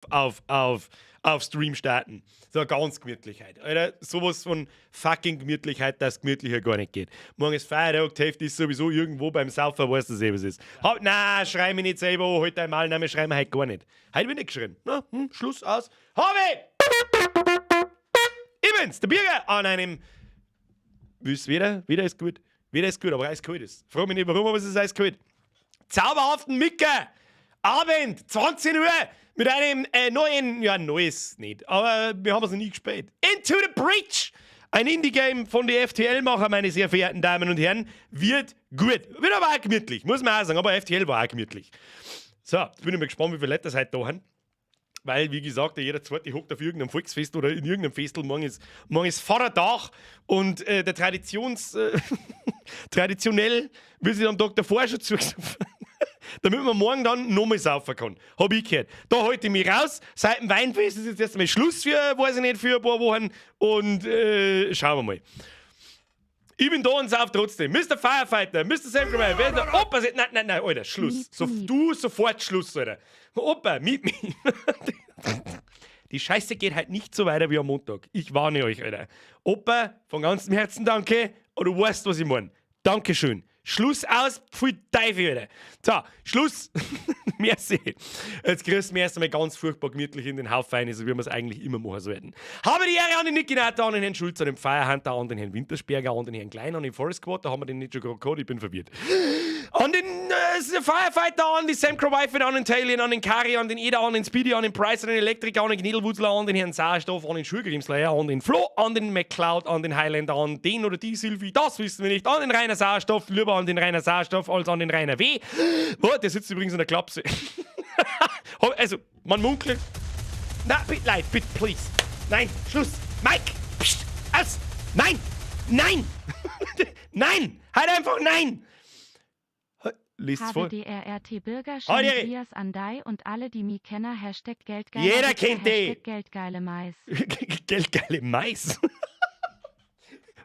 Auf Stream starten. So ganz Gemütlichkeit. Alter, sowas von fucking Gemütlichkeit, dass gemütlicher gar nicht geht. Morgen ist Feiertag, die Hälfte ist sowieso irgendwo beim Saufen, weißt du eh, was ist. Hab, na, schrei mich nicht selber an, halt dein Maul, nein, wir schreien heute gar nicht. Heute wird nicht geschrien. Na, Schluss, aus. Habe! Ich bin's, der Birger, an einem. Willst wieder? Wieder ist gut. Wieder ist gut, aber eiskalt ist. Frag mich nicht, warum, aber es ist eiskalt. Zauberhaften Micke! Abend, 20 Uhr, mit einem neuen, ja, neues nicht, aber wir haben es noch nie gespielt. Into the Breach! Ein Indie-Game von den FTL-Macher, meine sehr verehrten Damen und Herren, wird gut. Wird aber auch gemütlich, muss man auch sagen, aber FTL war auch gemütlich. So, jetzt bin ich mal gespannt, wie viele Leute das heute da haben. Weil, wie gesagt, jeder zweite hockt auf irgendeinem Volksfest oder in irgendeinem Festel. Morgen ist Vatertag und der traditionell wird sich am Tag davor schon zugesoffen, damit man morgen dann nochmal saufen kann. Hab ich gehört. Da halte ich mich raus. Seit dem Weinfest ist jetzt erstmal Schluss für, weiß ich nicht, für ein paar Wochen. Und schauen wir mal. Ich bin da und sauf trotzdem. Mr. Firefighter, Mr. Sam Graham, wer ist der? Opa, nein, nein, nein, Alter, Schluss. So, du sofort Schluss, Alter. Opa, mit mir. Die Scheiße geht halt nicht so weiter wie am Montag. Ich warne euch, Alter. Opa, von ganzem Herzen danke. Und du weißt, was ich meine. Dankeschön. Schluss, aus, pfui Teufel, Alter. So, Schluss. Merci. Jetzt grüßen wir erst einmal ganz furchtbar gemütlich in den Haufen rein, so wie wir es eigentlich immer machen sollten. Habe die Ehre an den Niki Natter, an den Herrn Schulz, an den Firehunter, an den Herrn Wintersperger, an den Herrn Klein, an den Forest Squad, da haben wir den nicht schon gerade gehabt, ich bin verwirrt. An den Firefighter, an die Sam Wife, an den Talion, an den Kari, an den Eder, an den Speedy, an den Price, an den Elektriker, an den Knädelwutzler, an den Herrn Sauerstoff, an den Schulgrimslayer, an den Flo, an den McCloud, an den Highlander, an den oder die Sylvie, das wissen wir nicht, an den Rainer Sauerstoff, lieber an den Rainer Sauerstoff als an den Rainer W. Oh, der sitzt übrigens in der Klapse. Also, man munkelt. Na, bitte, leid, bitte, please. Nein, Schluss. Mike, pst, aus. Nein, nein, nein, halt einfach nein. Liest's vor. HWDRRT Bürger Heute. Andreas Andai und alle, die mich kennen, #Geldgeile Jeder kennt die. #Geldgeile Mais. Geldgeile Mais.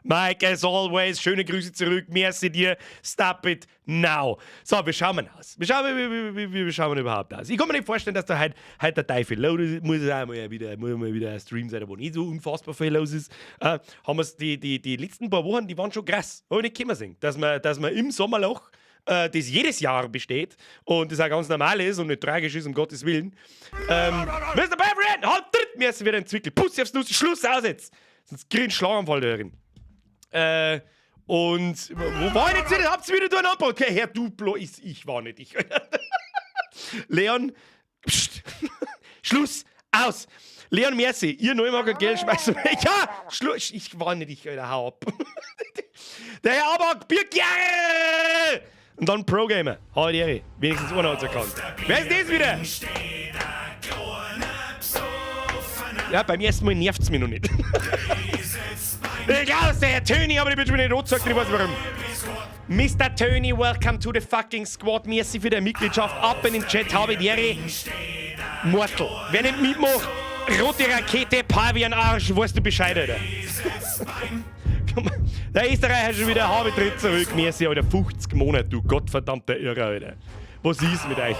Mike, as always, schöne Grüße zurück. Merci dir. Stop it now. So, wie schauen wir aus? Wie schauen wir überhaupt aus? Ich kann mir nicht vorstellen, dass da heute der Teufel los ist. Muss es auch mal wieder, muss mal wieder ein Stream sein, wo nicht so unfassbar viel los ist. Haben wir's die letzten paar Wochen, die waren schon krass. Hab ich nicht kommen sehen. Dass man im Sommerloch, das jedes Jahr besteht und das auch ganz normal ist und nicht tragisch ist, um Gottes Willen. Mr. Bavarian, halt, tritt mir erst wieder ein Zwickel. Puss aufs Nuss, Schluss, aus jetzt. Sonst krieg ich einen Schlaganfall da drin. Und wo war ich jetzt wieder? Habt's wieder durcheinander gebracht? Okay, Herr Duplo ist, ich war nicht ich. Leon, pst, Schluss, aus. Leon, merci, ihr Neumacher Geld schmeißt weg. Ja, Schluss, ich war nicht ich, Alter, hau ab. Der Herr Abak, Birk, ja! Und dann Pro Gamer. Hau die Ehre. Wenigstens einer hat's erkannt. Wer ist das wieder? Ja, beim ersten Mal nervt's mich noch nicht. Ich glaube, es ist der Herr Töni, aber ich bin schon wieder nicht angezeigt, ich weiß warum. Mr. Tony, welcome to the fucking squad. Merci für deine Mitgliedschaft. Ab in den Chat, habe die Ehre. Mortal. Wer nicht mitmacht, rote Rakete, Pavian Arsch, weißt du Bescheid, Alter. Der Österreicher schon wieder, habe tritt zurück. Merci, Alter. 50 Monate, du gottverdammter Irrer, Alter. Was ist mit euch?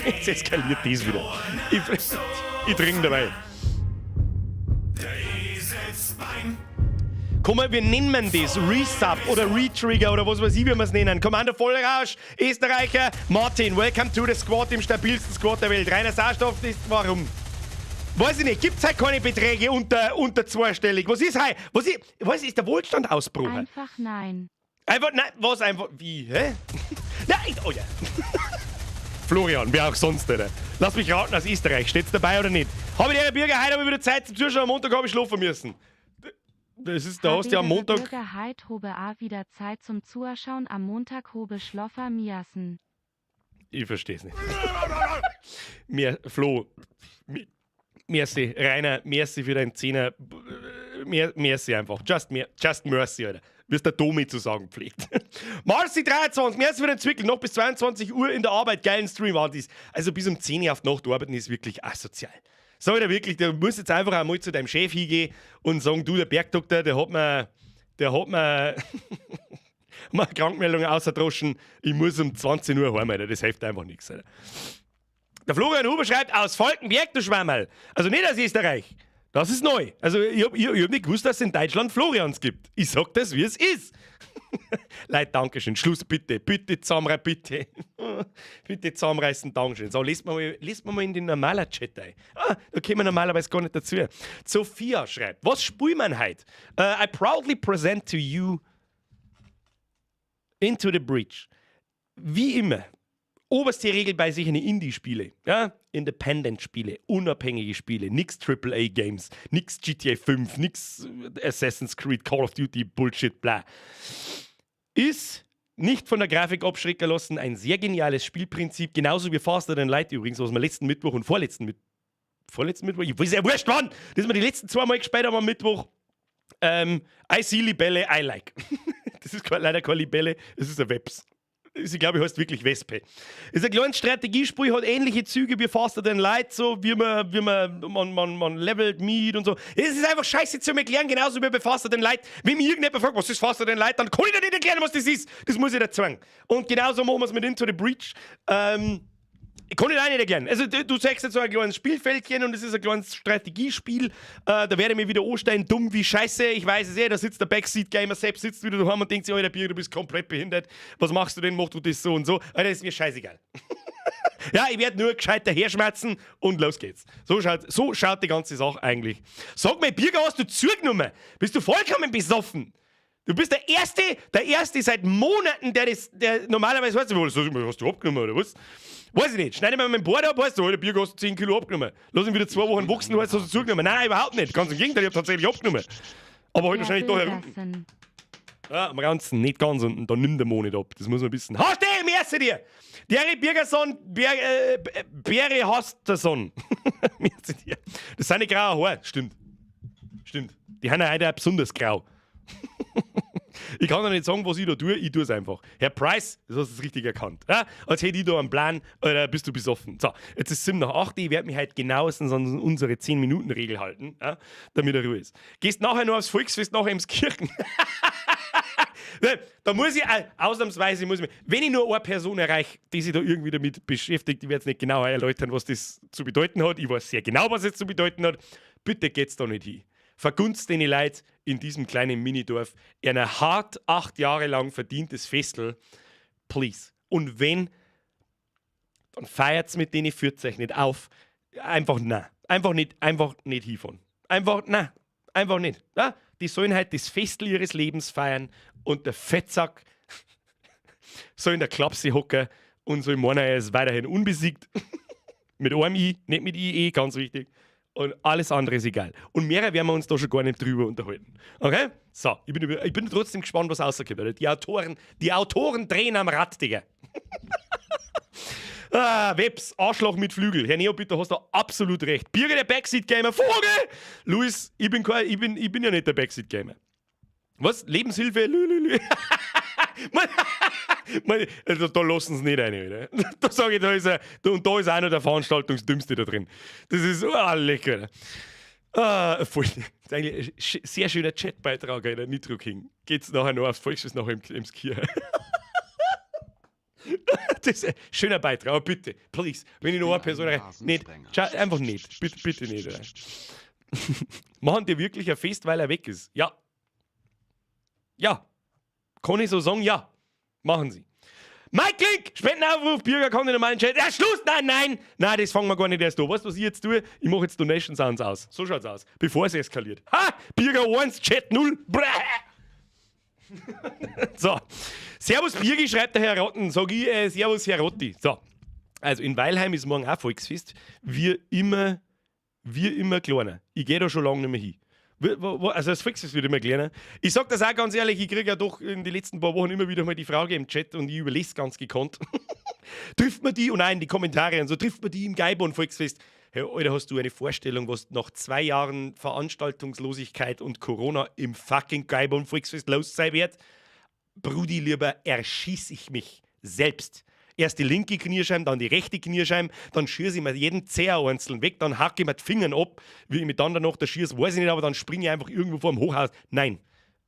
Jetzt eskaliert das wieder. Ich trinke dabei. Komm mal, wir nennen das Resub oder Retrigger oder was weiß ich, wie wir es nennen. Commander Vollrausch, Österreicher, Martin, welcome to the squad, im stabilsten Squad der Welt. Rainer Sauerstoff ist, warum? Weiß ich nicht, gibt's halt keine Beträge unter zweistellig. Was ist halt? Was ist der Wohlstand ausgebrochen? Einfach nein. Einfach, nein, was einfach, wie, hä? Nein, oh ja. Florian, wer auch sonst, Alter. Lass mich raten, aus Österreich. Steht's dabei oder nicht? Habe ich die Bürger, heute habe ich wieder Zeit zum Zuschauen. Am Montag habe ich schlafen müssen. Das ist, da hast du ja am Montag. Bürger heit hobe a wieder Zeit zum Zuschauen, am Montag hobe schloffer miassen. Ich versteh's nicht. Mir, Flo, merci, Rainer, merci für deinen Zehner. Merci einfach. Just mercy, Alter. Wie es der Domi zu sagen pflegt. Marcy 23, merci für den Zwickel. Noch bis 22 Uhr in der Arbeit. Geilen Stream war dies. Also bis um 10 Uhr auf die Nacht arbeiten ist wirklich asozial. Sag ich dir wirklich, du musst jetzt einfach einmal zu deinem Chef hingehen und sagen, du, der Bergdoktor, der hat mir mal eine Krankmeldung ausgedroschen, ich muss um 20 Uhr heim, Alter. Das hilft einfach nichts, Alter. Der Florian Huber schreibt aus Falkenberg, du Schwammerl. Also nicht aus Österreich. Das ist neu. Also ich hab nicht gewusst, dass es in Deutschland Florians gibt. Ich sag das, wie es ist. Leute, Dankeschön. Schluss, bitte. Bitte zusammenreißen, bitte. Bitte zusammenreißen, Dankeschön. So, lest mal in den normalen Chat ein. Ah, da kommen wir normalerweise gar nicht dazu. Sophia schreibt: "Was spielen wir heute?" I proudly present to you Into the Breach. Wie immer, oberste Regel bei solchen Indie-Spiele, ja? Independent-Spiele, unabhängige Spiele, nix AAA-Games, nix GTA 5, nix Assassin's Creed, Call of Duty, Bullshit, bla. Ist nicht von der Grafik abschrecken lassen, ein sehr geniales Spielprinzip, genauso wie Faster Than Light übrigens, was wir letzten Mittwoch und vorletzten Mittwoch, ich weiß ja wurscht wann, das wir die letzten zwei Mal gespielt haben am Mittwoch. I see Libelle, I like. Das ist leider keine Libelle, es ist ein Webs. Sie, glaube ich, heißt wirklich Wespe. Ist ein kleines Strategiespiel, hat ähnliche Züge wie Faster Than Light, so wie man levelt mit und so. Es ist einfach scheiße zu erklären, genauso wie bei Faster Than Light. Wenn mir irgendjemand fragt, was ist Faster Than Light, dann kann ich dir nicht erklären, was das ist. Das muss ich dir zeigen. Und genauso machen wir es mit Into the Breach. Ich kann ich auch nicht erklären. Also du sagst jetzt so ein kleines Spielfeldchen und es ist ein kleines Strategiespiel. Da werde ich mir wieder anstellen, dumm wie Scheiße. Ich weiß es eh, da sitzt der Backseat Gamer selbst, sitzt wieder daheim und denkt sich: "Alter Bier, du bist komplett behindert. Was machst du denn? Mach du das so und so?" Alter, ist mir scheißegal. Ja, ich werde nur gescheit daherschmerzen und los geht's. So schaut die ganze Sache eigentlich. Sag mal, Birger, hast du zugenommen? Bist du vollkommen besoffen? Du bist der Erste seit Monaten, der das, der normalerweise weißt du, hast du abgenommen oder was? Weiß ich nicht. Schneide mir mein Bart ab, weißt du, Alter, Birger, hast du 10 Kilo abgenommen. Lass ihn wieder 2 Wochen wachsen, du weißt, hast du zugenommen. Nein, nein, überhaupt nicht. Ganz im Gegenteil, ich habe tatsächlich abgenommen. Aber heute wahrscheinlich da herunten. Ja, am ganzen, nicht ganz unten, da nimmt der Mond nicht ab. Das muss man wissen. Hast du, merci dir! Derry Birgerson, Bäre Hasterson. Merci dir. Das sind die grauen Haare, stimmt. Stimmt. Die haben ja heute auch besonders grau. Ich kann doch nicht sagen, was ich da tue, ich tue es einfach. Herr Price, das hast du richtig erkannt. Ja? Als hätte ich da einen Plan, oder bist du besoffen? So, jetzt ist es 8:07, ich werde mich heute genauestens an unsere 10-Minuten-Regel halten, ja? Damit er Ruhe ist. Gehst nachher noch aufs Volksfest, nachher ins Kirchen. Da muss ich, ausnahmsweise muss ich, wenn ich nur eine Person erreiche, die sich da irgendwie damit beschäftigt, ich werde jetzt nicht genau erläutern, was das zu bedeuten hat. Ich weiß sehr genau, was es zu bedeuten hat. Bitte geht's da nicht hin. Vergunst den Leute in diesem kleinen Minidorf ein hart 8 Jahre lang verdientes Festl. Please. Und wenn, dann feiert's mit denen, führt euch nicht auf. Einfach na. Einfach nicht hinfahren. Einfach, na. Einfach nicht. Ja? Die sollen halt das Festl ihres Lebens feiern und der Fettsack soll in der Klapse hocken und soll meinen, er ist weiterhin unbesiegt. Mit einem I, nicht mit IE, ganz wichtig. Und alles andere ist egal. Und mehr werden wir uns da schon gar nicht drüber unterhalten. Okay? So, ich bin trotzdem gespannt, was rauskommt. Die Autoren drehen am Rad, Digga. Ah, Webs, Arschloch mit Flügel. Herr Neo, bitte, hast du absolut recht. Birger, der Backseat Gamer. Vogel! Luis, ich bin ja nicht der Backseat Gamer. Was? Lebenshilfe? Lü, lü, lü. Man, also, da lassen sie nicht rein. Oder? Da sage ich, da ist er, und da ist auch noch der Veranstaltungsdümmste da drin. Das ist, oh, lecker. Ah, voll. Das ist eigentlich ein sehr schöner Chatbeitrag, Alter, Nitro King. Geht's nachher noch aufs Volksfest nachher im Skier. Das ist ein schöner Beitrag, aber bitte, please, wenn ich noch eine Person nicht, einfach nicht, bitte, bitte nicht. Oder? Machen die wirklich ein Fest, weil er weg ist? Ja. Ja. Kann ich so sagen? Ja. Machen sie. Mike Link, Spendenaufruf, Bürger kann in den normalen Chat. Ja, Schluss! Nein, nein! Nein, das fangen wir gar nicht erst an. Weißt du, was ich jetzt tue? Ich mache jetzt Donation Sounds aus. So schaut's aus. Bevor es eskaliert. Ha! Bürger 1, Chat 0. Bräh. So. Servus Birgi, schreibt der Herr Rotten. Sag ich, Servus Herr Rotti. So. Also in Weilheim ist morgen auch Volksfest. Wir immer kleiner. Ich gehe da schon lange nicht mehr hin. Also das Volksfest wird immer kleiner. Ich sag das auch ganz ehrlich, ich kriege ja doch in den letzten paar Wochen immer wieder mal die Frage im Chat und ich überlese ganz gekonnt. Trifft man die, und auch in die Kommentare und so, trifft man die im Gäuboden Volksfest? Hey, Alter, hast du eine Vorstellung, was nach 2 Jahren Veranstaltungslosigkeit und Corona im fucking Gäuboden Volksfest los sein wird? Brudi, lieber erschieß ich mich selbst. Erst die linke Kniescheibe, dann die rechte Kniescheibe, dann schieße ich mir jeden Zeher einzeln weg, dann hacke ich mir die Finger ab. Wie ich mich dann danach da schieße, weiß ich nicht, aber dann springe ich einfach irgendwo vor dem Hochhaus. Nein,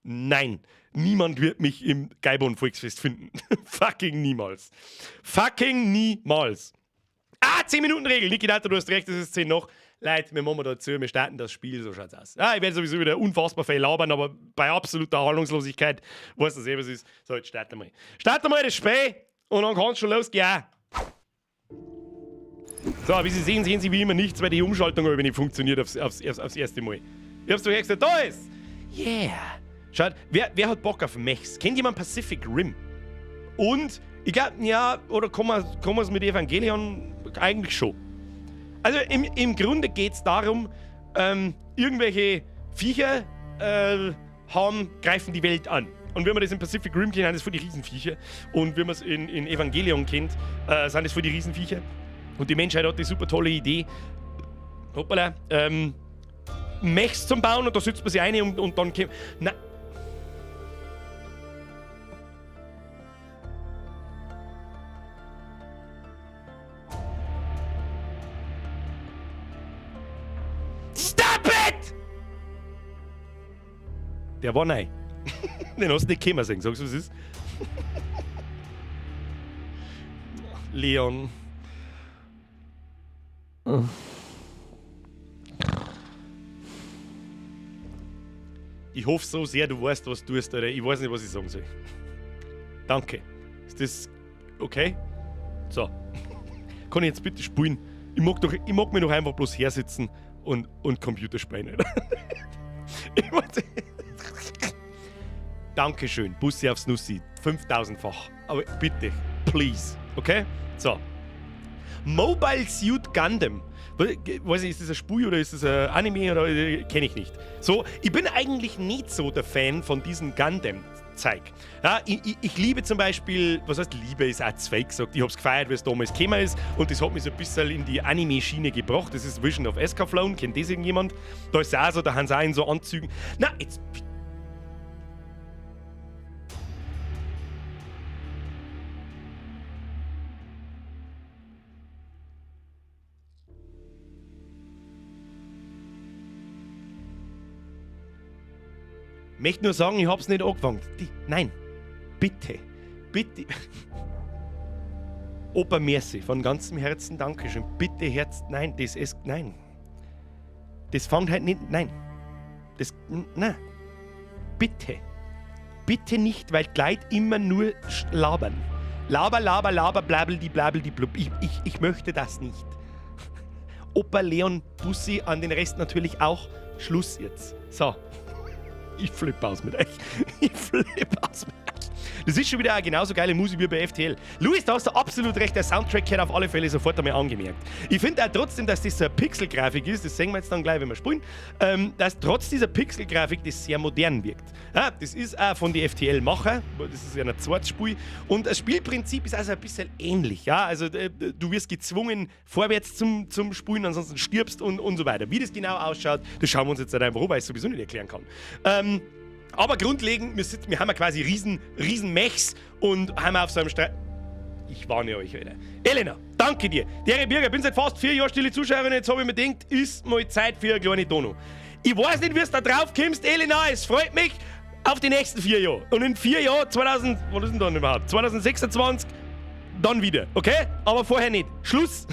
nein, niemand wird mich im Gäuboden Volksfest finden. Fucking niemals. Fucking niemals. Ah, 10-Minuten-Regel. Niki Data, du hast recht, es ist 10 noch. Leute, wir machen da zu, wir starten das Spiel, so schaut's aus. Ah, ich werde sowieso wieder unfassbar viel labern, aber bei absoluter Ahnungslosigkeit weiß das eh, was ist. So, jetzt starten wir mal. Starten wir mal das Spiel und dann kann es schon losgehen. So, wie Sie sehen, sehen Sie wie immer nichts, weil die Umschaltung aber nicht funktioniert aufs erste Mal. Ich hab's doch gesagt, da ist! Yeah! Schaut, wer hat Bock auf Mechs? Kennt jemand Pacific Rim? Und, ich glaube, ja, oder kann man es mit Evangelion eigentlich schon. Also im Grunde geht's darum, irgendwelche Viecher greifen die Welt an. Und wenn man das in Pacific Rim kennt, sind das voll die Riesenviecher. Und wenn man es in Evangelion kennt, sind das voll die Riesenviecher. Und die Menschheit hat die super tolle Idee, hoppala, Mechs zum Bauen und da sitzt man sich ein und dann kommt. Na. Stop it! Der war neu. Den hast du nicht kommen sehen, sagst du, was ist? Leon. Ich hoffe so sehr, du weißt, was du tust, Alter. Ich weiß nicht, was ich sagen soll. Danke. Ist das okay? So. Kann ich jetzt bitte spielen? Ich mag mich doch einfach bloß hersitzen und Computer spielen, Alter. Ich weiß nicht. Dankeschön. Bussi aufs Nussi. 5000-fach. Aber bitte, please. Okay? So. Mobile Suit Gundam. Weiß ich, ist das ein Spiel oder ist das ein Anime oder kenne ich nicht. So, ich bin eigentlich nicht so der Fan von diesem Gundam-Zeug. Ja, ich liebe zum Beispiel, was heißt Liebe ist auch zu fake gesagt, ich hab's gefeiert, wie es damals gekommen ist und das hat mich so ein bisschen in die Anime-Schiene gebracht. Das ist Vision of Escaflowne, kennt das irgendjemand? Da ist es auch so, da haben sie auch in so Anzügen. Na, jetzt. Möchte nur sagen, ich hab's nicht angefangen. Nein, bitte, bitte. Opa merci, von ganzem Herzen Dankeschön. Bitte Herz, nein, das ist, nein. Das fängt halt nicht, nein. Das, nein. Bitte. Bitte nicht, weil die Leute immer nur labern. Laber, laber, laber, blabel, die, blabel, die, blub. Ich möchte das nicht. Opa Leon, Bussi, an den Rest natürlich auch. Schluss jetzt. So. Ich flippe aus mit euch. Ich flippe aus mit euch. Das ist schon wieder eine genauso geile Musik wie bei FTL. Luis, da hast du absolut recht. Der Soundtrack hat auf alle Fälle sofort einmal angemerkt. Ich finde auch trotzdem, dass das so eine Pixel-Grafik ist. Das sehen wir jetzt dann gleich, wenn wir spielen. Dass trotz dieser Pixel-Grafik das sehr modern wirkt. Ja, das ist auch von den FTL-Macher. Das ist ja ein zweites Spiel. Und das Spielprinzip ist also ein bisschen ähnlich. Ja? Also du wirst gezwungen, vorwärts zum Spielen, ansonsten stirbst und so weiter. Wie das genau ausschaut, das schauen wir uns jetzt halt einfach an, weil ich es sowieso nicht erklären kann. Aber grundlegend, wir haben ja quasi riesen Mechs und haben auf so einem Ich warne euch, Alter. Elena, danke dir. Der Birger, bin seit fast 4 Jahren stille Zuschauerin, jetzt habe ich mir gedacht, ist mal Zeit für eine kleine Dono. Ich weiß nicht, wie du da drauf kommst, Elena, es freut mich auf die nächsten 4 Jahre. Und in 4 Jahren, 2000, was ist denn dann überhaupt? 2026, dann wieder, okay? Aber vorher nicht. Schluss.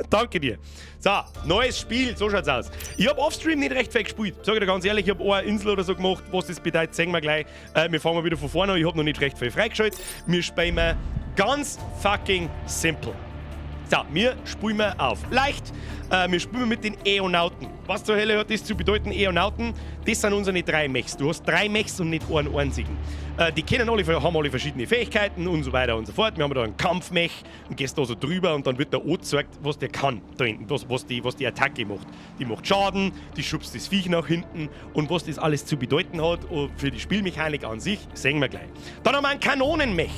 Danke dir. So, neues Spiel, so schaut's aus. Ich hab Offstream nicht recht viel gespielt. Sag ich dir ganz ehrlich, ich hab eine Insel oder so gemacht. Was das bedeutet, sehen wir gleich. Wir fangen wieder von vorne an. Ich hab noch nicht recht viel freigeschaltet. Wir spielen ganz fucking simple. So, wir spielen auf leicht. Wir spielen mit den Äonauten. Was zur Hölle hat das zu bedeuten, Äonauten? Das sind unsere 3 Mechs. Du hast 3 Mechs und nicht einen einzigen. Die kennen alle, haben alle verschiedene Fähigkeiten und so weiter und so fort. Wir haben da einen Kampfmech und gehst da so drüber und dann wird der angezeigt, was der kann da hinten, was die Attacke macht. Die macht Schaden, die schubst das Viech nach hinten und was das alles zu bedeuten hat für die Spielmechanik an sich, sehen wir gleich. Dann haben wir einen Kanonenmech.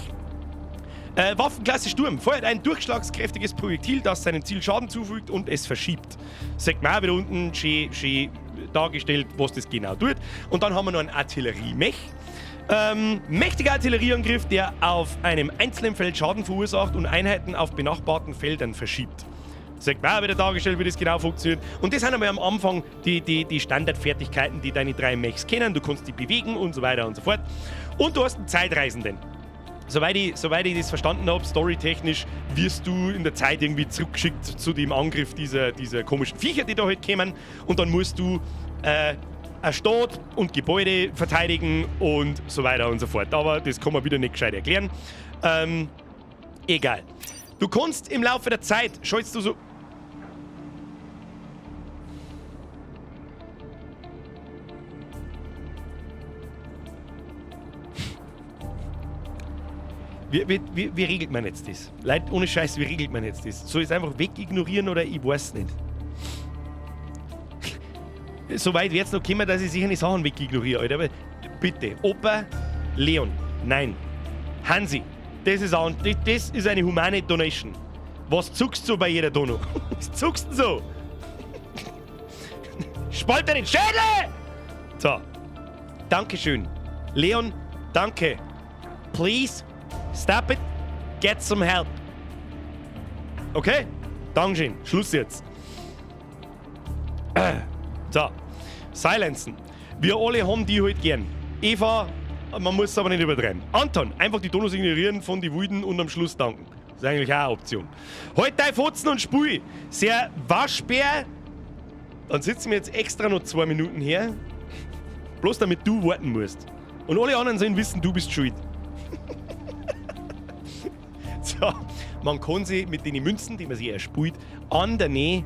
Waffenklasse Sturm. Feuert ein durchschlagskräftiges Projektil, das seinem Ziel Schaden zufügt und es verschiebt. Sagt man auch wieder unten schön dargestellt, was das genau tut. Und dann haben wir noch einen Artilleriemech. Mächtiger Artillerieangriff, der auf einem einzelnen Feld Schaden verursacht und Einheiten auf benachbarten Feldern verschiebt. Sagt man auch wieder dargestellt, wie das genau funktioniert. Und das sind einmal am Anfang die Standardfertigkeiten, die deine 3 Mechs kennen. Du kannst die bewegen und so weiter und so fort. Und du hast einen Zeitreisenden. Soweit ich das verstanden habe, storytechnisch, wirst du in der Zeit irgendwie zurückgeschickt zu dem Angriff dieser komischen Viecher, die da halt kämen. Und dann musst du eine Stadt und Gebäude verteidigen und so weiter und so fort. Aber das kann man wieder nicht gescheit erklären. Egal. Du kannst im Laufe der Zeit, schaltest du so. Wie regelt man jetzt das? Leute, ohne Scheiß, wie regelt man jetzt das? Soll ich es einfach wegignorieren oder ich weiß nicht? So weit wird es noch kommen, dass ich sicher nicht Sachen wegignoriere, Alter. Aber bitte, Opa, Leon, nein. Hansi, das ist eine humane Donation. Was zuckst du bei jeder Dono? Was zuckst du denn so? Spalt den Schädel! So. Dankeschön. Leon, danke. Please, stop it. Get some help. Okay? Dankeschön. Schluss jetzt. So. Silenzen. Wir alle haben die halt gern. Eva, man muss es aber nicht übertreiben. Anton, einfach die Donos ignorieren von die Wilden und am Schluss danken. Das ist eigentlich auch eine Option. Halt dein Fotzen und spui. Sehr Waschbär. Dann sitzen wir jetzt extra noch 2 Minuten her. Bloß damit du warten musst. Und alle anderen sollen wissen, du bist schuld. So, man kann sie mit den Münzen, die man sich erspielt, an der Nähe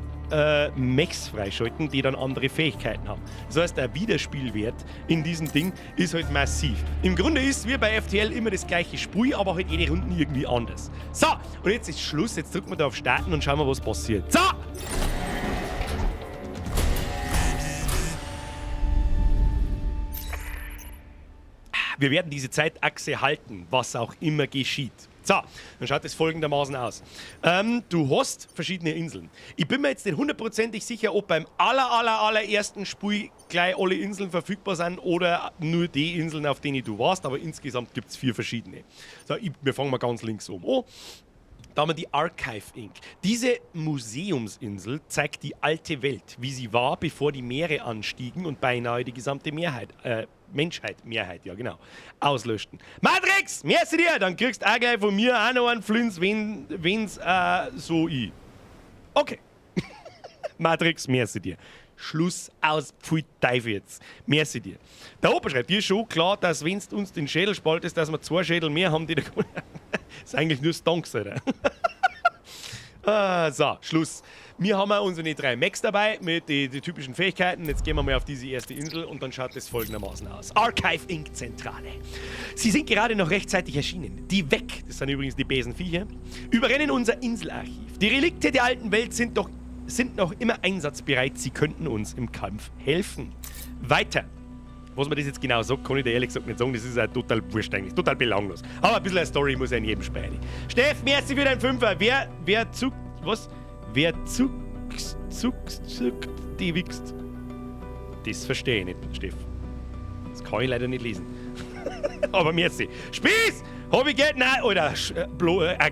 Mechs freischalten, die dann andere Fähigkeiten haben. Das heißt, der Wiederspielwert in diesem Ding ist halt massiv. Im Grunde ist wie bei FTL immer das gleiche Spiel, aber halt jede Runde irgendwie anders. So, und jetzt ist Schluss. Jetzt drücken wir da auf Starten und schauen wir, was passiert. So! Wir werden diese Zeitachse halten, was auch immer geschieht. So, dann schaut es folgendermaßen aus. Du hast verschiedene Inseln. Ich bin mir jetzt nicht hundertprozentig sicher, ob beim aller, aller, allerersten Spiel gleich alle Inseln verfügbar sind oder nur die Inseln, auf denen du warst, aber insgesamt gibt es vier verschiedene. So, wir fangen mal ganz links oben an. Da haben wir die Archive Inc. Diese Museumsinsel zeigt die alte Welt, wie sie war, bevor die Meere anstiegen und beinahe die gesamte Mehrheit, Menschheit, Mehrheit, ja genau, auslöschten. Matrix, merci dir, dann kriegst du auch gleich von mir auch noch einen Flins, wenn's so i. Okay. Matrix, merci dir. Schluss aus, pfui Teufel jetzt. Merci dir. Der Opa schreibt, dir ist schon klar, dass wenn du uns den Schädel spaltest, dass wir zwei Schädel mehr haben, die da. Das ist eigentlich nur Stonks, oder? Ah, so, Schluss. Wir haben auch unsere drei Mechs dabei mit den die typischen Fähigkeiten. Jetzt gehen wir mal auf diese erste Insel und dann schaut es folgendermaßen aus. Archive Inc. Zentrale. Sie sind gerade noch rechtzeitig erschienen. Die Weg, das sind übrigens die besen Viecher, überrennen unser Inselarchiv. Die Relikte der alten Welt sind noch immer einsatzbereit. Sie könnten uns im Kampf helfen. Weiter. Was man das jetzt genau sagt, kann ich dir ehrlich gesagt nicht sagen. Das ist auch total wurscht eigentlich. Total belanglos. Aber ein bisschen eine Story muss ja in jedem Spiel. Steff, merci für deinen Fünfer. Wer zuckt, was? Wer zuckt, zuckt, zuckt, die wichst. Das verstehe ich nicht, Steff. Das kann ich leider nicht lesen. Aber merci. Spieß! Hab ich Geld? Nein, Alter.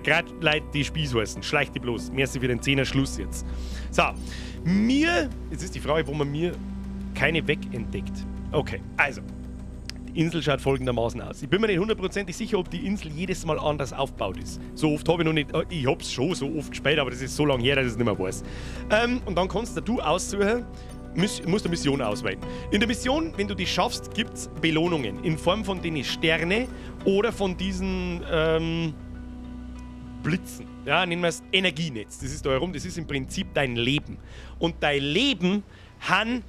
Grad Leute, die Spieß heißen. Schleich die bloß. Merci für den Zehner Schluss jetzt. So. Jetzt ist die Frage, wo man mir keine Weg entdeckt. Okay, also. Die Insel schaut folgendermaßen aus. Ich bin mir nicht hundertprozentig sicher, ob die Insel jedes Mal anders aufgebaut ist. So oft habe ich noch nicht. Ich hab's schon so oft gespielt, aber das ist so lange her, dass ich es nicht mehr weiß. Und dann kannst du aussuchen, musst eine Mission auswählen. In der Mission, wenn du die schaffst, gibt es Belohnungen in Form von den Sterne oder von diesen Blitzen. Ja, nennen wir es Energienetz. Das ist da herum, das ist im Prinzip dein Leben. Und dein Leben han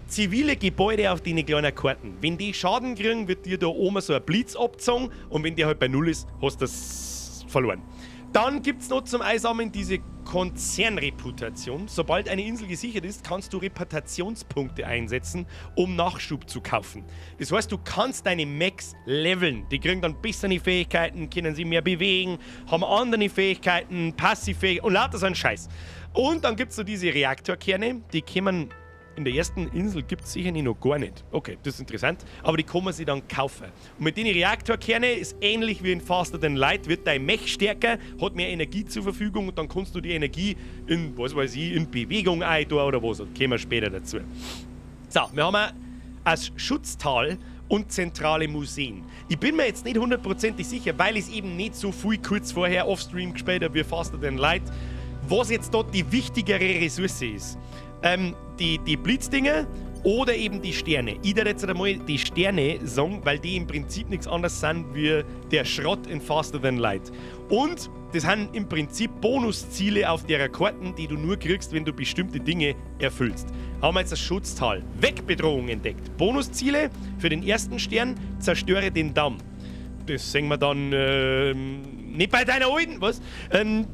zivile Gebäude auf den kleinen Karten. Wenn die Schaden kriegen, wird dir da oben so ein Blitz abgezogen und wenn der halt bei Null ist, hast du das verloren. Dann gibt es noch zum Einsammeln diese Konzernreputation. Sobald eine Insel gesichert ist, kannst du Reputationspunkte einsetzen, um Nachschub zu kaufen. Das heißt, du kannst deine Mechs leveln. Die kriegen dann bessere Fähigkeiten, können sich mehr bewegen, haben andere Fähigkeiten, Passivfähigkeiten und lauter so einen Scheiß. Und dann gibt es so diese Reaktorkerne, die kommen in der ersten Insel, gibt es sicher nicht noch gar nicht. Okay, das ist interessant. Aber die kann man sich dann kaufen. Und mit den Reaktorkerne ist ähnlich wie in Faster Than Light, wird dein Mech stärker, hat mehr Energie zur Verfügung und dann kannst du die Energie in, was weiß ich, in Bewegung eintun oder was. Da kommen wir später dazu. So, wir haben als Schutztal Und zentrale Museen. Ich bin mir jetzt nicht hundertprozentig sicher, weil ich es eben nicht so viel kurz vorher offstream gespielt habe wie Faster Than Light, was jetzt dort die wichtigere Ressource ist. Die Blitzdinger oder eben die Sterne. Ich werde jetzt einmal die Sterne sagen, weil die im Prinzip nichts anderes sind wie der Schrott in Faster Than Light. Und das sind im Prinzip Bonusziele auf der Karten, die du nur kriegst, wenn du bestimmte Dinge erfüllst. Haben wir jetzt das Schutztal. Wegbedrohung entdeckt. Bonusziele für den ersten Stern: Zerstöre den Damm. Das sehen wir dann nicht bei deiner alten, was?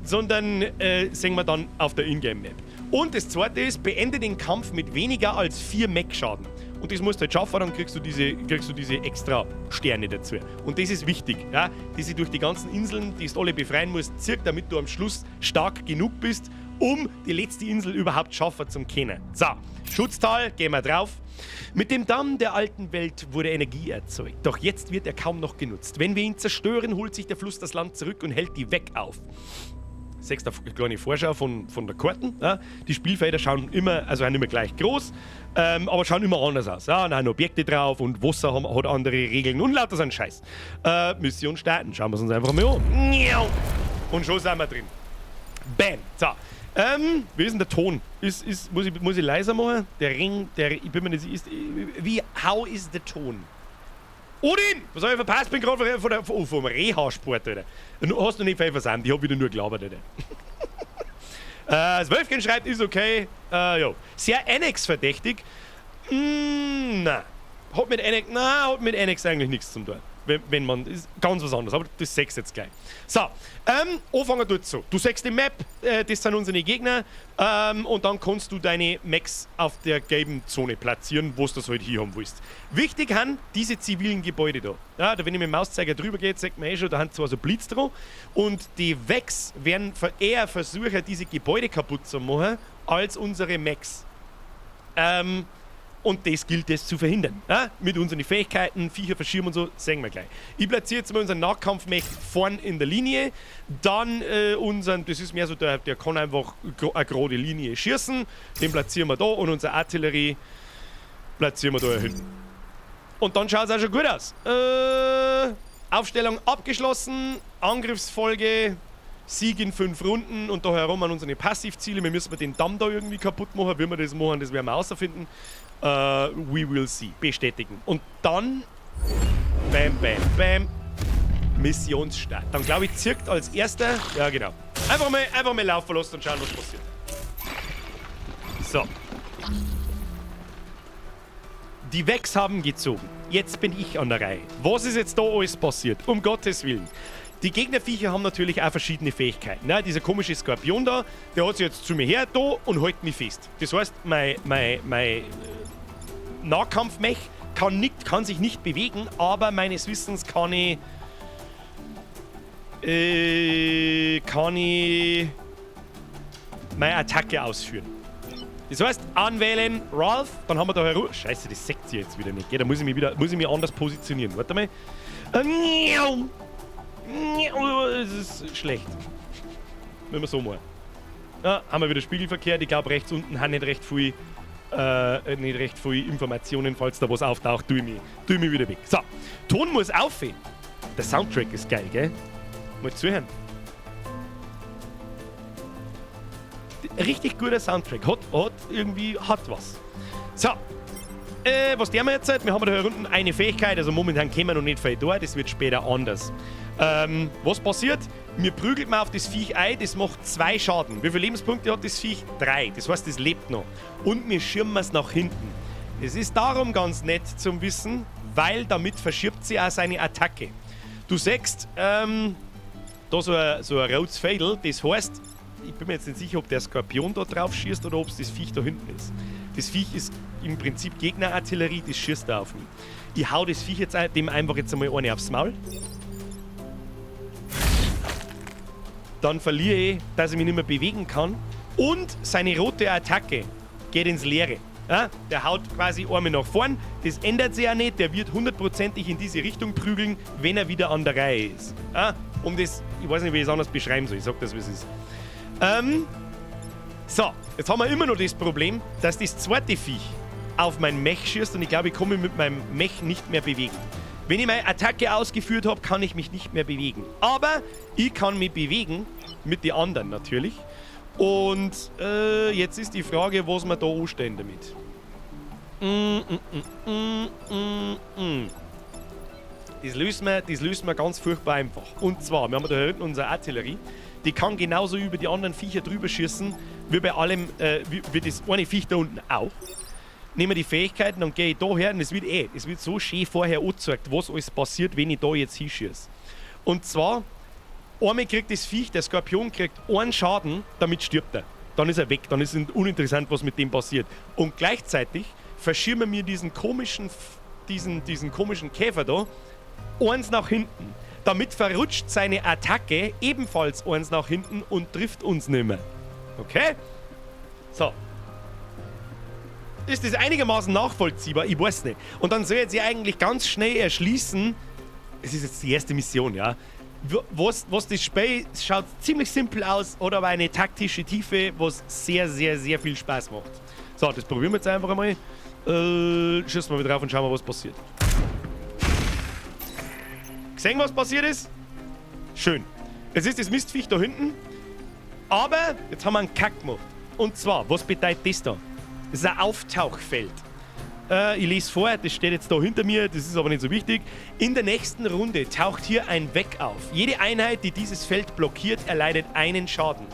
Sondern sehen wir dann auf der Ingame-Map. Und das Zweite ist, beende den Kampf mit weniger als 4 Mech-Schaden. Und das musst du halt schaffen, dann kriegst du diese extra Sterne dazu. Und das ist wichtig, ja, die sie durch die ganzen Inseln, die du alle befreien musst, zirk, damit du am Schluss stark genug bist, um die letzte Insel überhaupt schaffen zum können. So, Schutztal, gehen wir drauf. Mit dem Damm der alten Welt wurde Energie erzeugt. Doch jetzt wird er kaum noch genutzt. Wenn wir ihn zerstören, holt sich der Fluss das Land zurück und hält die Vek auf. Siehst eine kleine Vorschau von der Karten. Ja. Die Spielfelder schauen immer, also sind immer gleich groß, aber schauen immer anders aus. Ja. Da haben Objekte drauf und Wasser hat andere Regeln und lauter so ein Scheiß. Mission starten, schauen wir es uns einfach mal an. Und schon sind wir drin. Bam. So. Wie ist denn der Ton? Muss ich leiser machen? Der Ring, der, ich bin mir nicht sicher, how is the Ton? Odin! Was habe ich verpasst? Bin gerade oh, vom Reha-Sport, Alter. Du hast noch nicht viel versäumt, ich hab wieder nur gelabert, Alter. Das Wölfchen schreibt, ist okay. Ja. Sehr Annex-verdächtig. Na. Hat mit Annex, na, hat mit Annex eigentlich nichts zu tun. Wenn man, ist ganz was anderes, aber das sechst jetzt gleich. So, anfangen tut so. Du siehst die Map, das sind unsere Gegner, und dann kannst du deine Mechs auf der gelben Zone platzieren, wo du das halt hier haben willst. Wichtig sind diese zivilen Gebäude da. Ja, da, wenn ich mit dem Mauszeiger drüber gehe, zeigt man eh schon, da haben zwar so Blitz dran und die Vex werden eher versuchen, diese Gebäude kaputt zu machen, als unsere Mechs. Und das gilt es zu verhindern. Ja? Mit unseren Fähigkeiten, Viecher verschirmen und so, sehen wir gleich. Ich platziere jetzt mal unseren Nahkampfmech vorn in der Linie. Dann unseren, das ist mehr so, der kann einfach eine gerade Linie schießen. Den platzieren wir da und unsere Artillerie platzieren wir da hinten. Und dann schaut es auch schon gut aus. Aufstellung abgeschlossen, Angriffsfolge, Sieg in 5 Runden und da herum an unsere Passivziele. Wir müssen den Damm da irgendwie kaputt machen. Wie wir das machen, das werden wir herausfinden. We will see. Bestätigen. Und dann, bam, bam, bam, Missionsstart. Dann, glaube ich, zirkt als Erster, ja genau. Einfach mal laufen lassen und schauen, was passiert. So. Die Vex haben gezogen. Jetzt bin ich an der Reihe. Was ist jetzt da alles passiert? Um Gottes willen. Die Gegnerviecher haben natürlich auch verschiedene Fähigkeiten. Ne? Dieser komische Skorpion da, der hat sich jetzt zu mir her da und hält mich fest. Das heißt, mein Nahkampfmech kann sich nicht bewegen, aber meines Wissens kann ich meine Attacke ausführen. Das heißt, anwählen, Ralph, dann haben wir da herum. Scheiße, das seht ihr jetzt wieder nicht. Gell? Da muss ich mich anders positionieren. Warte mal. Das ist schlecht. Wenn wir so machen. Ja, haben wir wieder spiegelverkehrt. Ich glaube, rechts unten haben nicht recht viel Informationen. Falls da was auftaucht, tue ich mich wieder weg. So, Ton muss aufhören. Der Soundtrack ist geil, gell? Mal zuhören. Richtig guter Soundtrack. Hat irgendwie, hat was. So. Was der wir jetzt? Wir haben da hier unten eine Fähigkeit, also momentan können wir noch nicht viel da, das wird später anders. Was passiert? Mir prügelt man auf das Viech ein, das macht 2 Schaden. Wie viele Lebenspunkte hat das Viech? 3. Das heißt, das lebt noch. Und wir schirmen es nach hinten. Das ist darum ganz nett zum Wissen, weil damit verschiebt sie auch seine Attacke. Du siehst, da so ein rotes Fädel, das heißt, ich bin mir jetzt nicht sicher, ob der Skorpion da drauf schießt oder ob es das Viech da hinten ist. Das Viech ist im Prinzip Gegnerartillerie, das schießt da auf mich. Ich hau das Viech jetzt dem einfach jetzt einmal eine aufs Maul. Dann verliere ich, dass ich mich nicht mehr bewegen kann. Und seine rote Attacke geht ins Leere. Ja, der haut quasi einmal nach vorn. Das ändert sich ja nicht. Der wird hundertprozentig in diese Richtung prügeln, wenn er wieder an der Reihe ist. Ja, um das, ich weiß nicht, wie ich es anders beschreiben soll. Ich sag das, wie es ist. So, jetzt haben wir immer noch das Problem, dass das zweite Viech auf mein Mech schießt und ich glaube, ich komme mit meinem Mech nicht mehr bewegen. Wenn ich meine Attacke ausgeführt habe, kann ich mich nicht mehr bewegen. Aber ich kann mich bewegen, mit den anderen natürlich. Und jetzt ist die Frage, was wir da anstellen damit. Das lösen wir ganz furchtbar einfach. Und zwar, wir haben da hinten unsere Artillerie. Die kann genauso über die anderen Viecher drüber schießen, wie bei allem, wie das eine Viech da unten auch. Nehmen wir die Fähigkeiten und gehe ich da her und es wird so schön vorher angezeigt, was alles passiert, wenn ich da jetzt hinschieße. Und zwar, einmal kriegt das Viech, der Skorpion kriegt einen Schaden, damit stirbt er. Dann ist er weg, dann ist es uninteressant, was mit dem passiert. Und gleichzeitig verschirmen wir diesen komischen Käfer da eins nach hinten. Damit verrutscht seine Attacke ebenfalls eins nach hinten und trifft uns nicht mehr. Okay? So. Ist das einigermaßen nachvollziehbar? Ich weiß nicht. Und dann soll jetzt sie eigentlich ganz schnell erschließen, es ist jetzt die erste Mission, ja. Was das Spiel schaut ziemlich simpel aus, hat aber eine taktische Tiefe, was sehr, sehr, sehr viel Spaß macht. So, das probieren wir jetzt einfach einmal. Schießen wir wieder drauf und schauen wir, was passiert. Gesehen, was passiert ist? Schön. Jetzt ist das Mistviech da hinten. Aber jetzt haben wir einen Kack gemacht. Und zwar, was bedeutet das da? Das ist ein Auftauchfeld. Ich lese vor, das steht jetzt da hinter mir, das ist aber nicht so wichtig. In der nächsten Runde taucht hier ein Weck auf. Jede Einheit, die dieses Feld blockiert, erleidet einen Schaden.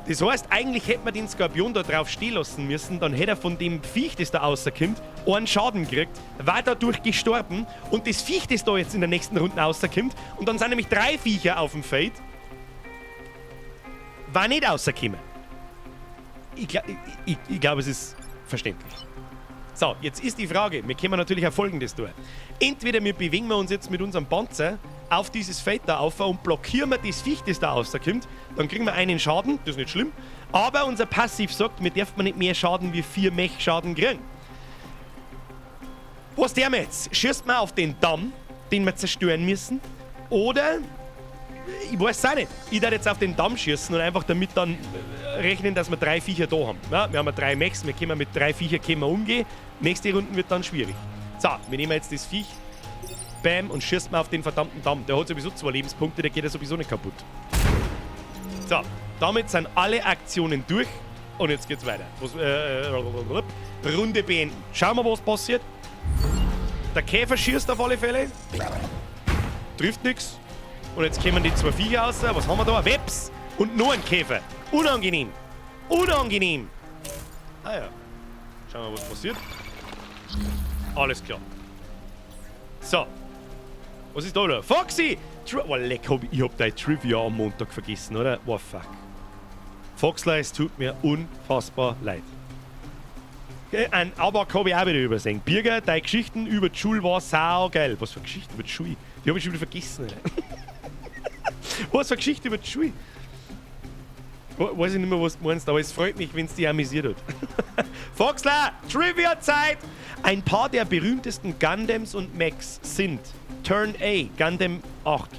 Das heißt, eigentlich hätte man den Skorpion da drauf stehen lassen müssen, dann hätte er von dem Viech, das da rauskommt, einen Schaden gekriegt, war dadurch gestorben und das Viech, das da jetzt in der nächsten Runde rauskommt, und dann sind nämlich 3 Viecher auf dem Feld, war nicht rausgekommen. Ich glaub, es ist verständlich. So, jetzt ist die Frage, wir können natürlich auch Folgendes tun. Entweder wir bewegen wir uns jetzt mit unserem Panzer auf dieses Feld da auf und blockieren wir das Viech, das da rauskommt, dann kriegen wir einen Schaden, das ist nicht schlimm, aber unser Passiv sagt, wir dürfen nicht mehr Schaden wie 4 Mech-Schaden kriegen. Was tun wir jetzt? Schießt man auf den Damm, den wir zerstören müssen, oder, ich weiß es auch nicht, ich darf jetzt auf den Damm schießen und einfach damit dann rechnen, dass wir 3 Viecher da haben. Ja, wir haben ja 3 Mechs, wir können mit 3 Viecher können wir umgehen. Nächste Runde wird dann schwierig. So, wir nehmen jetzt das Viech, bam, und schießen mal auf den verdammten Damm. Der hat sowieso 2 Lebenspunkte, der geht ja sowieso nicht kaputt. So, damit sind alle Aktionen durch und jetzt geht's weiter. Runde beenden. Schauen wir, was passiert. Der Käfer schießt auf alle Fälle. Trifft nix. Und jetzt kommen die 2 Viecher raus. Was haben wir da? Webs und noch ein Käfer. Unangenehm. Unangenehm. Ah ja. Schauen wir, was passiert. Alles klar. So. Was ist da da? Foxy! Oh, leck, ich hab dein Trivia am Montag vergessen, oder? Oh, fuck. Foxler, es tut mir unfassbar leid. Okay, ein Abak hab ich auch wieder übersehen. Birger, deine Geschichten über die Schule war saugeil. Was für Geschichten über die Schule? Die hab ich schon wieder vergessen, Alter. Was für Geschichte über die Schule? Weiß ich nicht mehr, was du meinst, aber es freut mich, wenn's dich amüsiert hat. Foxler, Trivia-Zeit! Ein paar der berühmtesten Gundams und Mechs sind Turn A, Gundam 8,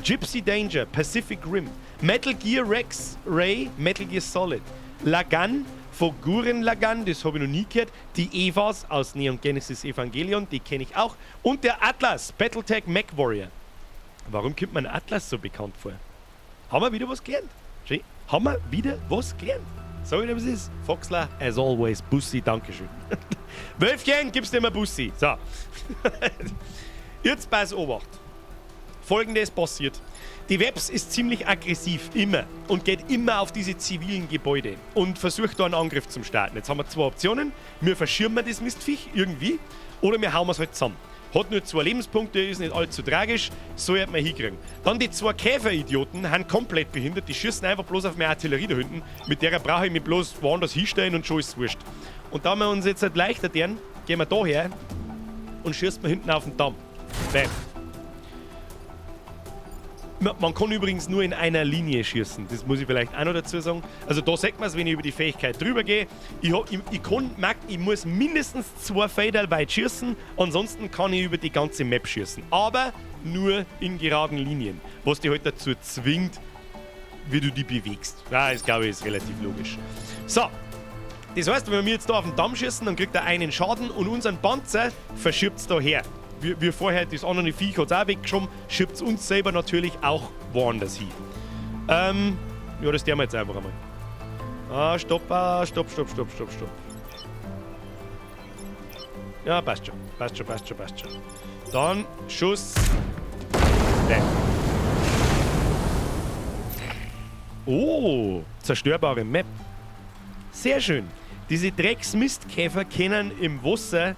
Gipsy Danger, Pacific Rim, Metal Gear Rex Ray, Metal Gear Solid, Lagann, von Gurren Lagann, das habe ich noch nie gehört, die Evas aus Neon Genesis Evangelion, die kenne ich auch, und der Atlas, Battletech Mech Warrior. Warum kommt mir ein Atlas so bekannt vor? Haben wir wieder was gelernt? Schön. Haben wir wieder was gelernt? Sag ich dir, was ist? Foxler, as always, Bussi, Dankeschön. Wölfchen, gibst dir mal Bussi. So. Jetzt pass Obacht. Folgendes passiert. Die Webs ist ziemlich aggressiv, immer. Und geht immer auf diese zivilen Gebäude. Und versucht da einen Angriff zu starten. Jetzt haben wir 2 Optionen. Wir verschirmen das Mistviech irgendwie. Oder wir hauen es halt zusammen. Hat nur 2 Lebenspunkte, ist nicht allzu tragisch, so wird man hinkriegen. Dann die 2 Käferidioten sind komplett behindert, die schießen einfach bloß auf meine Artillerie da hinten. Mit der brauche ich mich bloß woanders hinstellen und schon ist es wurscht. Und da wir uns jetzt halt leichter tun, gehen wir da her und schießen wir hinten auf den Damm. Bam. Man kann übrigens nur in einer Linie schießen, das muss ich vielleicht auch noch dazu sagen. Also da sieht man's, wenn ich über die Fähigkeit drüber gehe. Ich hab, ich, ich kann, mag, ich muss mindestens 2 Felder weit schießen, ansonsten kann ich über die ganze Map schießen. Aber nur in geraden Linien, was dich halt dazu zwingt, wie du die bewegst. Ja, das glaube ich ist relativ logisch. So, Das heißt, wenn wir jetzt da auf den Damm schießen, dann kriegt er einen Schaden und unseren Panzer verschiebt es da her. Wie vorher das andere Viech hat es auch weggeschoben, schiebt es uns selber natürlich auch woanders hin. Ja, das tun wir jetzt einfach einmal. Ah, stopp, ah, stopp, stopp, stopp, stopp, stopp. Ja, passt schon. Passt schon, passt schon, passt schon. Dann Schuss. Bam. Oh, zerstörbare Map. Sehr schön. Diese Drecksmistkäfer können im Wasser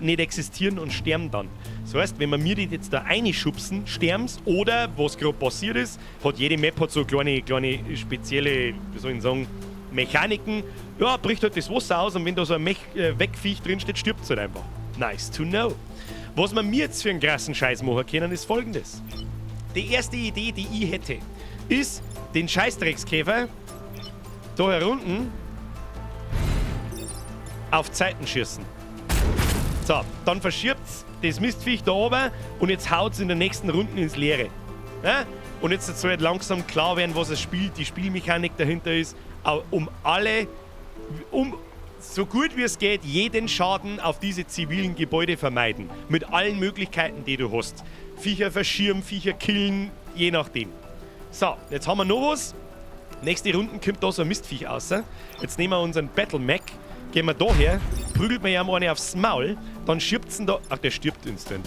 nicht existieren und sterben dann. Das heißt, wenn wir mir die jetzt da reinschubsen, sterben's. Oder, was gerade passiert ist, hat jede Map hat so kleine, kleine spezielle, wie soll ich sagen, Mechaniken. Ja, bricht halt das Wasser aus und wenn da so ein Wegviech drin steht, stirbt's halt einfach. Nice to know. Was wir mir jetzt für einen krassen Scheiß machen können, ist folgendes. Die erste Idee, die ich hätte, ist, den Scheißdreckskäfer da herunten auf Zeiten schießen. So, dann verschiebt's das Mistviech da oben und jetzt haut's in der nächsten Runde ins Leere. Ja? Und jetzt soll halt langsam klar werden, was es spielt, die Spielmechanik dahinter ist, um alle, um so gut wie es geht, jeden Schaden auf diese zivilen Gebäude vermeiden. Mit allen Möglichkeiten, die du hast. Viecher verschirmen, Viecher killen, je nachdem. So, jetzt haben wir noch was. Nächste Runde kommt da so ein Mistviech raus. Jetzt nehmen wir unseren Battle Mech, gehen wir da her, prügelt mir ihm eine aufs Maul, dann schirbt's ihn da. Ach, der stirbt instant.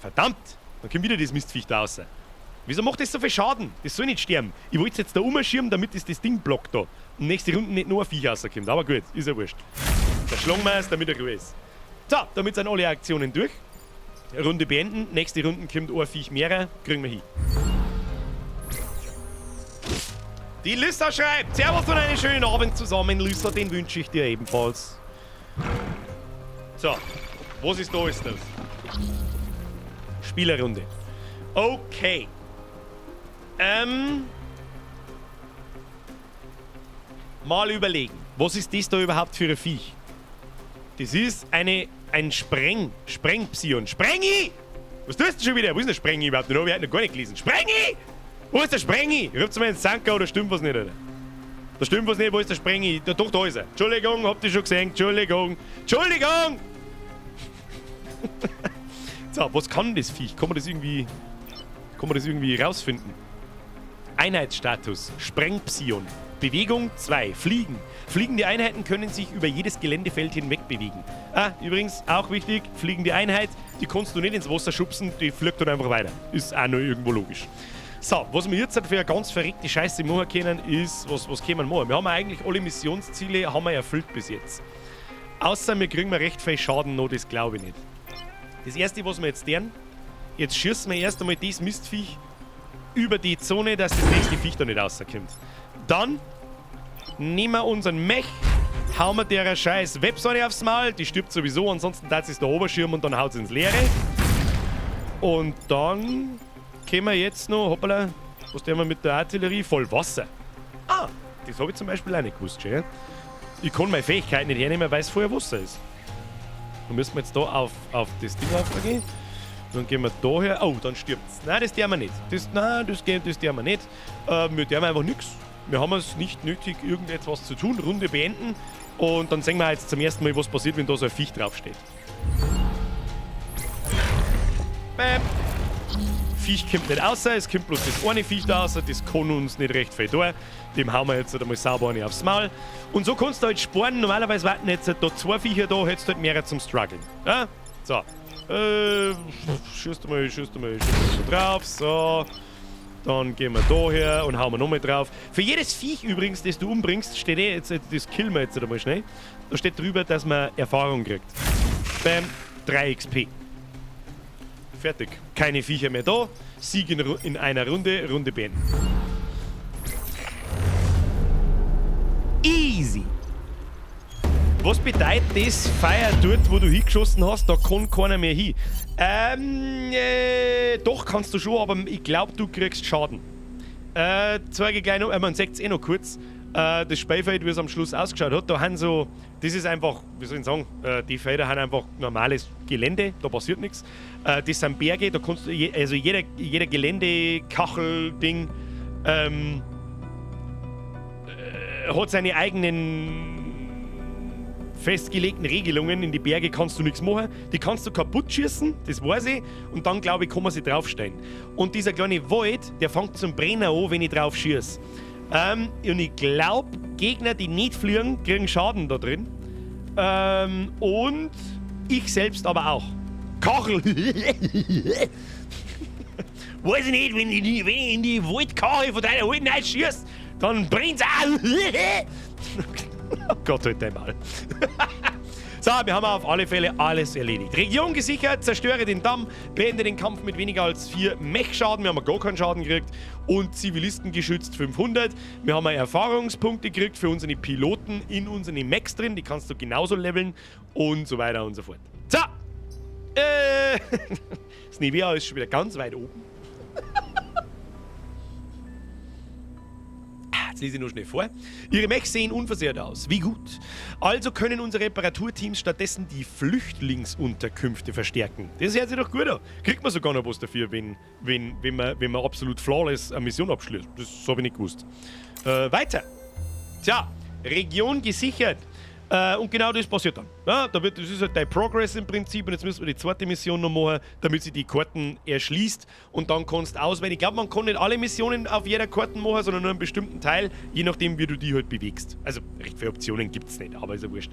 Verdammt! Dann kommt wieder das Mistviech da raus. Wieso macht das so viel Schaden? Das soll nicht sterben. Ich wollte es jetzt da umschirmen, damit das Ding blockt da. Und nächste Runde nicht nur ein Viech rauskommt. Aber gut, ist ja wurscht. Da schlagen wir es, damit er Ruhe ist. So, damit sind alle Aktionen durch. Runde beenden. Nächste Runde kommt ein Viech mehr. Kriegen wir hin. Die Lissa schreibt: Servus und einen schönen Abend zusammen, Lissa. Den wünsche ich dir ebenfalls. So, was ist da ist das? Spielerrunde. Okay. Mal überlegen. Was ist das da überhaupt für ein Viech? Das ist ein Sprengpsion. Sprengi! Was tust du schon wieder? Wo ist denn der Sprengi überhaupt? Den hab ich heute noch gar nicht gelesen. Sprengi! Wo ist der Sprengi? Ruft's mal in den Sanker oder stimmt was nicht, Alter? Da stimmt was nicht, wo ist der Sprengi? Da, doch, da ist er. Entschuldigung, habt ihr schon gesehen? Entschuldigung. Entschuldigung! So, was kann das Viech? Kann man das irgendwie, kann man das irgendwie rausfinden? Einheitsstatus, Sprengpsion. Bewegung 2, Fliegen. Fliegende Einheiten können sich über jedes Geländefeld hinweg bewegen. Ah, übrigens, auch wichtig, fliegende Einheit, die kannst du nicht ins Wasser schubsen, die fliegt dann einfach weiter. Ist auch nur irgendwo logisch. So, was wir jetzt halt für eine ganz verrückte Scheiße machen können, ist, was können wir machen? Wir haben eigentlich alle Missionsziele haben wir erfüllt bis jetzt. Außer wir kriegen recht viel Schaden noch, das glaube ich nicht. Das erste, was wir jetzt tun, jetzt schießen wir erst einmal das Mistviech über die Zone, dass das nächste Viech da nicht rauskommt. Dann nehmen wir unseren Mech, hauen wir der scheiß Webseite aufs Maul, die stirbt sowieso, ansonsten tat sie der Oberschirm und dann haut sie ins Leere. Und dann können wir jetzt noch, hoppala, was tun wir mit der Artillerie? Voll Wasser. Ah, das habe ich zum Beispiel auch nicht gewusst, schön. Ich kann meine Fähigkeit nicht hernehmen, weil es voll Wasser ist. Dann müssen wir jetzt da auf das Ding aufgehen. Dann gehen wir da her. Oh, dann stirbt's. Nein, das tun wir nicht. Nein, das tun wir nicht. Wir tun einfach nichts. Wir haben es nicht nötig, irgendetwas zu tun. Runde beenden. Und dann sehen wir jetzt zum ersten Mal, was passiert, wenn da so ein Viech draufsteht. Bäm. Viech kommt nicht raus, es kommt bloß das eine Viech da raus, das kann uns nicht recht viel tun. Dem hauen wir jetzt halt einmal sauber eine aufs Maul. Und so kannst du halt sparen. Normalerweise warten jetzt halt da zwei Viecher da, hättest du halt mehrere zum Struggeln. Ja? So. Schießt mal drauf. So. Dann gehen wir da her und hauen wir nochmal drauf. Für jedes Viech übrigens, das du umbringst, steht eh jetzt, das killen wir jetzt einmal schnell. Da steht drüber, dass man Erfahrung kriegt. Bam, 3 XP. Fertig. Keine Viecher mehr da. Sieg in einer Runde, Runde beenden. Easy. Was bedeutet das Feuer dort, wo du hingeschossen hast? Da kann keiner mehr hin. Doch, kannst du schon, aber ich glaube, du kriegst Schaden. Zeige ich gleich noch, man sieht es eh noch kurz. Das Spielfeld, wie es am Schluss ausgeschaut hat, da haben so, das ist einfach, wie soll ich sagen, die Felder haben einfach normales Gelände, da passiert nichts. Das sind Berge, da kannst du, also jeder Geländekachel-Ding hat seine eigenen festgelegten Regelungen. In die Berge kannst du nichts machen. Die kannst du kaputt schießen, das weiß ich. Und dann, glaube ich, kann man sie draufstellen. Und dieser kleine Wald, der fängt zum Brennen an, wenn ich drauf schieße. Und ich glaube, Gegner, die nicht fliegen, kriegen Schaden da drin. Und ich selbst aber auch. Kachel! Weiß ich nicht, wenn ich in die Waldkachel von deiner Alten schießt, dann brennt's auch. Oh Gott, halt einmal. So, wir haben auf alle Fälle alles erledigt. Region gesichert, zerstöre den Damm, beende den Kampf mit weniger als 4 Mech-Schaden. Wir haben gar keinen Schaden gekriegt. Und Zivilisten geschützt 500. Wir haben Erfahrungspunkte gekriegt für unsere Piloten in unseren Mechs drin. Die kannst du genauso leveln und so weiter und so fort. So! Das Nivea ist schon wieder ganz weit oben. Jetzt lese ich nur schnell vor. Ihre Mechs sehen unversehrt aus. Wie gut. Also können unsere Reparaturteams stattdessen die Flüchtlingsunterkünfte verstärken. Das hört sich doch gut an. Kriegt man sogar noch was dafür, wenn man absolut flawless eine Mission abschließt. Das habe ich nicht gewusst. Weiter. Tja, Region gesichert. Und genau das passiert dann. Ja, das ist halt dein Progress im Prinzip. Und jetzt müssen wir die zweite Mission noch machen, damit sie die Karten erschließt. Und dann kannst du auswählen. Ich glaube, man kann nicht alle Missionen auf jeder Karte machen, sondern nur einen bestimmten Teil, je nachdem, wie du die halt bewegst. Also, recht viele Optionen gibt es nicht, aber ist ja wurscht.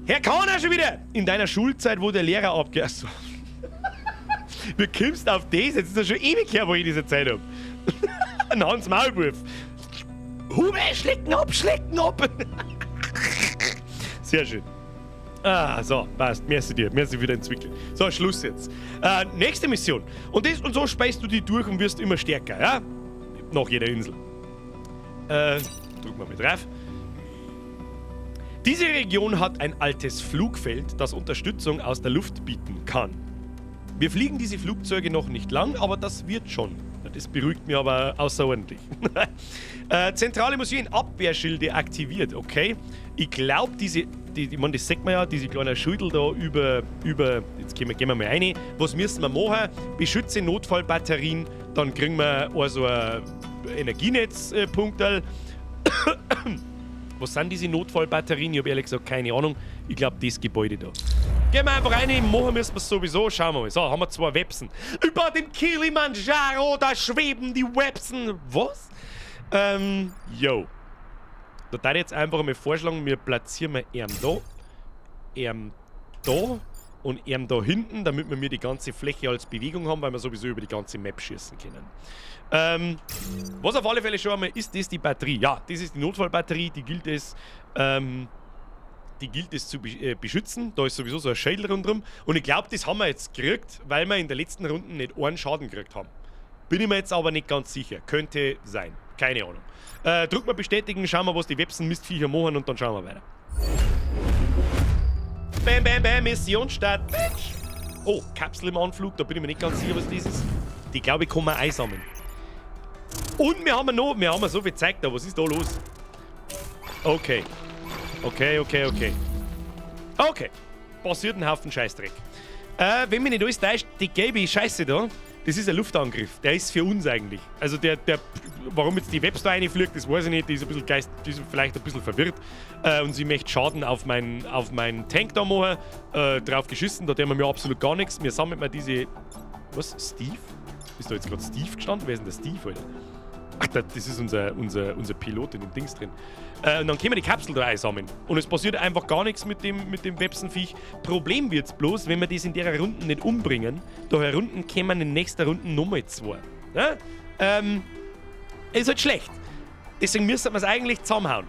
Herr Kahner schon wieder! In deiner Schulzeit, wo der Lehrer abge... Achso. Wie kommst du auf das? Jetzt ist das schon ewig her, wo ich diese Zeit habe. Ein Hans Maulwurf. Hube, schlecken ab, schlecken ab! Sehr schön. Ah, so, passt. Merci dir. Merci für deinen Zwickel. So, Schluss jetzt. Nächste Mission. Und so speist du die durch und wirst immer stärker, ja? Nach jeder Insel. Drücken wir mal drauf. Diese Region hat ein altes Flugfeld, das Unterstützung aus der Luft bieten kann. Wir fliegen diese Flugzeuge noch nicht lang, aber das wird schon. Das beruhigt mich aber außerordentlich. Zentrale Museen, Abwehrschilde aktiviert, okay. Ich glaube, ich meine, das sieht man ja, diese kleinen Schildel da über jetzt gehen wir mal rein. Was müssen wir machen? Beschütze Notfallbatterien, dann kriegen wir also ein Energienetzpunkterl. Was sind diese Notfallbatterien? Ich habe ehrlich gesagt keine Ahnung. Ich glaube, das Gebäude da. Gehen wir einfach rein, machen müssen wir es sowieso. Schauen wir mal. So, haben wir 2 Websen. Über dem Kilimanjaro, da schweben die Websen. Was? Yo. Da darf ich jetzt einfach mal vorschlagen, wir platzieren mal ihn da und ihn da hinten, damit wir die ganze Fläche als Bewegung haben, weil wir sowieso über die ganze Map schießen können. Was auf alle Fälle schon einmal ist, das die Batterie. Ja, das ist die Notfallbatterie, die gilt es zu beschützen. Da ist sowieso so ein Schädel rundherum. Und ich glaube, das haben wir jetzt gekriegt, weil wir in der letzten Runde nicht einen Schaden gekriegt haben. Bin ich mir jetzt aber nicht ganz sicher. Könnte sein. Keine Ahnung. Drück mal bestätigen, schauen wir, was die Websen Mistviecher machen und dann schauen wir weiter. Bam, bam, bam, Mission Start. Bitch. Oh, Kapsel im Anflug, da bin ich mir nicht ganz sicher, was das ist. Die, glaube ich, kann man einsammeln. Und wir haben noch, wir haben so viel Zeug da. Was ist da los? Okay. Okay, okay, okay. Okay. Passiert ein Haufen Scheißdreck. Wenn mich nicht alles täuscht, die gelbe Scheiße da, das ist ein Luftangriff. Der ist für uns eigentlich. Also der warum jetzt die Webs da reinfliegt, das weiß ich nicht. Die ist ein bisschen geist, die ist vielleicht ein bisschen verwirrt. Und sie möchte Schaden auf meinen Tank da machen. Drauf geschissen, da tun wir mir absolut gar nichts. Wir sammeln mal diese... Was? Steve? Ist da jetzt gerade Steve gestanden? Wer ist denn der Steve, Alter? Ach, das ist unser Pilot in dem Dings drin. Und dann können wir die Kapsel da einsammeln. Und es passiert einfach gar nichts mit dem Websenviech. Problem wird's bloß, wenn wir das in der Runde nicht umbringen. Daher Runden kämen in nächster Runde nochmal 2. Ja? Ist halt schlecht. Deswegen müsste man es eigentlich zusammenhauen.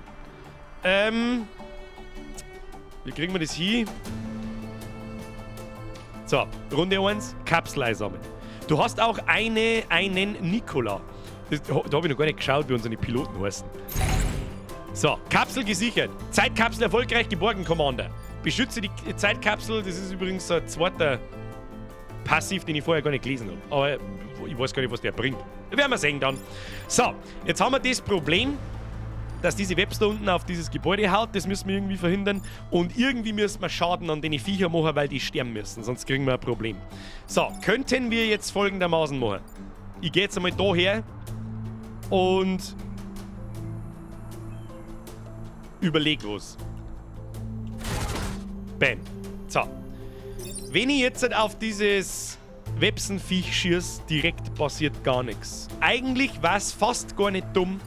Wie kriegen wir das hin? So, Runde 1, Kapsel einsammeln. Du hast auch einen Nikola. Da habe ich noch gar nicht geschaut, wie unsere Piloten heißen. So, Kapsel gesichert. Zeitkapsel erfolgreich geborgen, Commander. Beschütze die Zeitkapsel. Das ist übrigens ein zweiter Passiv, den ich vorher gar nicht gelesen habe. Aber ich weiß gar nicht, was der bringt. Werden wir sehen dann. So, jetzt haben wir das Problem, dass diese Webs da unten auf dieses Gebäude haut. Das müssen wir irgendwie verhindern. Und irgendwie müssen wir Schaden an den Viecher machen, weil die sterben müssen. Sonst kriegen wir ein Problem. So, könnten wir jetzt folgendermaßen machen. Ich gehe jetzt einmal da her und überleg was. Bam. So. Wenn ich jetzt auf dieses Websenviech schieße, direkt passiert gar nichts. Eigentlich war es fast gar nicht dumm,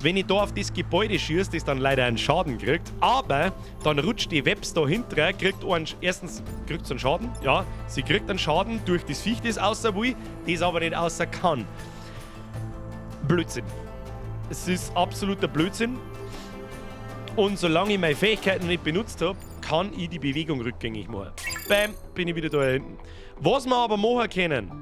wenn ich da auf das Gebäude schieße, das dann leider einen Schaden kriegt, aber dann rutscht die Webs da hinterher, kriegt einen, erstens kriegt sie einen Schaden, ja, sie kriegt einen Schaden durch das Viech, das außer will, das aber nicht außer kann. Blödsinn. Es ist absoluter Blödsinn. Und solange ich meine Fähigkeiten nicht benutzt habe, kann ich die Bewegung rückgängig machen. Bam, bin ich wieder da hinten. Was wir aber machen können,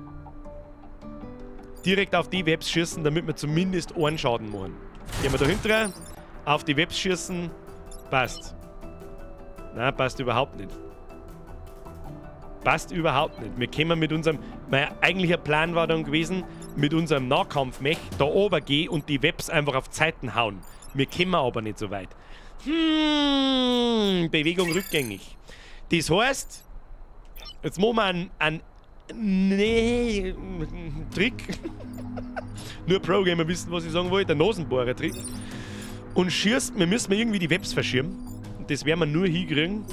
direkt auf die Webs schießen, damit wir zumindest einen Schaden machen. Gehen wir da hinterher, auf die Webs schießen, passt. Nein, passt überhaupt nicht. Passt überhaupt nicht. Wir kommen mit unserem, mein eigentlicher Plan war dann gewesen, mit unserem Nahkampfmech da oben gehen und die Webs einfach auf Zeiten hauen. Wir kommen aber nicht so weit. Bewegung rückgängig. Das heißt, jetzt machen wir einen Trick. Nur Pro-Gamer wissen, was ich sagen wollte. Der Nasenbohrer-Trick. Und schießt, wir müssen irgendwie die Webs verschirmen. Und das werden wir nur hinkriegen,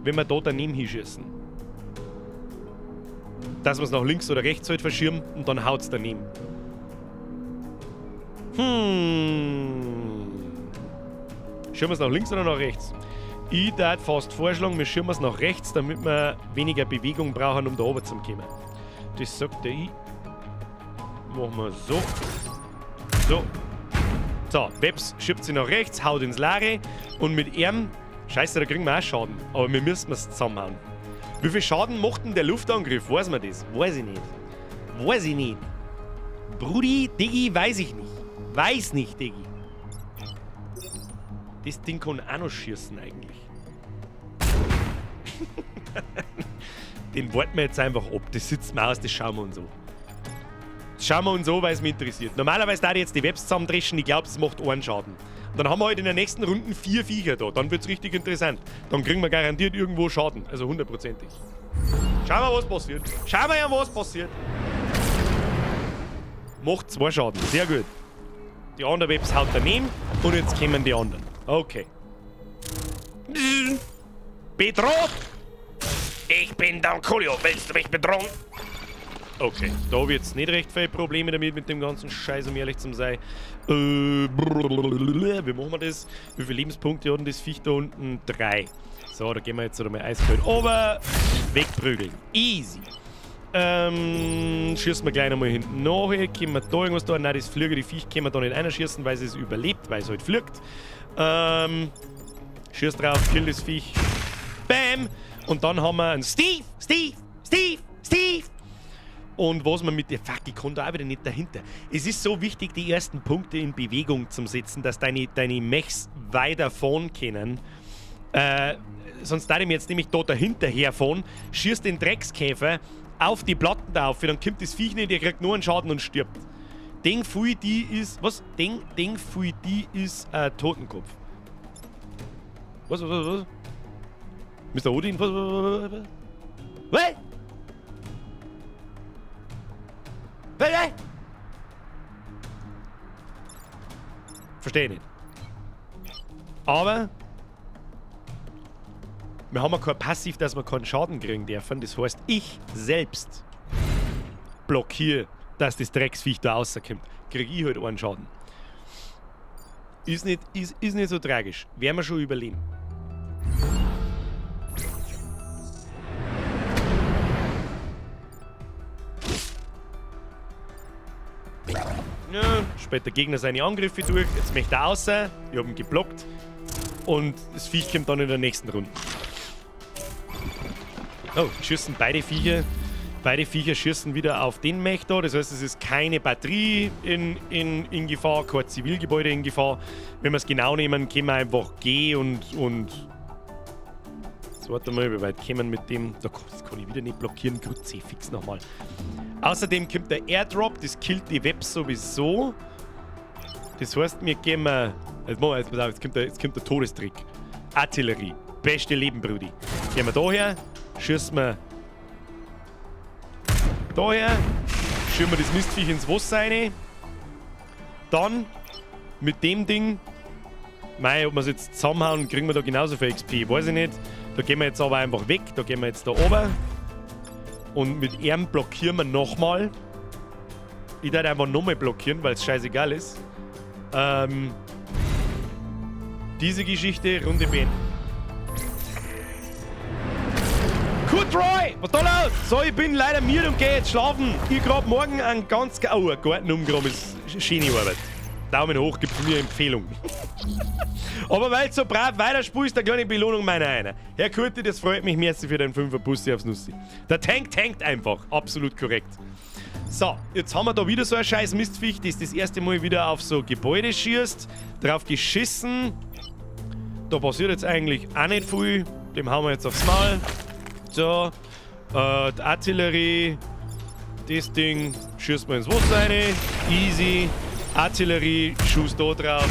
wenn wir da daneben hinschießen. Dass wir es nach links oder rechts halt verschirmen und dann haut's daneben. Schirmen wir es nach links oder nach rechts? Ich würde fast vorschlagen, wir schirmen es nach rechts, damit wir weniger Bewegung brauchen, um da oben zu kommen. Das sagt der ich. Machen wir so. So. So, Webs schiebt sie nach rechts, haut ins Leere und mit ihm, scheiße, da kriegen wir auch Schaden, aber wir müssen es zusammenhauen. Wie viel Schaden macht denn der Luftangriff? Weiß man das? Weiß ich nicht. Weiß ich nicht. Brudi, Diggi, weiß ich nicht. Weiß nicht, Diggi. Das Ding kann auch noch schießen eigentlich. Den warten wir jetzt einfach ab. Das sitzt mir aus, das schauen wir uns an. Das schauen wir uns an, weil es mich interessiert. Normalerweise da ich jetzt die Webs zusammendreschen, ich glaub, es macht einen Schaden. Und dann haben wir halt in der nächsten Runde 4 Viecher da. Dann wird's richtig interessant. Dann kriegen wir garantiert irgendwo Schaden. Also hundertprozentig. Schauen wir, was passiert. Schauen wir ja, was passiert. Macht 2 Schaden. Sehr gut. Die anderen Webs haut daneben und jetzt kommen die anderen. Okay. Bedroht! Ich bin Don Coolio. Willst du mich bedrohen? Okay, da wird's nicht recht viele Probleme damit, mit dem ganzen Scheiß, um ehrlich zu sein. Wie machen wir das? Wie viele Lebenspunkte hat denn das Viech da unten? 3. So, da gehen wir jetzt einmal eiskalt runter. Wegprügeln. Easy. Schießen wir gleich nochmal hinten nach. Können wir da irgendwas da? Nein, das fliegende Viech können wir da nicht einschießen, weil es es überlebt, weil es halt fliegt. Schieß drauf, kill das Viech. Bam! Und dann haben wir einen Steve! Steve! Steve! Steve! Und was man mit der... Fuck, ich kann da auch wieder nicht dahinter. Es ist so wichtig, die ersten Punkte in Bewegung zu setzen, dass deine Mechs weiter fahren können. Sonst darf ich mir jetzt nämlich da dahinter herfahren, schießt den Dreckskäfer auf die Platten da auf, dann kommt das Viech nicht, der kriegt nur einen Schaden und stirbt. Ding Fui die ist... Was? Ding Fui die ist Totenkopf. Was? Mister Odin? Was? Was? Was? Verstehe ich nicht. Aber wir haben ja kein Passiv, dass wir keinen Schaden kriegen dürfen. Das heißt, ich selbst blockiere, dass das Drecksviech da rauskommt. Krieg ich halt einen Schaden. Ist nicht so tragisch. Werden wir schon überleben. Ja, späht der Gegner seine Angriffe durch. Jetzt möchte er raus. Ich hab ihn geblockt. Und das Viech kommt dann in der nächsten Runde. Oh, schießen beide Viecher. Beide Viecher schießen wieder auf den Mech da. Das heißt, es ist keine Batterie in Gefahr, kein Zivilgebäude in Gefahr. Wenn wir es genau nehmen, können wir einfach gehen und jetzt warte mal, wie weit kommen wir mit dem? Da, das kann ich wieder nicht blockieren. Kruzifix nochmal. Außerdem kommt der Airdrop, das killt die Webs sowieso. Das heißt, wir gehen mal. Jetzt machen wir, jetzt pass auf, jetzt kommt der Todestrick. Artillerie. Beste Leben, Brudi. Gehen wir da her, schießen wir daher, schirmen wir das Mistviech ins Wasser rein. Dann mit dem Ding Mei, ob wir es jetzt zusammenhauen, kriegen wir da genauso viel XP. Weiß ich nicht. Da gehen wir jetzt aber einfach weg. Da gehen wir jetzt da oben. Und mit ihm blockieren wir nochmal. Ich werde einfach nochmal blockieren, weil es scheißegal ist. Diese Geschichte, Runde beenden. Kurt Roy, was da los? So, ich bin leider müde und gehe jetzt schlafen. Ich grab morgen einen ganz. Oh, einen Garten umgraben ist schöne Arbeit. Daumen hoch, gibt von mir Empfehlung. Aber weil du so brav weiterspielst, eine kleine Belohnung meiner einer. Herr Kurti, das freut mich, merci für den 5er Bussi aufs Nussi. Der Tank tankt einfach. Absolut korrekt. So, jetzt haben wir da wieder so ein scheiß Mistviech, das das erste Mal wieder auf so Gebäude schießt. Drauf geschissen. Da passiert jetzt eigentlich auch nicht viel. Dem hauen wir jetzt aufs Maul. So, die Artillerie. Das Ding schießt man ins Wasser rein. Easy. Artillerie, Schuss da drauf.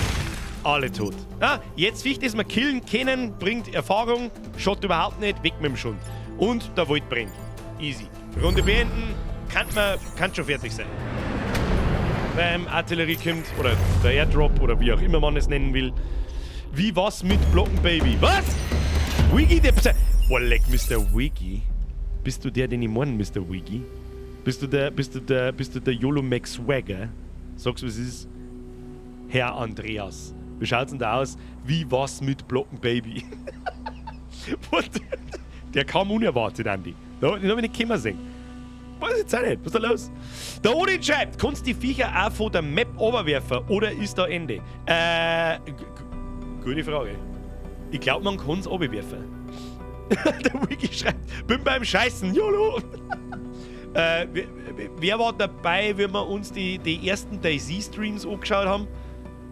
Alle tot. Ah, jetzt Viech, das wir killen können, bringt Erfahrung. Schaut überhaupt nicht. Weg mit dem Schund. Und der Wald brennt. Easy. Runde beenden. Kann schon fertig sein. Beim Artillerie kommt, oder der Airdrop, oder wie auch immer man es nennen will. Wie was mit Blocken, Baby? Was? Wiggy, der. Oh, leck, Mr. Wiggy. Bist du der, den ich meine, Mr. Wiggy? Bist du der YOLO Max Swagger? Sag's, was ist? Herr Andreas. Wie schaut's denn da aus? Wie was mit Blocken, Baby? What? Der kam unerwartet, Andi. Da, den hab ich nicht kommen sehen. Weiß ich jetzt auch nicht. Was ist da los? Der Odin schreibt, kannst die Viecher auch von der Map oberwerfen oder ist da Ende? Gute Frage. Ich glaube, man kann es werfen. Der Wiki schreibt, bin beim Scheißen, YOLO! Wer war dabei, wenn wir uns die ersten DayZ-Streams angeschaut haben?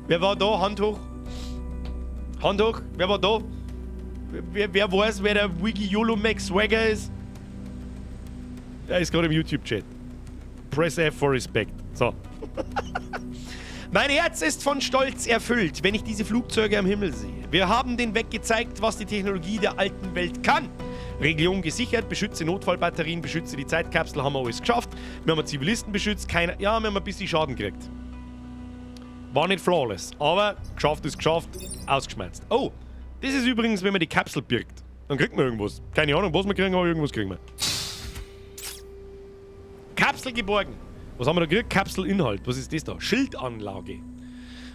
Wer war da? Hand hoch. Hand hoch. Wer war da? Wer weiß, wer der Wiki YOLO Max Swagger ist? Er ist gerade im YouTube-Chat. Press F for Respect. So. Mein Herz ist von Stolz erfüllt, wenn ich diese Flugzeuge am Himmel sehe. Wir haben den Weg gezeigt, was die Technologie der alten Welt kann. Region gesichert, beschütze Notfallbatterien, beschütze die Zeitkapsel, haben wir alles geschafft. Wir haben Zivilisten beschützt, keiner, ja, wir haben ein bisschen Schaden gekriegt. War nicht flawless, aber geschafft ist geschafft, ausgeschmerzt. Oh, das ist übrigens, wenn man die Kapsel birgt. Dann kriegt man irgendwas. Keine Ahnung, was wir kriegen, aber irgendwas kriegen wir. Kapsel geborgen. Was haben wir da gekriegt? Kapselinhalt. Was ist das da? Schildanlage.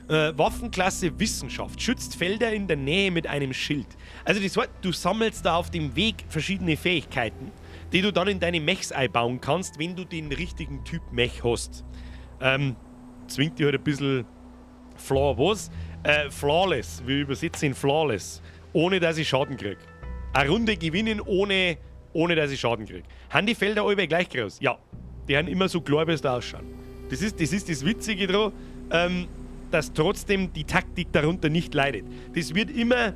Waffenklasse Wissenschaft. Schützt Felder in der Nähe mit einem Schild. Also das heißt, du sammelst da auf dem Weg verschiedene Fähigkeiten, die du dann in deine Mechs einbauen kannst, wenn du den richtigen Typ Mech hast. Zwingt dich halt ein bisschen Flaw was? Flawless. Wir übersetzen in Flawless. Ohne dass ich Schaden krieg. Eine Runde gewinnen, ohne dass ich Schaden krieg. Haben die Felder alle gleich groß? Ja. Die haben immer so klar, wie es da ausschauen. Das ist das Witzige dran, dass trotzdem die Taktik darunter nicht leidet. Das wird immer,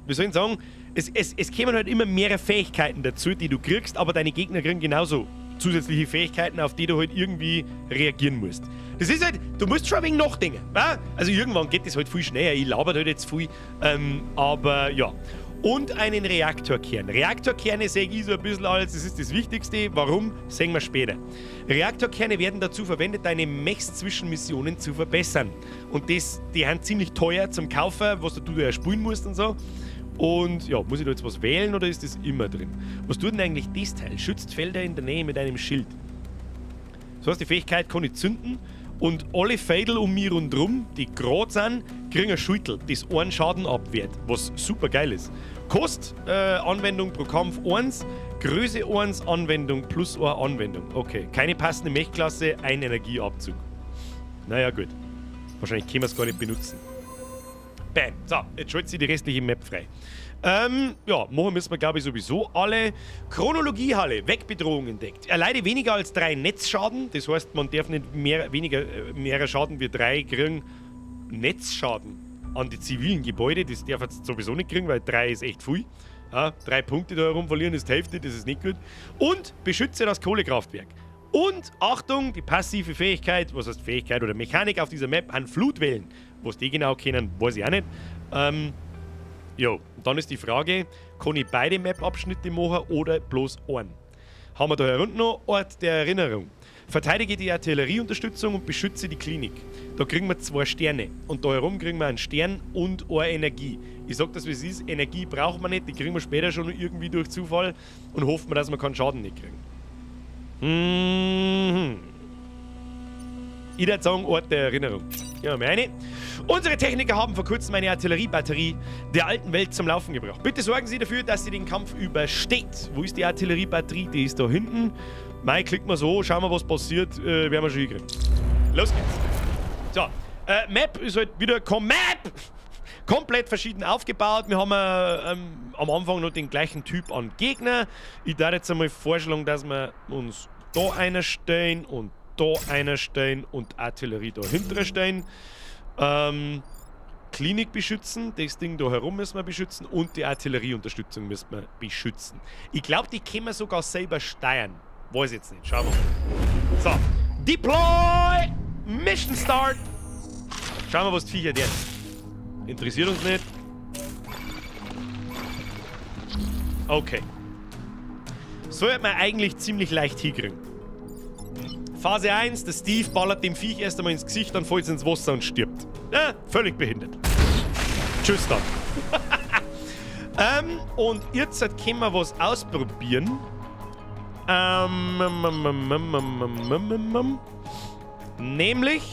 wie soll ich sagen, es kämen halt immer mehrere Fähigkeiten dazu, die du kriegst, aber deine Gegner kriegen genauso zusätzliche Fähigkeiten, auf die du halt irgendwie reagieren musst. Das ist halt, du musst schon ein wenig nachdenken. Wa? Also irgendwann geht das halt viel schneller, ich laber halt jetzt viel, aber ja. Und einen Reaktorkern. Reaktorkerne sehe ich so ein bisschen als, das ist das Wichtigste. Warum? Sehen wir später. Reaktorkerne werden dazu verwendet, deine Mechs zwischen Missionen zu verbessern. Und das, die sind ziemlich teuer zum Kaufen, was du da ja spielen musst und so. Und ja, muss ich da jetzt was wählen oder ist das immer drin? Was tut denn eigentlich das Teil? Schützt Felder in der Nähe mit einem Schild. Das heißt, die Fähigkeit kann ich zünden und alle Feidel um mich rundherum, die gerade sind, kriegen ein Schildl, das einen Schaden abwehrt, was super geil ist. Kost, Anwendung pro Kampf 1, Größe 1, Anwendung plus 1 Anwendung. Okay, keine passende Mech-Klasse, ein Energieabzug. Naja, gut. Wahrscheinlich können wir es gar nicht benutzen. Bam. So, jetzt schaltet sich die restliche Map frei. Ja, machen müssen wir, glaube ich, sowieso alle. Chronologiehalle, Wegbedrohung entdeckt. Erleide weniger als 3 Netzschaden. Das heißt, man darf nicht mehr, weniger, mehr Schaden wie 3 kriegen. Netzschaden an die zivilen Gebäude, das darf jetzt sowieso nicht kriegen, weil 3 ist echt viel. Ja, 3 Punkte da herum verlieren ist die Hälfte, das ist nicht gut. Und beschütze das Kohlekraftwerk. Und Achtung, die passive Fähigkeit, was heißt Fähigkeit oder Mechanik auf dieser Map, an Flutwellen. Was die genau kennen, weiß ich auch nicht. Jo, und dann ist die Frage, kann ich beide Map-Abschnitte machen oder bloß einen? Haben wir da herunten noch Ort der Erinnerung. Verteidige die Artillerieunterstützung und beschütze die Klinik. Da kriegen wir 2 Sterne. Und da herum kriegen wir einen Stern und eine Energie. Ich sag das, wie es ist. Energie braucht man nicht. Die kriegen wir später schon irgendwie durch Zufall. Und hoffen wir, dass wir keinen Schaden nicht kriegen. Ich würde sagen, Ort der Erinnerung. Ja, mal eine. Unsere Techniker haben vor kurzem eine Artilleriebatterie der alten Welt zum Laufen gebracht. Bitte sorgen Sie dafür, dass sie den Kampf übersteht. Wo ist die Artilleriebatterie? Die ist da hinten. Mei, klicken wir so, schauen wir, was passiert. Werden wir schon hinkriegen. Los geht's. So, Map ist halt wieder Map! Komplett verschieden aufgebaut. Wir haben am Anfang noch den gleichen Typ an Gegner. Ich darf jetzt einmal vorschlagen, dass wir uns da einer stellen und da einer stellen und Artillerie da hinter stellen. Klinik beschützen, das Ding da herum müssen wir beschützen und die Artillerieunterstützung müssen wir beschützen. Ich glaub, die können wir sogar selber steuern. Weiß jetzt nicht. Schauen wir mal. So. Deploy! Mission Start! Schauen wir, was die Viecher werden. Interessiert uns nicht. Okay. Sollte man eigentlich ziemlich leicht hinkriegen. Phase 1, der Steve ballert dem Viech erst einmal ins Gesicht, dann fällt es ins Wasser und stirbt. Ja, völlig behindert. Tschüss dann. Und jetzt können wir was ausprobieren. Nämlich,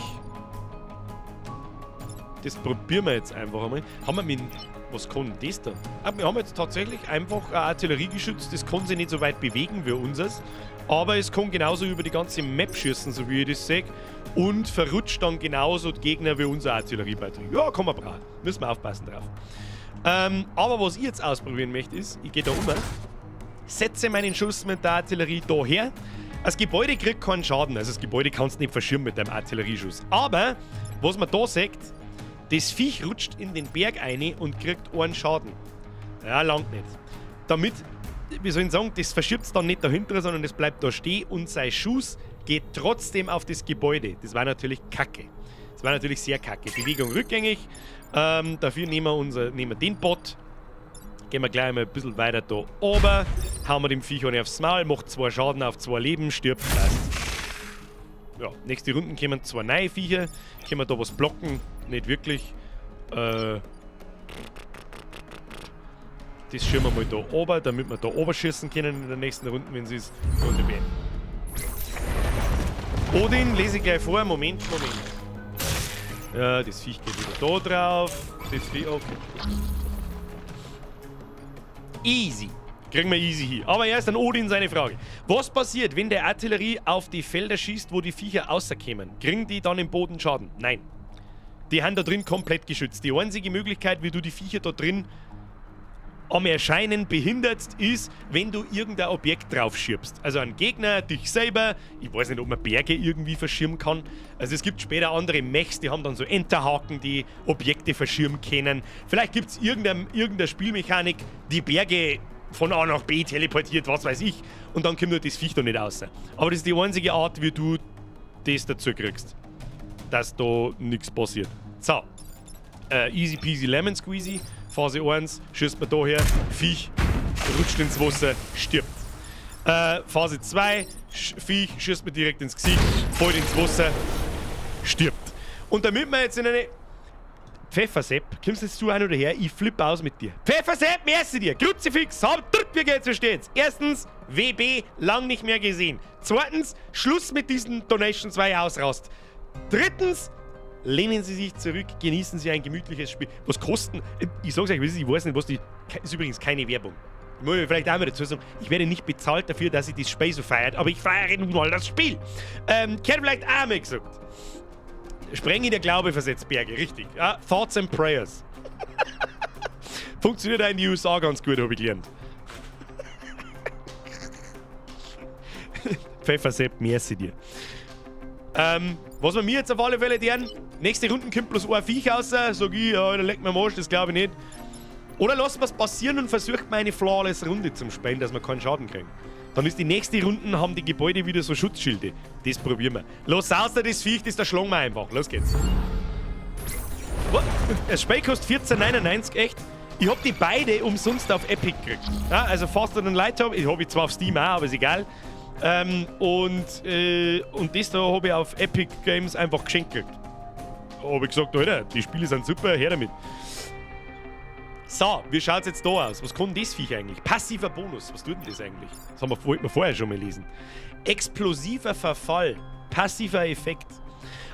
das probieren wir jetzt einfach einmal. Haben wir mit, was kann denn das da? Ah, wir haben jetzt tatsächlich einfach ein Artilleriegeschütz, das kann sich nicht so weit bewegen wie unseres. Aber es kann genauso über die ganze Map schießen, so wie ich das sehe. Und verrutscht dann genauso die Gegner wie unsere Artilleriebatterie. Ja, kann man brauchen. Müssen wir aufpassen drauf. Aber was ich jetzt ausprobieren möchte, ist, ich gehe da um, setze meinen Schuss mit der Artillerie da her. Das Gebäude kriegt keinen Schaden, also das Gebäude kannst du nicht verschirmen mit deinem Artillerieschuss. Aber, was man da sieht, das Viech rutscht in den Berg rein und kriegt einen Schaden. Ja, langt nicht. Damit, wie soll ich sagen, das verschiebt es dann nicht dahinter, sondern das bleibt da stehen und sein Schuss geht trotzdem auf das Gebäude. Das war natürlich kacke. Das war natürlich sehr kacke. Bewegung rückgängig. Dafür nehmen wir, nehmen wir den Bot. Gehen wir gleich mal ein bisschen weiter da oben. Hauen wir dem Viech auch aufs Maul, macht 2 Schaden auf 2 Leben, stirbt, passt. Ja, nächste Runden kommen 2 neue Viecher. Können wir da was blocken? Nicht wirklich. Das schirmen wir mal da oben, damit wir da oben schießen können in der nächsten Runde, wenn sie es Runde beenden. Odin, lese ich gleich vor. Moment, Moment. Ja, das Viech geht wieder da drauf. Das Viech, okay. Easy. Kriegen wir easy hier. Aber erst an Odin seine Frage. Was passiert, wenn der Artillerie auf die Felder schießt, wo die Viecher rauskommen? Kriegen die dann im Boden Schaden? Nein. Die haben da drin komplett geschützt. Die einzige Möglichkeit, wie du die Viecher da drin am Erscheinen behinderst, ist, wenn du irgendein Objekt drauf schiebst. Also einen Gegner, dich selber. Ich weiß nicht, ob man Berge irgendwie verschirmen kann. Also es gibt später andere Mechs, die haben dann so Enterhaken, die Objekte verschirmen können. Vielleicht gibt's irgendeine Spielmechanik, die Berge von A nach B teleportiert, was weiß ich. Und dann kommt nur das Viech da nicht raus. Aber das ist die einzige Art, wie du das dazu kriegst, dass da nichts passiert. So. Easy peasy lemon squeezy. Phase 1, schießt man da her, Viech rutscht ins Wasser, stirbt. Phase 2, Viech schießt man direkt ins Gesicht, fällt ins Wasser, stirbt. Und damit wir jetzt in eine... Pfeffersepp, kommst jetzt du ein oder her, ich flippe aus mit dir. Pfeffersepp, merci dir, Kruzifix, hab, drück, wie geht's, wie steht's? Erstens, WB, lang nicht mehr gesehen. Zweitens, Schluss mit diesen Donations, weil ich ausrast. Drittens, lehnen Sie sich zurück, genießen Sie ein gemütliches Spiel. Was kosten? Ich sag's euch, ich weiß nicht, was die... Ist übrigens keine Werbung. Ich muss vielleicht auch mal dazu sagen, ich werde nicht bezahlt dafür, dass ich das Spiel so feiert, aber ich feiere nun mal das Spiel. Gehört vielleicht auch mal gesagt. Sprenge der Glaube versetzt Berge, richtig. Ja, Thoughts and Prayers. Funktioniert auch in den USA ganz gut, hab ich gelernt. Pfeffersepp, merci dir. Was wir mir jetzt auf alle Fälle deren, nächste Runde kommt bloß ein Viech raus, sag ich, ja, da leckt mir am Arsch, das glaube ich nicht. Oder lass was passieren und versucht mal eine flawless Runde zum Spielen, dass wir keinen Schaden kriegen. Dann ist die nächste Runde, haben die Gebäude wieder so Schutzschilde. Das probieren wir. Los raus, das Viech, das da schlagen wir einfach. Los geht's. Das Spiel kostet 14,99, echt? Ich hab die beide umsonst auf Epic gekriegt. Ja, also Faster Than Light hab ich zwar auf Steam auch, aber ist egal. Und das da habe ich auf Epic Games einfach geschenkt gekriegt. Habe ich gesagt, Alter, die Spiele sind super, her damit. So, wie schaut's jetzt da aus? Was kann das Viech eigentlich? Passiver Bonus, was tut denn das eigentlich? Das wollten wir vorher schon mal lesen. Explosiver Verfall, passiver Effekt.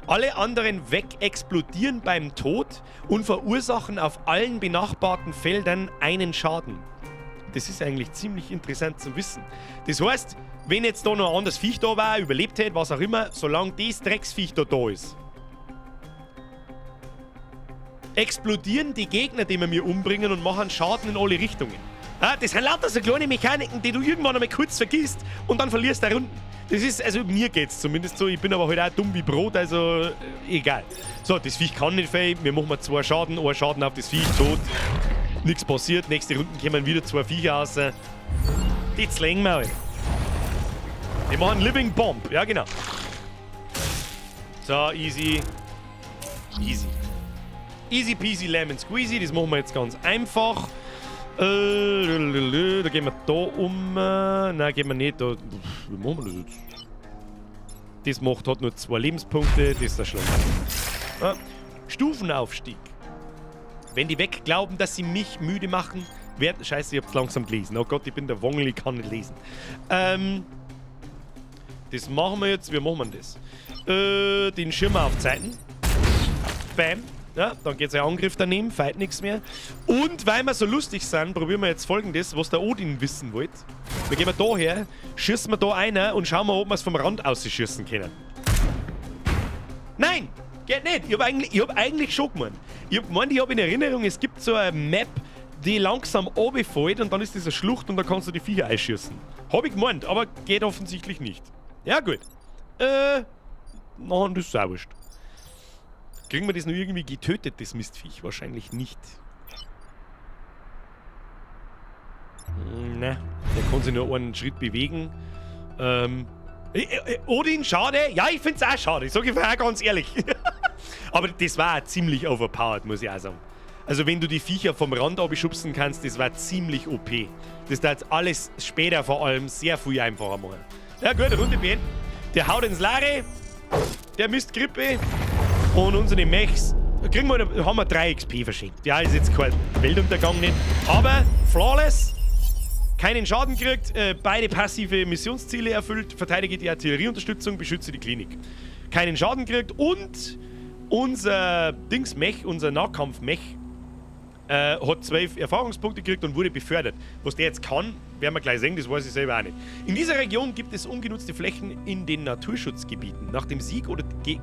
Alle anderen Vek explodieren beim Tod und verursachen auf allen benachbarten Feldern einen Schaden. Das ist eigentlich ziemlich interessant zu wissen. Das heißt, wenn jetzt da noch ein anderes Viech da war, überlebt hätte, was auch immer, solange das Drecksviech da ist, explodieren die Gegner, die wir mir umbringen, und machen Schaden in alle Richtungen. Ja, das sind lauter so kleine Mechaniken, die du irgendwann einmal kurz vergisst und dann verlierst du Runden. Das ist, also mir geht's zumindest so, ich bin aber halt auch dumm wie Brot, also egal. So, das Viech kann nicht viel, wir machen mal 2 Schaden, 1 Schaden auf das Viech, tot. Nichts passiert, nächste Runde kommen wieder 2 Viecher raus. Die zlängen wir halt. Die machen Living Bomb, ja genau. So, easy. Easy. Easy peasy lemon squeezy, das machen wir jetzt ganz einfach. Da gehen wir da um. Nein, gehen wir nicht. Da, wie machen wir das jetzt? Das hat nur 2 Lebenspunkte, das ist der Schlag. Ja. Stufenaufstieg. Wenn die Vek glauben, dass sie mich müde machen, werden. Scheiße, ich hab's langsam gelesen. Oh Gott, ich bin der Wongel, ich kann nicht lesen. Das machen wir jetzt. Wie machen wir das? Den Schirm auf Zeiten. Bam. Ja, dann geht sein Angriff daneben, feit nichts mehr. Und weil wir so lustig sind, probieren wir jetzt Folgendes, was der Odin wissen wollte. Wir gehen da her, schießen wir da einer und schauen mal, ob wir es vom Rand aus schießen können. Nein! Geht nicht! Ich hab eigentlich schon gemeint. Ich hab gemeint, ich hab in Erinnerung, es gibt so eine Map, die langsam runterfällt und dann ist das eine Schlucht und da kannst du die Viecher einschießen. Hab ich gemeint, aber geht offensichtlich nicht. Ja, gut. Na, das ist auch wurscht. Kriegen wir das noch irgendwie getötet, das Mistviech? Wahrscheinlich nicht. Ne, der kann sich nur einen Schritt bewegen. Odin, schade. Ja, ich find's auch schade. Ich sag ich auch ganz ehrlich. Aber das war auch ziemlich overpowered, muss ich auch sagen. Also wenn du die Viecher vom Rand abschubsen kannst, das war ziemlich OP. Das darf alles später vor allem sehr viel einfacher machen. Ja gut, Runde beenden. Der haut ins Leere. Der Mistgrippe. Und unsere Mechs haben wir 3 XP verschenkt. Ja, ist jetzt kein Weltuntergang nicht. Aber flawless, keinen Schaden gekriegt, beide passive Missionsziele erfüllt, verteidige die Artillerieunterstützung, beschütze die Klinik. Keinen Schaden gekriegt und unser Dings-Mech, unser Nahkampf-Mech, hat 12 Erfahrungspunkte gekriegt und wurde befördert. Was der jetzt kann, werden wir gleich sehen, das weiß ich selber auch nicht. In dieser Region gibt es ungenutzte Flächen in den Naturschutzgebieten. Nach dem Sieg oder ich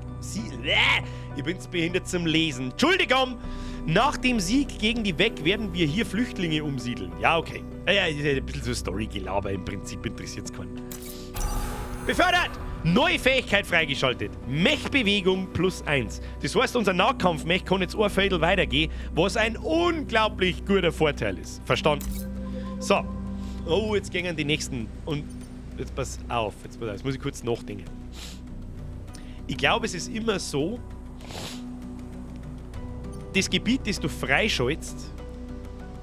bin's behindert zum Lesen. Entschuldigung! Nach dem Sieg gegen die Vek werden wir hier Flüchtlinge umsiedeln. Ja, okay. Ja, ist ja ein bisschen so Story-Gelaber, im Prinzip interessiert's keinen. Befördert! Neue Fähigkeit freigeschaltet. Mech-Bewegung plus 1. Das heißt, unser Nahkampf-Mech kann jetzt ein Viertel weitergehen, was ein unglaublich guter Vorteil ist. Verstanden? So. Oh, jetzt gehen die nächsten. Und jetzt pass auf. Jetzt pass auf. Jetzt muss ich kurz nachdenken. Ich glaube, es ist immer so, das Gebiet, das du freischaltest,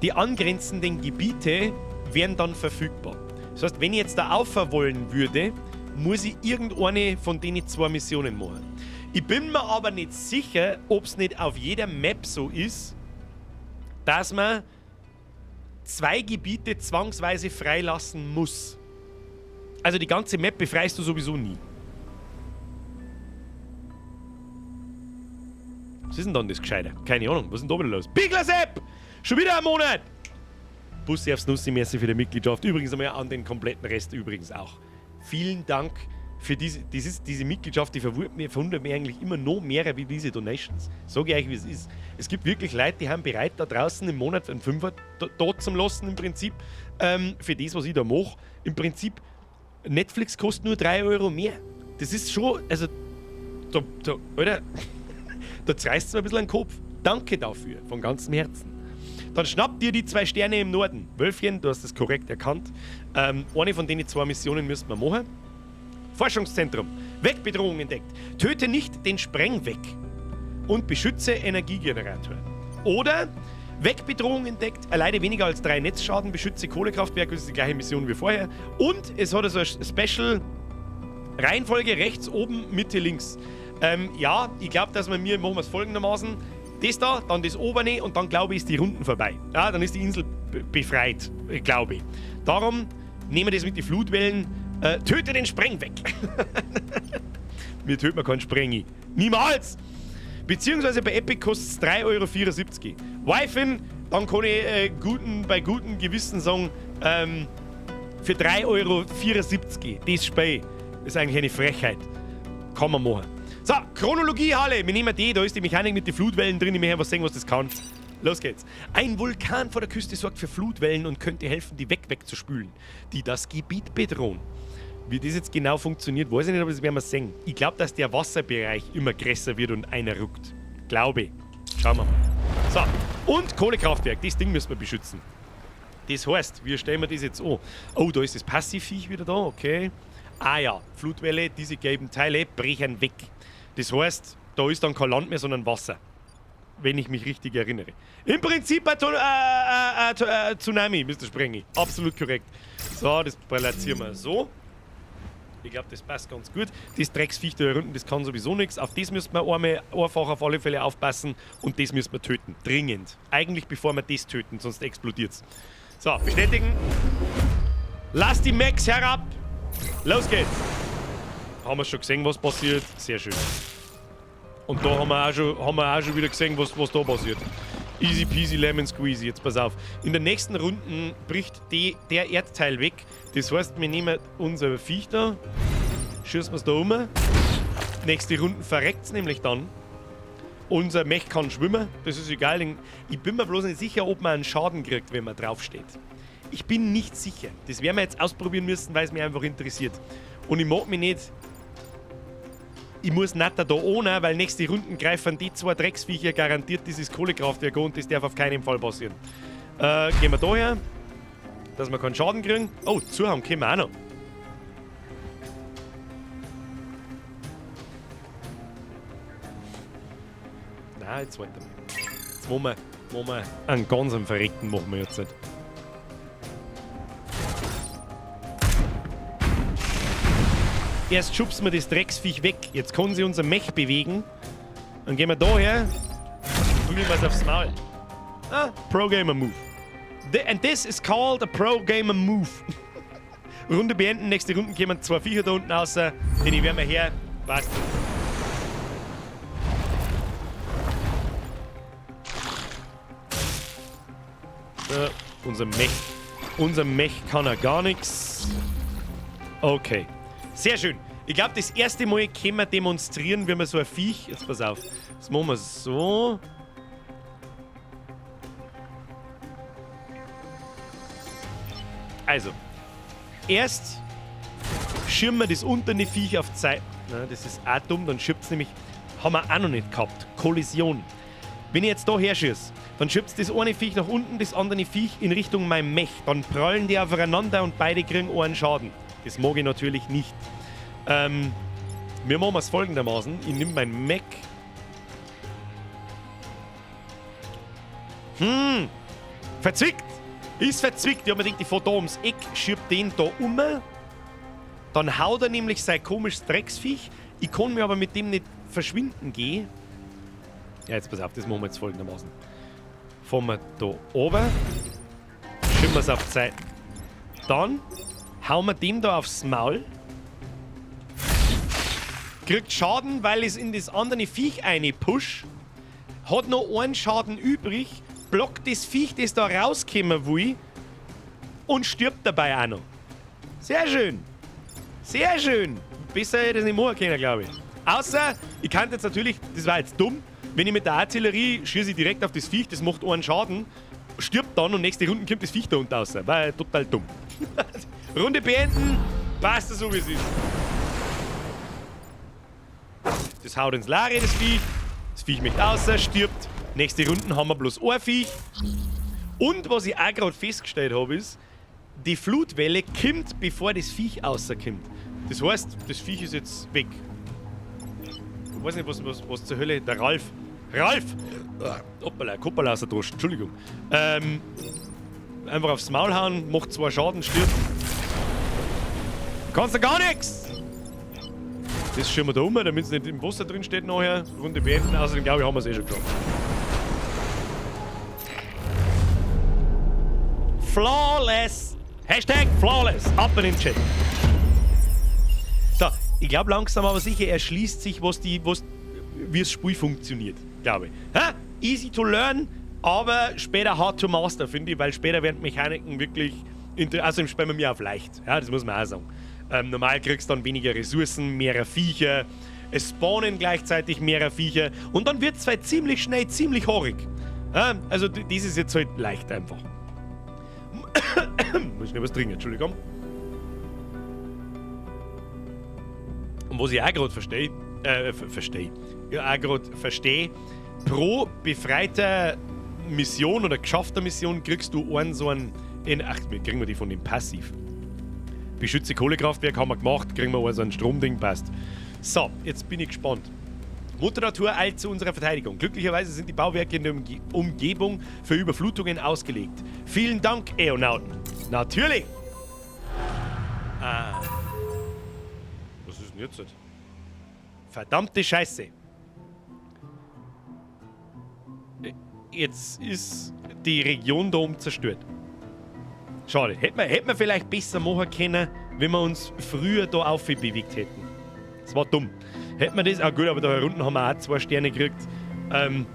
die angrenzenden Gebiete werden dann verfügbar. Das heißt, wenn ich jetzt da aufhören wollen würde, muss ich irgendeine von denen 2 Missionen machen. Ich bin mir aber nicht sicher, ob's nicht auf jeder Map so ist, dass man 2 Gebiete zwangsweise freilassen muss. Also die ganze Map befreist du sowieso nie. Was ist denn dann das Gescheite? Keine Ahnung, was ist denn da wieder los? Bigler Sepp! Schon wieder ein Monat! Bussi aufs Nussi, merci für die Mitgliedschaft. Übrigens einmal an den kompletten Rest übrigens auch. Vielen Dank für diese Mitgliedschaft, die verwundert mich eigentlich immer noch mehr wie diese Donations. Sag ich euch, wie es ist. Es gibt wirklich Leute, die haben bereit, da draußen im Monat einen Fünfer da zum Lassen im Prinzip. Für das, was ich da mache. Im Prinzip, Netflix kostet nur 3 Euro mehr. Das ist schon, also, da, Alter, da zerreißt es mir ein bisschen den Kopf. Danke dafür, von ganzem Herzen. Dann schnappt dir die 2 Sterne im Norden. Wölfchen, du hast das korrekt erkannt. Eine von den 2 Missionen müssen wir machen. Forschungszentrum. Vek-Bedrohung entdeckt. Töte nicht den Sprengvek und beschütze Energiegenerator. Oder Wegbedrohung entdeckt, erleide weniger als 3 Netzschaden, beschütze Kohlekraftwerke, das ist die gleiche Mission wie vorher. Und es hat also eine Special Reihenfolge rechts, oben, Mitte, links. Ja, ich glaube, dass wir mir machen wir es folgendermaßen. Das da, dann das obere und dann glaube ich, ist die Runden vorbei. Ja, dann ist die Insel befreit, glaube ich. Darum nehmen wir das mit den Flutwellen. Töte den Spreng weg. Mir töten wir keinen Sprengi. Niemals! Beziehungsweise bei Epic kostet es 3,74 €. Wi-Fi, dann kann ich bei gutem Gewissen sagen, für 3,74 € das Spiel ist eigentlich eine Frechheit. Kann man machen. So, Chronologiehalle. Wir nehmen die, da ist die Mechanik mit den Flutwellen drin. Ich möchte was sehen, was das kann. Los geht's. Ein Vulkan vor der Küste sorgt für Flutwellen und könnte helfen, die wegzuspülen, die das Gebiet bedrohen. Wie das jetzt genau funktioniert, weiß ich nicht, aber das werden wir sehen. Ich glaub, dass der Wasserbereich immer größer wird und einer ruckt. Glaube ich. Schauen wir mal. So, und Kohlekraftwerk. Das Ding müssen wir beschützen. Das heißt, wie stellen wir das jetzt an? Oh, da ist das Passivviech wieder da, okay. Ah ja, Flutwelle, diese gelben Teile brechen weg. Das heißt, da ist dann kein Land mehr, sondern Wasser. Wenn ich mich richtig erinnere. Im Prinzip ein Tsunami, Mister Sprengi. Absolut korrekt. So, das platzieren wir so. Ich glaub, das passt ganz gut. Das Drecksviech da unten, das kann sowieso nix. Auf das müssen wir einmal einfach auf alle Fälle aufpassen. Und das müssen wir töten. Dringend. Eigentlich bevor wir das töten, sonst explodiert's. So, bestätigen. Lass die Mechs herab. Los geht's. Haben wir schon gesehen, was passiert. Sehr schön. Und da haben wir auch schon wieder gesehen, was da passiert. Easy peasy lemon squeezy. Jetzt pass auf. In der nächsten Runde bricht der Erdteil weg. Das heißt, wir nehmen unser Viech da, schießen wir's da um. Nächste Runde verreckt's nämlich dann. Unser Mech kann schwimmen, das ist egal. Ich bin mir bloß nicht sicher, ob man einen Schaden kriegt, wenn man draufsteht. Ich bin nicht sicher. Das werden wir jetzt ausprobieren müssen, weil es mich einfach interessiert. Und ich mag mich nicht... Ich muss nicht da ohne, weil nächste Runden greifen die zwei Drecksviecher garantiert dieses Kohlekraftwerk an und das darf auf keinen Fall passieren. Gehen wir da her, dass wir keinen Schaden kriegen. Oh, zuhauen können wir auch noch. Nein, jetzt warten wir. Jetzt machen wir einen ganz verreckten machen wir jetzt nicht. Erst schubsen wir das Drecksviech weg. Jetzt kann sie unser Mech bewegen. Dann gehen wir da her. Prügeln wir es aufs Maul. Ah, Pro Gamer Move. And this is called a Pro Gamer Move. Runde beenden. Nächste Runde kommen zwei Viecher da unten raus. Den werden wir her. Passt. So, unser Mech. Unser Mech kann er gar nichts. Okay. Sehr schön. Ich glaub, das erste Mal können wir demonstrieren, wie man so ein Viech... Jetzt pass auf. Das machen wir so. Also. Erst schirmen wir das untere Viech auf Zeit. Na, das ist auch dumm, dann schirmt's nämlich... Haben wir auch noch nicht gehabt. Kollision. Wenn ich jetzt da her schieß, dann schiebt das eine Viech nach unten, das andere Viech in Richtung meinem Mech. Dann prallen die aufeinander und beide kriegen einen Schaden. Das mag ich natürlich nicht. Wir machen es folgendermaßen. Ich nehme mein Mech. Verzwickt! Ist verzwickt. Ich hab mir gedacht, ich fahr da ums Eck, schieb den da um. Dann haut er nämlich sein komisches Drecksviech. Ich kann mir aber mit dem nicht verschwinden gehen. Ja, jetzt pass auf, das machen wir jetzt folgendermaßen. Fahren wir da oben. Schieben wir's auf die Seite. Dann hauen wir dem da aufs Maul. Kriegt Schaden, weil es in das andere Viech reinpusht. Hat noch einen Schaden übrig. Blockt das Viech, das da rauskommen will. Und stirbt dabei auch noch. Sehr schön. Sehr schön. Besser hätte ich das nicht machen können, glaube ich. Außer, ich kann jetzt natürlich, das war jetzt dumm, wenn ich mit der Artillerie schieße ich direkt auf das Viech, das macht einen Schaden, stirbt dann und nächste Runde kommt das Viech da unten raus. War ja total dumm. Runde beenden, passt das so wie es ist. Das haut ins Lare, das Viech. Das Viech möchte raus, stirbt. Nächste Runde haben wir bloß ein Viech. Und was ich auch gerade festgestellt habe, ist, die Flutwelle kommt, bevor das Viech rauskommt. Das heißt, das Viech ist jetzt weg. Ich weiß nicht, was zur Hölle. Der Ralf. Ralf! Hoppala, Koppala aus der Droschen, Entschuldigung. Einfach aufs Maul hauen, macht 2 Schaden, stirbt. Kannst du gar nix! Das schirmen wir da um, damit es nicht im Wasser drin steht nachher. Runde beenden, außerdem glaube ich, haben wir es eh schon geschafft. Flawless! Hashtag flawless! Ab in den Chat. So, ich glaube langsam aber sicher, erschließt sich, wie das Spiel funktioniert, glaube ich. Ha? Easy to learn, aber später hard to master, finde ich, weil später werden Mechaniken wirklich außerdem spielen wir mir auf leicht. Ja, das muss man auch sagen. Normal kriegst du dann weniger Ressourcen, mehr Viecher, es spawnen gleichzeitig mehr Viecher und dann wird's halt ziemlich schnell ziemlich horrig. Ja, also das ist jetzt halt leicht einfach. Muss ich noch was trinken, Entschuldigung. Und was ich auch grad verstehe, ja, auch grad verstehe, pro befreiter Mission oder geschaffter Mission kriegst du einen so einen, in, ach, wir kriegen wir die von dem Passiv. Beschütze Kohlekraftwerk haben wir gemacht, kriegen wir also ein Stromding, passt. So, jetzt bin ich gespannt. Mutter Natur eilt zu unserer Verteidigung. Glücklicherweise sind die Bauwerke in der Umgebung für Überflutungen ausgelegt. Vielen Dank, Äonauten. Natürlich! Ah. Was ist denn jetzt? Verdammte Scheiße. Jetzt ist die Region da oben zerstört. Schade. Hätten wir vielleicht besser machen können, wenn wir uns früher da aufbewegt hätten. Das war dumm. Hätten wir das... Ah gut, aber da unten haben wir auch 2 Sterne gekriegt.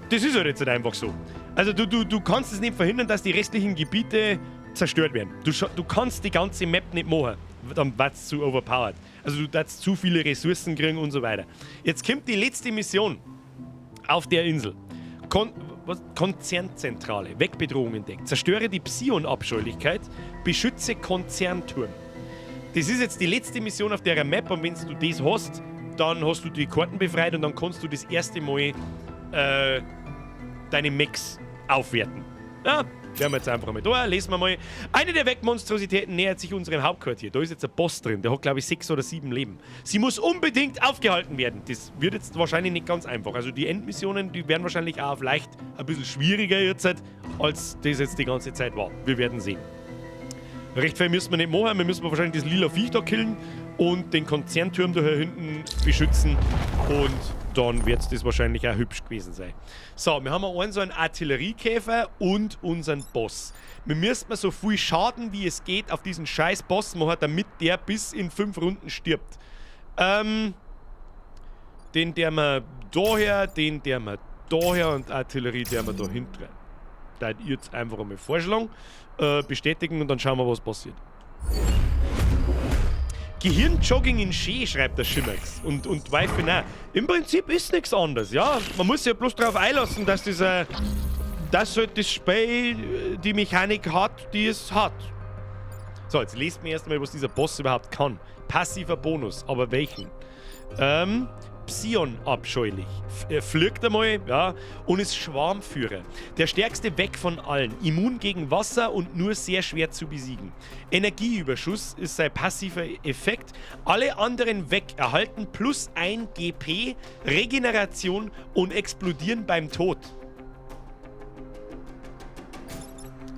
Das ist halt jetzt nicht einfach so. Also du kannst es nicht verhindern, dass die restlichen Gebiete zerstört werden. Du kannst die ganze Map nicht machen. Dann wird's zu overpowered. Also du darfst zu viele Ressourcen kriegen und so weiter. Jetzt kommt die letzte Mission auf der Insel. Was? Konzernzentrale. Wegbedrohung entdeckt. Zerstöre die Psion-Abscheulichkeit. Beschütze Konzernturm. Das ist jetzt die letzte Mission auf der Map und wenn du das hast, dann hast du die Karten befreit und dann kannst du das erste Mal deine Mechs aufwerten. Ja, werden wir jetzt einfach mal da, lesen wir mal. Eine der Vek-Monstrositäten nähert sich unserem Hauptquartier. Da ist jetzt ein Boss drin, der hat glaube ich 6 oder 7 Leben. Sie muss unbedingt aufgehalten werden. Das wird jetzt wahrscheinlich nicht ganz einfach. Also die Endmissionen, die werden wahrscheinlich auch auf leicht ein bisschen schwieriger jetzt, als das jetzt die ganze Zeit war. Wir werden sehen. Recht viel müssen wir nicht machen. Wir müssen wahrscheinlich das lila Viech da killen und den Konzernturm da hier hinten beschützen. Und dann wird's das wahrscheinlich auch hübsch gewesen sein. So, wir haben einen so einen Artilleriekäfer und unseren Boss. Wir müssen so viel Schaden wie es geht auf diesen scheiß Boss machen, damit der bis in 5 Runden stirbt. Den der wir daher, den der wir daher und Artillerie der wir da hinten rein. Da hätte ich jetzt einfach einmal vorschlagen, bestätigen und dann schauen wir, was passiert. Gehirnjogging in Ski, schreibt der Schimmerx. Und Wife nein. Im Prinzip ist nichts anderes, ja. Man muss sich ja bloß darauf einlassen, dass halt das Spiel die Mechanik hat, die es hat. So, jetzt lest mir erstmal, was dieser Boss überhaupt kann. Passiver Bonus, aber welchen? Psion abscheulich. Er fliegt einmal, ja, und ist Schwarmführer. Der stärkste Vek von allen. Immun gegen Wasser und nur sehr schwer zu besiegen. Energieüberschuss ist sein passiver Effekt. Alle anderen Vek erhalten plus 1 GP, Regeneration und explodieren beim Tod.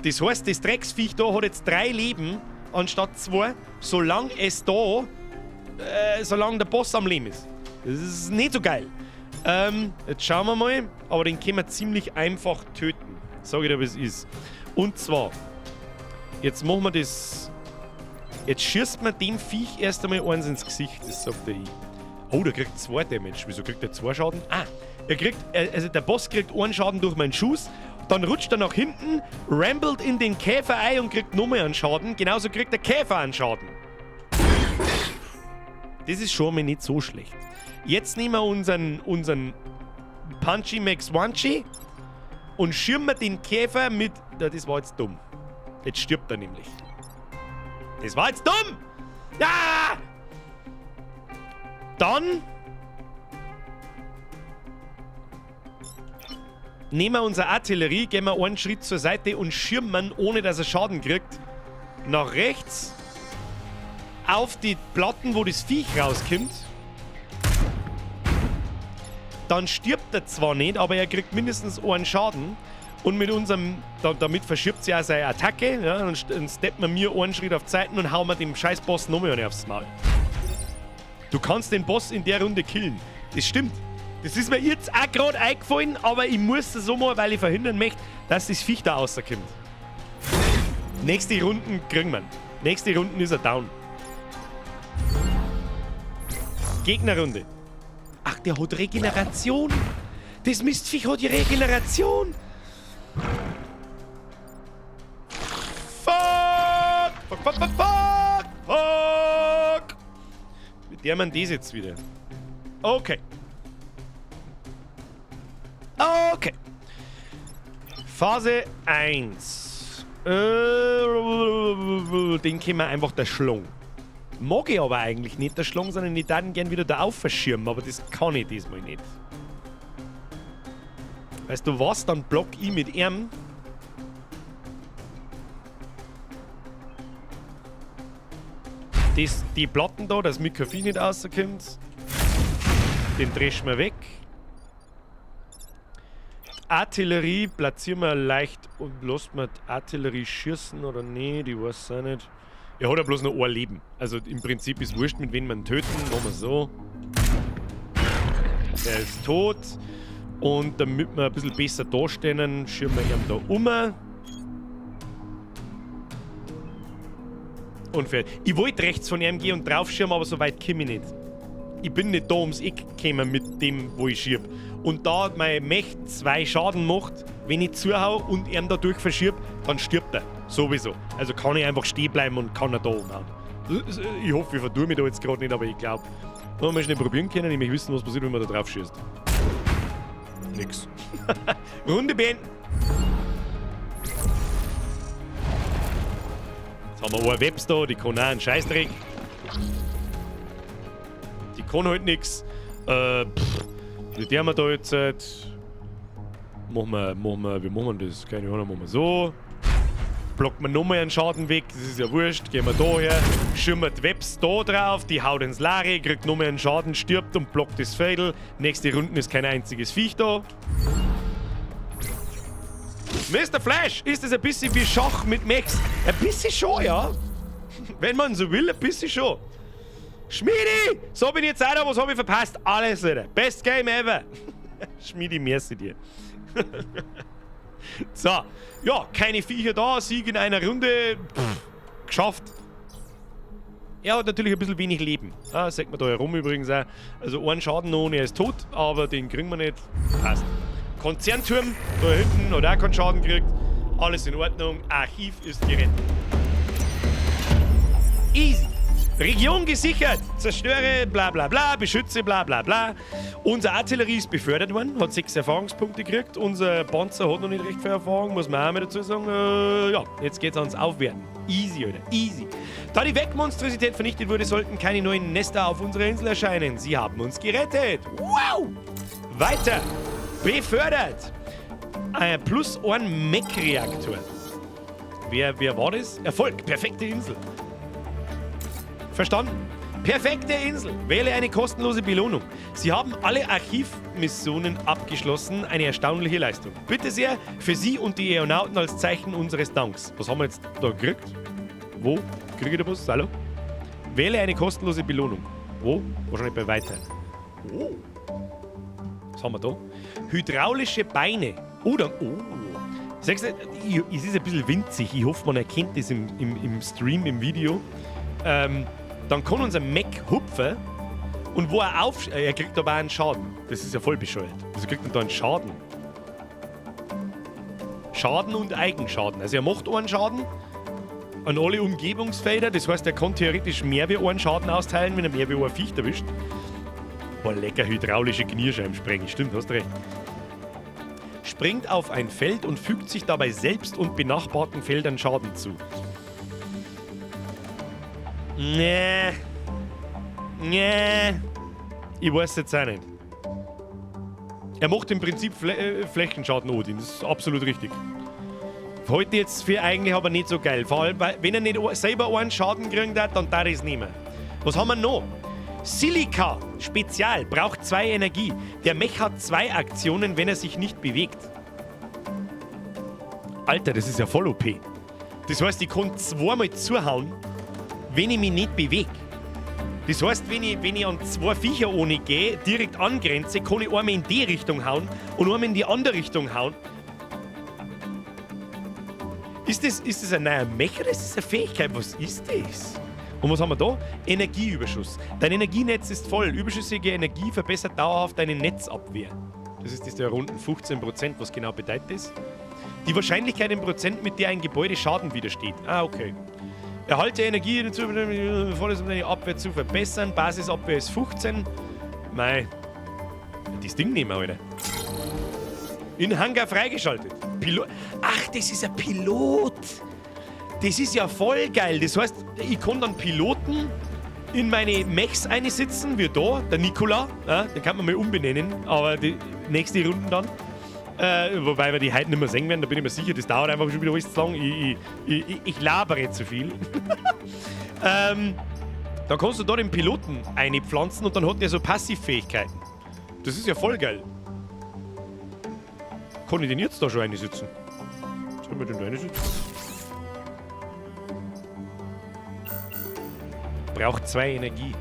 Das heißt, das Drecksviech da hat jetzt 3 Leben anstatt 2, solange es da solange der Boss am Leben ist. Das ist nicht so geil. Jetzt schauen wir mal. Aber den können wir ziemlich einfach töten. Sag ich dir, was es ist. Und zwar, jetzt machen wir das. Jetzt schießt man dem Viech erst einmal eins ins Gesicht. Das sagt der ich. Oh, der kriegt 2 Damage. Wieso kriegt der 2 Schaden? Ah, er kriegt, also der Boss kriegt 1 Schaden durch meinen Schuss. Dann rutscht er nach hinten, rambled in den Käfer ein und kriegt nochmal einen Schaden. Genauso kriegt der Käfer einen Schaden. Das ist schon mal nicht so schlecht. Jetzt nehmen wir unseren Punchy Max Wanchi und schirmen den Käfer mit... Ja, das war jetzt dumm. Jetzt stirbt er nämlich. Das war jetzt dumm! Ja! Dann nehmen wir unsere Artillerie, gehen wir einen Schritt zur Seite und schirmen, ohne dass er Schaden kriegt, nach rechts auf die Platten, wo das Viech rauskommt. Dann stirbt er zwar nicht, aber er kriegt mindestens einen Schaden. Und mit unserem, damit verschiebt sich auch seine Attacke. Ja, dann steppen wir mir einen Schritt auf die Seite und hauen wir dem scheiß Boss nochmal einen aufs Maul. Du kannst den Boss in der Runde killen. Das stimmt. Das ist mir jetzt auch gerade eingefallen, aber ich muss das so machen, weil ich verhindern möchte, dass das Viech da rauskommt. Nächste Runden kriegen wir. Nächste Runden ist er down. Gegnerrunde. Ach, der hat Regeneration. Das Mistviech hat die Regeneration. Fuck! Fuck, fuck, fuck, fuck! Fuck! Mit der man das jetzt wieder. Okay. Okay. Phase 1. Den können wir einfach der Schlong. Mag ich aber eigentlich nicht der Schlong, sondern ich würde gern wieder da aufverschirmen, aber das kann ich diesmal nicht. Weißt du was? Dann block ich mit ihm. Das, die Platten da, dass Mikrofon nicht rauskommt. Den dreschen wir weg. Artillerie platzieren wir leicht und lassen wir die Artillerie schießen oder nicht, ich weiß auch nicht. Er hat ja bloß noch ein Leben. Also im Prinzip ist wurscht, mit wem man töten. Machen wir so. Der ist tot. Und damit wir ein bisschen besser dastehen, schirmen wir ihn da um. Und fertig. Ich wollte rechts von ihm gehen und draufschirmen, aber so weit komme ich nicht. Ich bin nicht da ums Eck gekommen mit dem, wo ich schieb. Und da mein Mech 2 Schaden macht, wenn ich zuhau und ihn dadurch verschieb, dann stirbt er. Sowieso. Also kann ich einfach stehen bleiben und kann er da umhauen. Ich hoffe, ich vertue mich da jetzt gerade nicht, aber ich glaube, wenn wir schnell probieren können, ich möchte wissen, was passiert, wenn man da drauf schießt. Nix. Runde beenden. Jetzt haben wir eine Webs da, die kann auch einen Scheißdreck. Die kann halt nix. Wie der wir da jetzt? Machen wir, wie machen wir das? Keine Ahnung, machen wir so. Blockt man nochmal einen Schaden weg, das ist ja wurscht. Gehen wir da her, schimmert Webs da drauf, die haut ins Lare, kriegt nochmal einen Schaden, stirbt und blockt das Fädel. Nächste Runde ist kein einziges Viech da. Mr. Flash, ist das ein bisschen wie Schach mit Mechs? Ein bisschen schon, ja. Wenn man so will, ein bisschen schon. Schmiedi! So bin ich jetzt auch da, was habe ich verpasst? Alles, Alter. Best Game ever. Schmiedi, merci dir. So, ja, keine Viecher da, Sieg in einer Runde, pff, geschafft. Er hat natürlich ein bisschen wenig Leben. Ah, sagt man da herum übrigens auch. Also einen Schaden noch und er ist tot, aber den kriegen wir nicht. Passt. Konzernturm, da hinten, hat auch keinen Schaden gekriegt. Alles in Ordnung, Archiv ist gerettet. Easy. Region gesichert, zerstöre, bla bla bla, beschütze, bla bla bla. Unsere Artillerie ist befördert worden, hat 6 Erfahrungspunkte gekriegt. Unser Panzer hat noch nicht recht viel Erfahrung, muss man auch mal dazu sagen. Ja, jetzt geht's ans Aufwerten. Easy, Alter, easy. Da die Wegmonstrosität vernichtet wurde, sollten keine neuen Nester auf unserer Insel erscheinen. Sie haben uns gerettet. Wow! Weiter. Befördert. Plus ein Mech-Reaktor. Wer war das? Erfolg, perfekte Insel. Verstanden? Perfekte Insel. Wähle eine kostenlose Belohnung. Sie haben alle Archivmissionen abgeschlossen. Eine erstaunliche Leistung. Bitte sehr, für Sie und die Aeronauten als Zeichen unseres Danks. Was haben wir jetzt da gekriegt? Wo? Kriege ich da was? Hallo? Wähle eine kostenlose Belohnung. Wo? Wahrscheinlich bei Weiter. Oh. Was haben wir da? Hydraulische Beine. Oh, dann. Oh. Sagst du, es ist ein bisschen winzig. Ich hoffe, man erkennt das im Stream, im Video. Dann kann unser Mech hupfen und wo er auf... Er kriegt aber auch einen Schaden. Das ist ja voll bescheuert. Wieso kriegt er da einen Schaden? Schaden und Eigenschaden. Also er macht einen Schaden an alle Umgebungsfelder. Das heißt, er kann theoretisch mehr wie einen Schaden austeilen, wenn er mehr wie ein Viech erwischt. Boah, lecker hydraulische Knierscheiben sprengen. Stimmt, hast recht. Springt auf ein Feld und fügt sich dabei selbst und benachbarten Feldern Schaden zu. Nee. Nee. Ich weiß jetzt auch nicht. Er macht im Prinzip Flächenschaden, Odin. Das ist absolut richtig. Heute jetzt für eigentlich aber nicht so geil. Vor allem, weil, wenn er nicht selber einen Schaden gekriegt hat, dann darf ich es nicht mehr. Was haben wir noch? Silika, Spezial, braucht 2 Energie. Der Mech hat 2 Aktionen, wenn er sich nicht bewegt. Alter, das ist ja voll OP. Das heißt, ich kann zweimal zuhauen, wenn ich mich nicht bewege. Das heißt, wenn ich an zwei Viecher ohne gehe, direkt angrenze, kann ich einmal in die Richtung hauen und einmal in die andere Richtung hauen. Ist das ein neuer Mech oder ist das eine Fähigkeit? Was ist das? Und was haben wir da? Energieüberschuss. Dein Energienetz ist voll. Überschüssige Energie verbessert dauerhaft deine Netzabwehr. Das ist das der runden 15%. Was genau bedeutet das? Die Wahrscheinlichkeit in Prozent, mit der ein Gebäude Schaden widersteht. Ah, okay. Erhalte Energie, voll ist, um deine Abwehr zu verbessern. Basisabwehr ist 15. Mei. Das Ding nehmen wir, Alter. In Hangar freigeschaltet. Pilot. Ach, das ist ein Pilot. Das ist ja voll geil. Das heißt, ich kann dann Piloten in meine Mechs einsitzen, wie da, der Nikola. Ja, den kann man mal umbenennen, aber die nächste Runden dann. Wobei wir die heute nicht mehr sehen werden, da bin ich mir sicher, das dauert einfach schon wieder alles zu lang. Ich labere zu viel. Dann kannst du da den Piloten einpflanzen und dann hat der so Passivfähigkeiten. Das ist ja voll geil. Kann ich den jetzt da schon einsetzen? Sollen wir den da einsetzen? Braucht 2 Energie.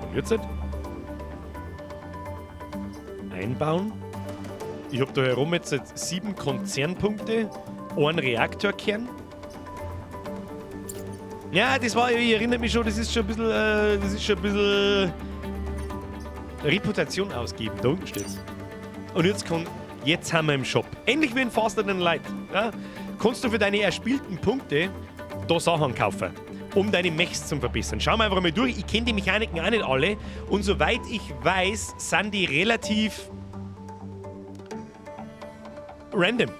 Und jetzt? Einbauen. Ich hab da herum jetzt 7 Konzernpunkte, einen Reaktorkern. Ja, das war, ich erinnere mich schon, das ist schon ein bisschen, das ist schon ein bisschen Reputation ausgeben. Da unten steht's. Und jetzt haben wir im Shop. Ähnlich wie in Faster Than Light. Ja, kannst du für deine erspielten Punkte da Sachen kaufen, um deine Mechs zu verbessern. Schauen wir einfach mal durch. Ich kenne die Mechaniken auch nicht alle. Und soweit ich weiß, sind die relativ random.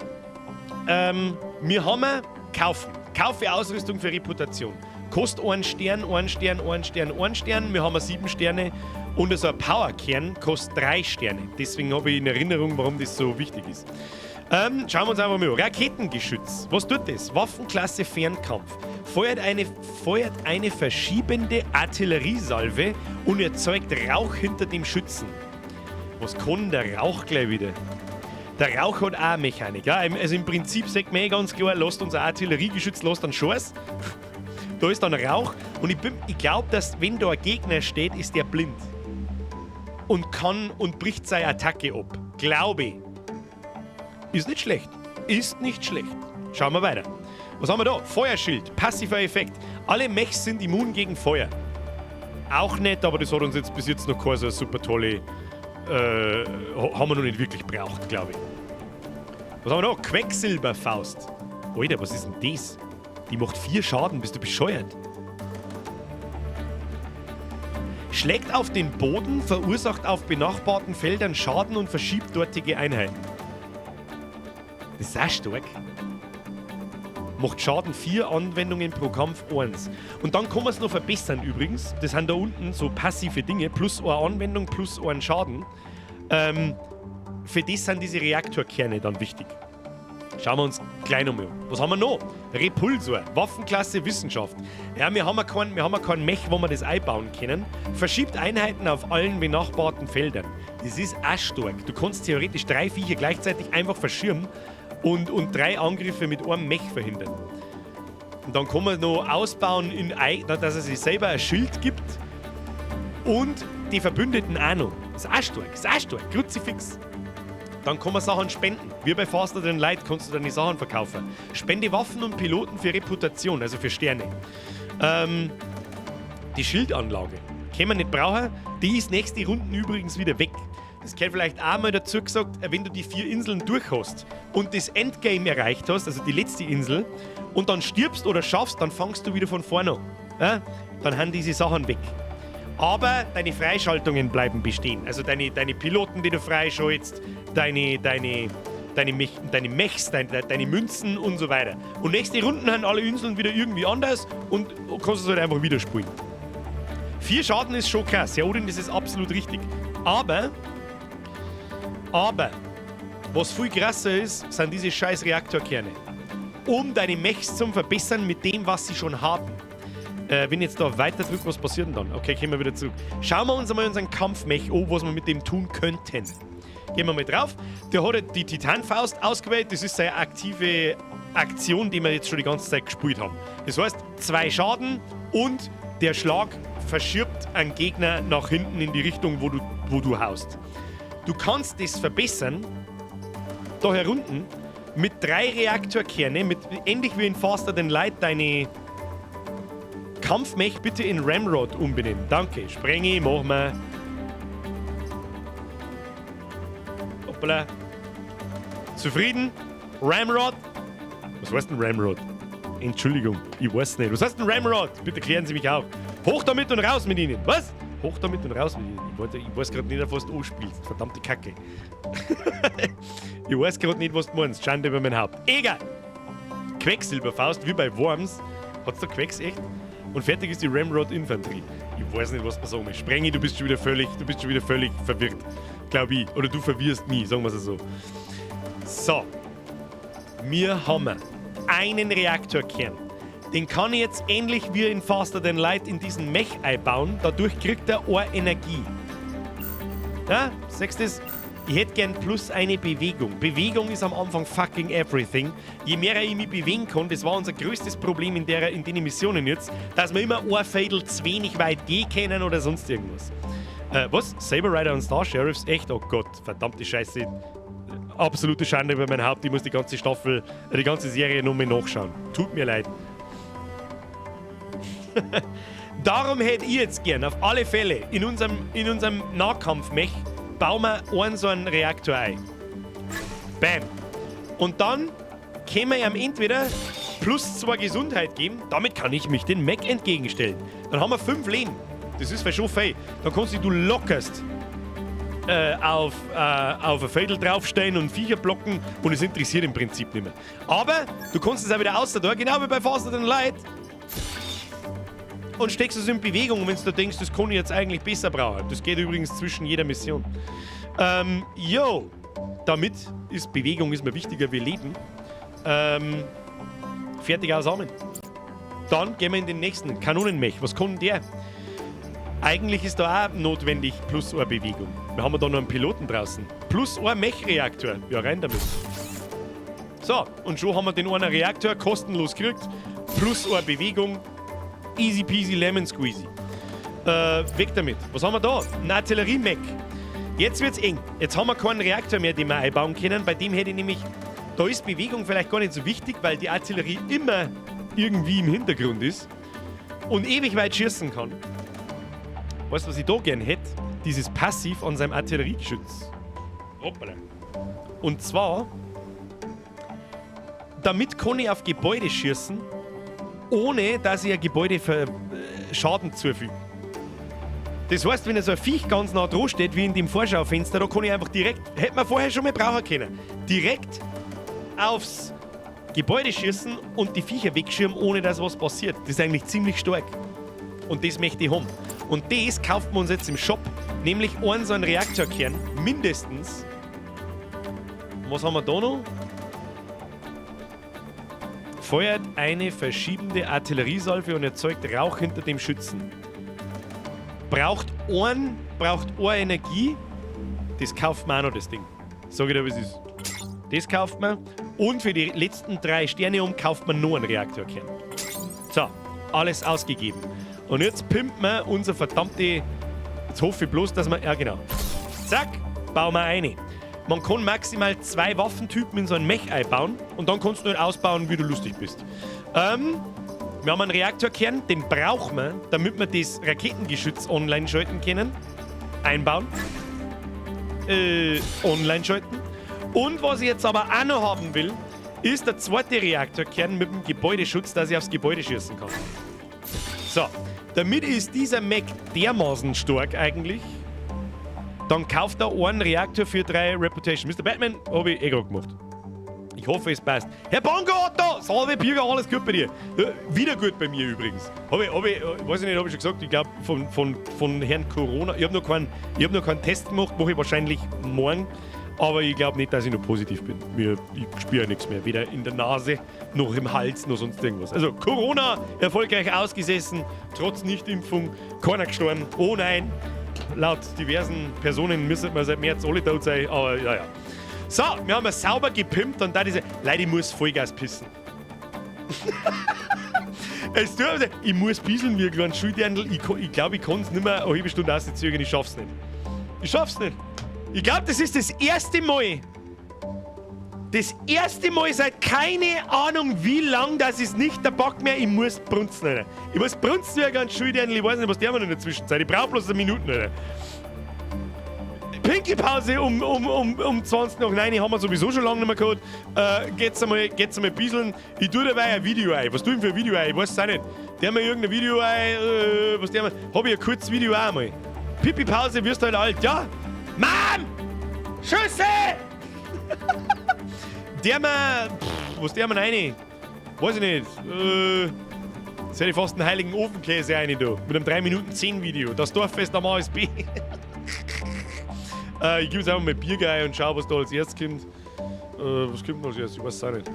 Wir haben kaufen. Kaufe Ausrüstung für Reputation. Kostet 1 Stern, 1 Stern, 1 Stern, 1 Stern. Wir haben 7 Sterne. Und so ein Powerkern kostet 3 Sterne. Deswegen habe ich in Erinnerung, warum das so wichtig ist. Schauen wir uns einfach mal an. Raketengeschütz. Was tut das? Waffenklasse Fernkampf. Feuert eine verschiebende Artilleriesalve und erzeugt Rauch hinter dem Schützen. Was kann der Rauch gleich wieder? Der Rauch hat auch eine Mechanik. Ja? Also im Prinzip sagt man eh ganz klar, lasst unser Artilleriegeschütz, lasst einen Schuss. Da ist dann Rauch und ich glaub, dass wenn da ein Gegner steht, ist der blind. Und kann und bricht seine Attacke ab. Glaube ich. Ist nicht schlecht. Ist nicht schlecht. Schauen wir weiter. Was haben wir da? Feuerschild. Passiver Effekt. Alle Mechs sind immun gegen Feuer. Auch nett, aber das hat uns jetzt bis jetzt noch keine so super tolle. Haben wir noch nicht wirklich braucht, glaube ich. Was haben wir da? Quecksilberfaust. Alter, was ist denn das? Die macht 4 Schaden, bist du bescheuert? Schlägt auf den Boden, verursacht auf benachbarten Feldern Schaden und verschiebt dortige Einheiten. Das ist auch stark. Macht Schaden 4 Anwendungen pro Kampf 1. Und dann kann man es noch verbessern übrigens. Das sind da unten so passive Dinge. Plus eine Anwendung, plus einen Schaden. Für das sind diese Reaktorkerne dann wichtig. Schauen wir uns gleich nochmal an. Was haben wir noch? Repulsor, Waffenklasse Wissenschaft. Ja, wir haben ja keinen Mech, wo wir das einbauen können. Verschiebt Einheiten auf allen benachbarten Feldern. Das ist auch stark. Du kannst theoretisch 3 Viecher gleichzeitig einfach verschirmen und 3 Angriffe mit einem Mech verhindern. Und dann kann man noch ausbauen, dass er sich selber ein Schild gibt und die Verbündeten auch noch. Das ist auch stark, das ist auch stark. Kruzifix. Dann kann man Sachen spenden. Wie bei Faster Than Light kannst du deine Sachen verkaufen. Spende Waffen und Piloten für Reputation, also für Sterne. Die Schildanlage. Können wir nicht brauchen. Die ist nächste Runden übrigens wieder weg. Das gehört vielleicht auch mal dazu gesagt, wenn du die 4 Inseln durch hast und das Endgame erreicht hast, also die letzte Insel, und dann stirbst oder schaffst, dann fangst du wieder von vorne an. Ja? Dann haben diese Sachen weg. Aber deine Freischaltungen bleiben bestehen. Also deine Piloten, die du freischaltest, deine Mechs, deine Münzen und so weiter. Und nächste Runden haben alle Inseln wieder irgendwie anders und kannst es halt einfach wieder spielen. 4 Schaden ist schon krass. Ja, Odin, das ist absolut richtig. Aber, was viel krasser ist, sind diese scheiß Reaktorkerne. Um deine Mechs zu verbessern mit dem, was sie schon haben. Wenn ich jetzt da weiter drücke, was passiert denn dann? Okay, kommen wir wieder zurück. Schauen wir uns einmal unseren Kampfmech an, was wir mit dem tun könnten. Gehen wir mal drauf. Der hat die Titanfaust ausgewählt. Das ist seine aktive Aktion, die wir jetzt schon die ganze Zeit gespielt haben. Das heißt, 2 Schaden und der Schlag verschiebt einen Gegner nach hinten in die Richtung, wo du haust. Du kannst das verbessern, da herunten, mit 3 Reaktorkerne, mit, ähnlich wie in Faster Than Light, deine Kampfmech bitte in Ramrod umbenennen. Danke. Sprenge, machen wir. Hoppala. Zufrieden? Ramrod? Was heißt denn Ramrod? Entschuldigung, ich weiß nicht. Was heißt denn Ramrod? Bitte klären Sie mich auf. Hoch damit und raus mit Ihnen. Was? Hoch damit und raus mit Ihnen. Ich weiß grad nicht, auf was du anspielst. Verdammte Kacke. Ich weiß grad nicht, was du meinst. Schande über mein Haupt. Egal. Quecksilberfaust, wie bei Worms. Hat's da Quecks echt? Und fertig ist die Ramrod Infanterie. Ich weiß nicht, was man sagen will. Sprengi, du bist schon wieder völlig, du bist schon wieder völlig verwirrt. Glaub ich. Oder du verwirrst mich, sagen wir's so. So. Wir haben einen Reaktorkern. Den kann ich jetzt ähnlich wie in Faster Than Light in diesen Mech einbauen. Dadurch kriegt er auch Energie. Ja, siehst du das? Ich hätte gern plus eine Bewegung. Bewegung ist am Anfang fucking everything. Je mehr ich mich bewegen kann, das war unser größtes Problem in den Missionen jetzt, dass wir immer ein Fädel zu wenig weit gehen können oder sonst irgendwas. Was? Saber Rider und Star Sheriffs? Echt? Oh Gott, verdammte Scheiße. Absolute Schande über mein Haupt. Ich muss die ganze Staffel, die ganze Serie nochmal nachschauen. Tut mir leid. Darum hätte ich jetzt gern, auf alle Fälle, in unserem Nahkampfmech bauen wir einen so einen Reaktor ein. Bam. Und dann können wir ihm entweder plus 2 Gesundheit geben, damit kann ich mich den Mech entgegenstellen. Dann haben wir 5 Leben. Das ist schon fein. Dann kannst du lockerst auf ein Fädel draufstellen und Viecher blocken und es interessiert im Prinzip nicht mehr. Aber du kannst es auch wieder außer da, genau wie bei Faster Than Light. Und steckst es in Bewegung, wenn du denkst, das kann ich jetzt eigentlich besser brauchen. Das geht übrigens zwischen jeder Mission. Yo, damit ist Bewegung ist mir wichtiger wie Leben. Fertig aus Amen. Dann gehen wir in den nächsten Kanonenmech. Was kann der? Eigentlich ist da auch notwendig plus eine Bewegung. Wir haben da noch einen Piloten draußen. Plus ein Mech-Reaktor. Ja, rein damit. So, und schon haben wir den einen Reaktor kostenlos gekriegt. Plus eine Bewegung. Easy peasy lemon squeezy. Weg damit. Was haben wir da? Ein Artillerie-Mech. Jetzt wird's eng. Jetzt haben wir keinen Reaktor mehr, den wir einbauen können. Bei dem hätte ich nämlich... Da ist Bewegung vielleicht gar nicht so wichtig, weil die Artillerie immer irgendwie im Hintergrund ist und ewig weit schießen kann. Weißt du, was ich da gern hätte? Dieses Passiv an seinem Artilleriegeschütz. Hoppala. Und zwar, damit kann ich auf Gebäude schießen, ohne dass ich ein Gebäude Schaden zufüge. Das heißt, wenn so ein Viech ganz nah dran steht, wie in dem Vorschaufenster, da kann ich einfach direkt, hätte man vorher schon mal brauchen können, direkt aufs Gebäude schießen und die Viecher wegschirmen, ohne dass was passiert. Das ist eigentlich ziemlich stark. Und das möchte ich haben. Und das kauft man uns jetzt im Shop, nämlich einen so einen Reaktorkern, mindestens. Was haben wir da noch? Feuert eine verschiebende Artilleriesalve und erzeugt Rauch hinter dem Schützen. Braucht eine Energie. Das kauft man auch noch, das Ding. Sag ich dir, wie es ist. Das kauft man. Und für die letzten 3 Sterne kauft man noch einen Reaktorkern. So, alles ausgegeben. Und jetzt pimpt man unser verdammte... Jetzt hoffe ich bloß, dass man... Ja, genau. Zack, bauen wir eine. Man kann maximal 2 Waffentypen in so ein Mech einbauen und dann kannst du ihn ausbauen, wie du lustig bist. Wir haben einen Reaktorkern, den brauchen wir, damit wir das Raketengeschütz online schalten können. Einbauen. Online schalten. Und was ich jetzt aber auch noch haben will, ist der zweite Reaktorkern mit dem Gebäudeschutz, dass ich aufs Gebäude schießen kann. So, damit ist dieser Mech dermaßen stark eigentlich. Dann kauft er einen Reaktor für 3 Reputation. Mister Batman, hab ich eh grad gemacht. Ich hoffe, es passt. Herr Bongo Otto! Salve Birger, alles gut bei dir. Ja, wieder gut bei mir übrigens. Hab ich, hab ich, weiß ich nicht, hab ich schon gesagt, ich glaub, von Herrn Corona. Ich hab noch keinen, ich hab noch keinen Test gemacht, mach ich wahrscheinlich morgen. Aber ich glaube nicht, dass ich noch positiv bin. Ich spüre nichts mehr. Weder in der Nase, noch im Hals, noch sonst irgendwas. Also Corona erfolgreich ausgesessen, trotz Nichtimpfung, keiner gestorben. Oh nein, laut diversen Personen müssen wir seit März alle tot sein, aber ja, ja. So, wir haben sauber gepimpt und da diese. Leute, ich muss Vollgas pissen. Es tut mir, ich muss bisseln wie ein kleiner Schuldirndl. Ich glaube, ich kann es nicht mehr eine halbe Stunde auszögern. Ich schaff's nicht. Ich schaff's nicht. Ich glaube, das ist das erste Mal. Das erste Mal seit keine Ahnung wie lang, dass es nicht der Bock mehr. Ich muss brunzen, Alter. Ich muss brunzen wie ein ganz Schuldirndl. Ich weiß nicht, was der in der Zwischenzeit. Ich brauche bloß eine Minute, Alter. Pinkelpause um 20 nach 9 haben wir sowieso schon lange nicht mehr gehabt. Geht's einmal bisseln. Ich tue dabei ein Video ein. Was tue ich für ein Video ein? Ich weiß es auch nicht. Der mir irgendein Video ein. Was der mir. Hab ich ein kurzes Video auch einmal. Pipi-Pause, wirst du halt alt, ja? Mann! Schüsse! Der mir. Pff, was der mir rein? Weiß ich nicht. Jetzt hätte ich fast einen heiligen Ofenkäse rein da. Mit einem 3 Minuten 10 Video. Das Dorffest am ASB. Ich gebe jetzt einfach mal Biergeil und schau, was da als erstes kommt. Was kommt denn als erstes? Ich weiß es auch nicht.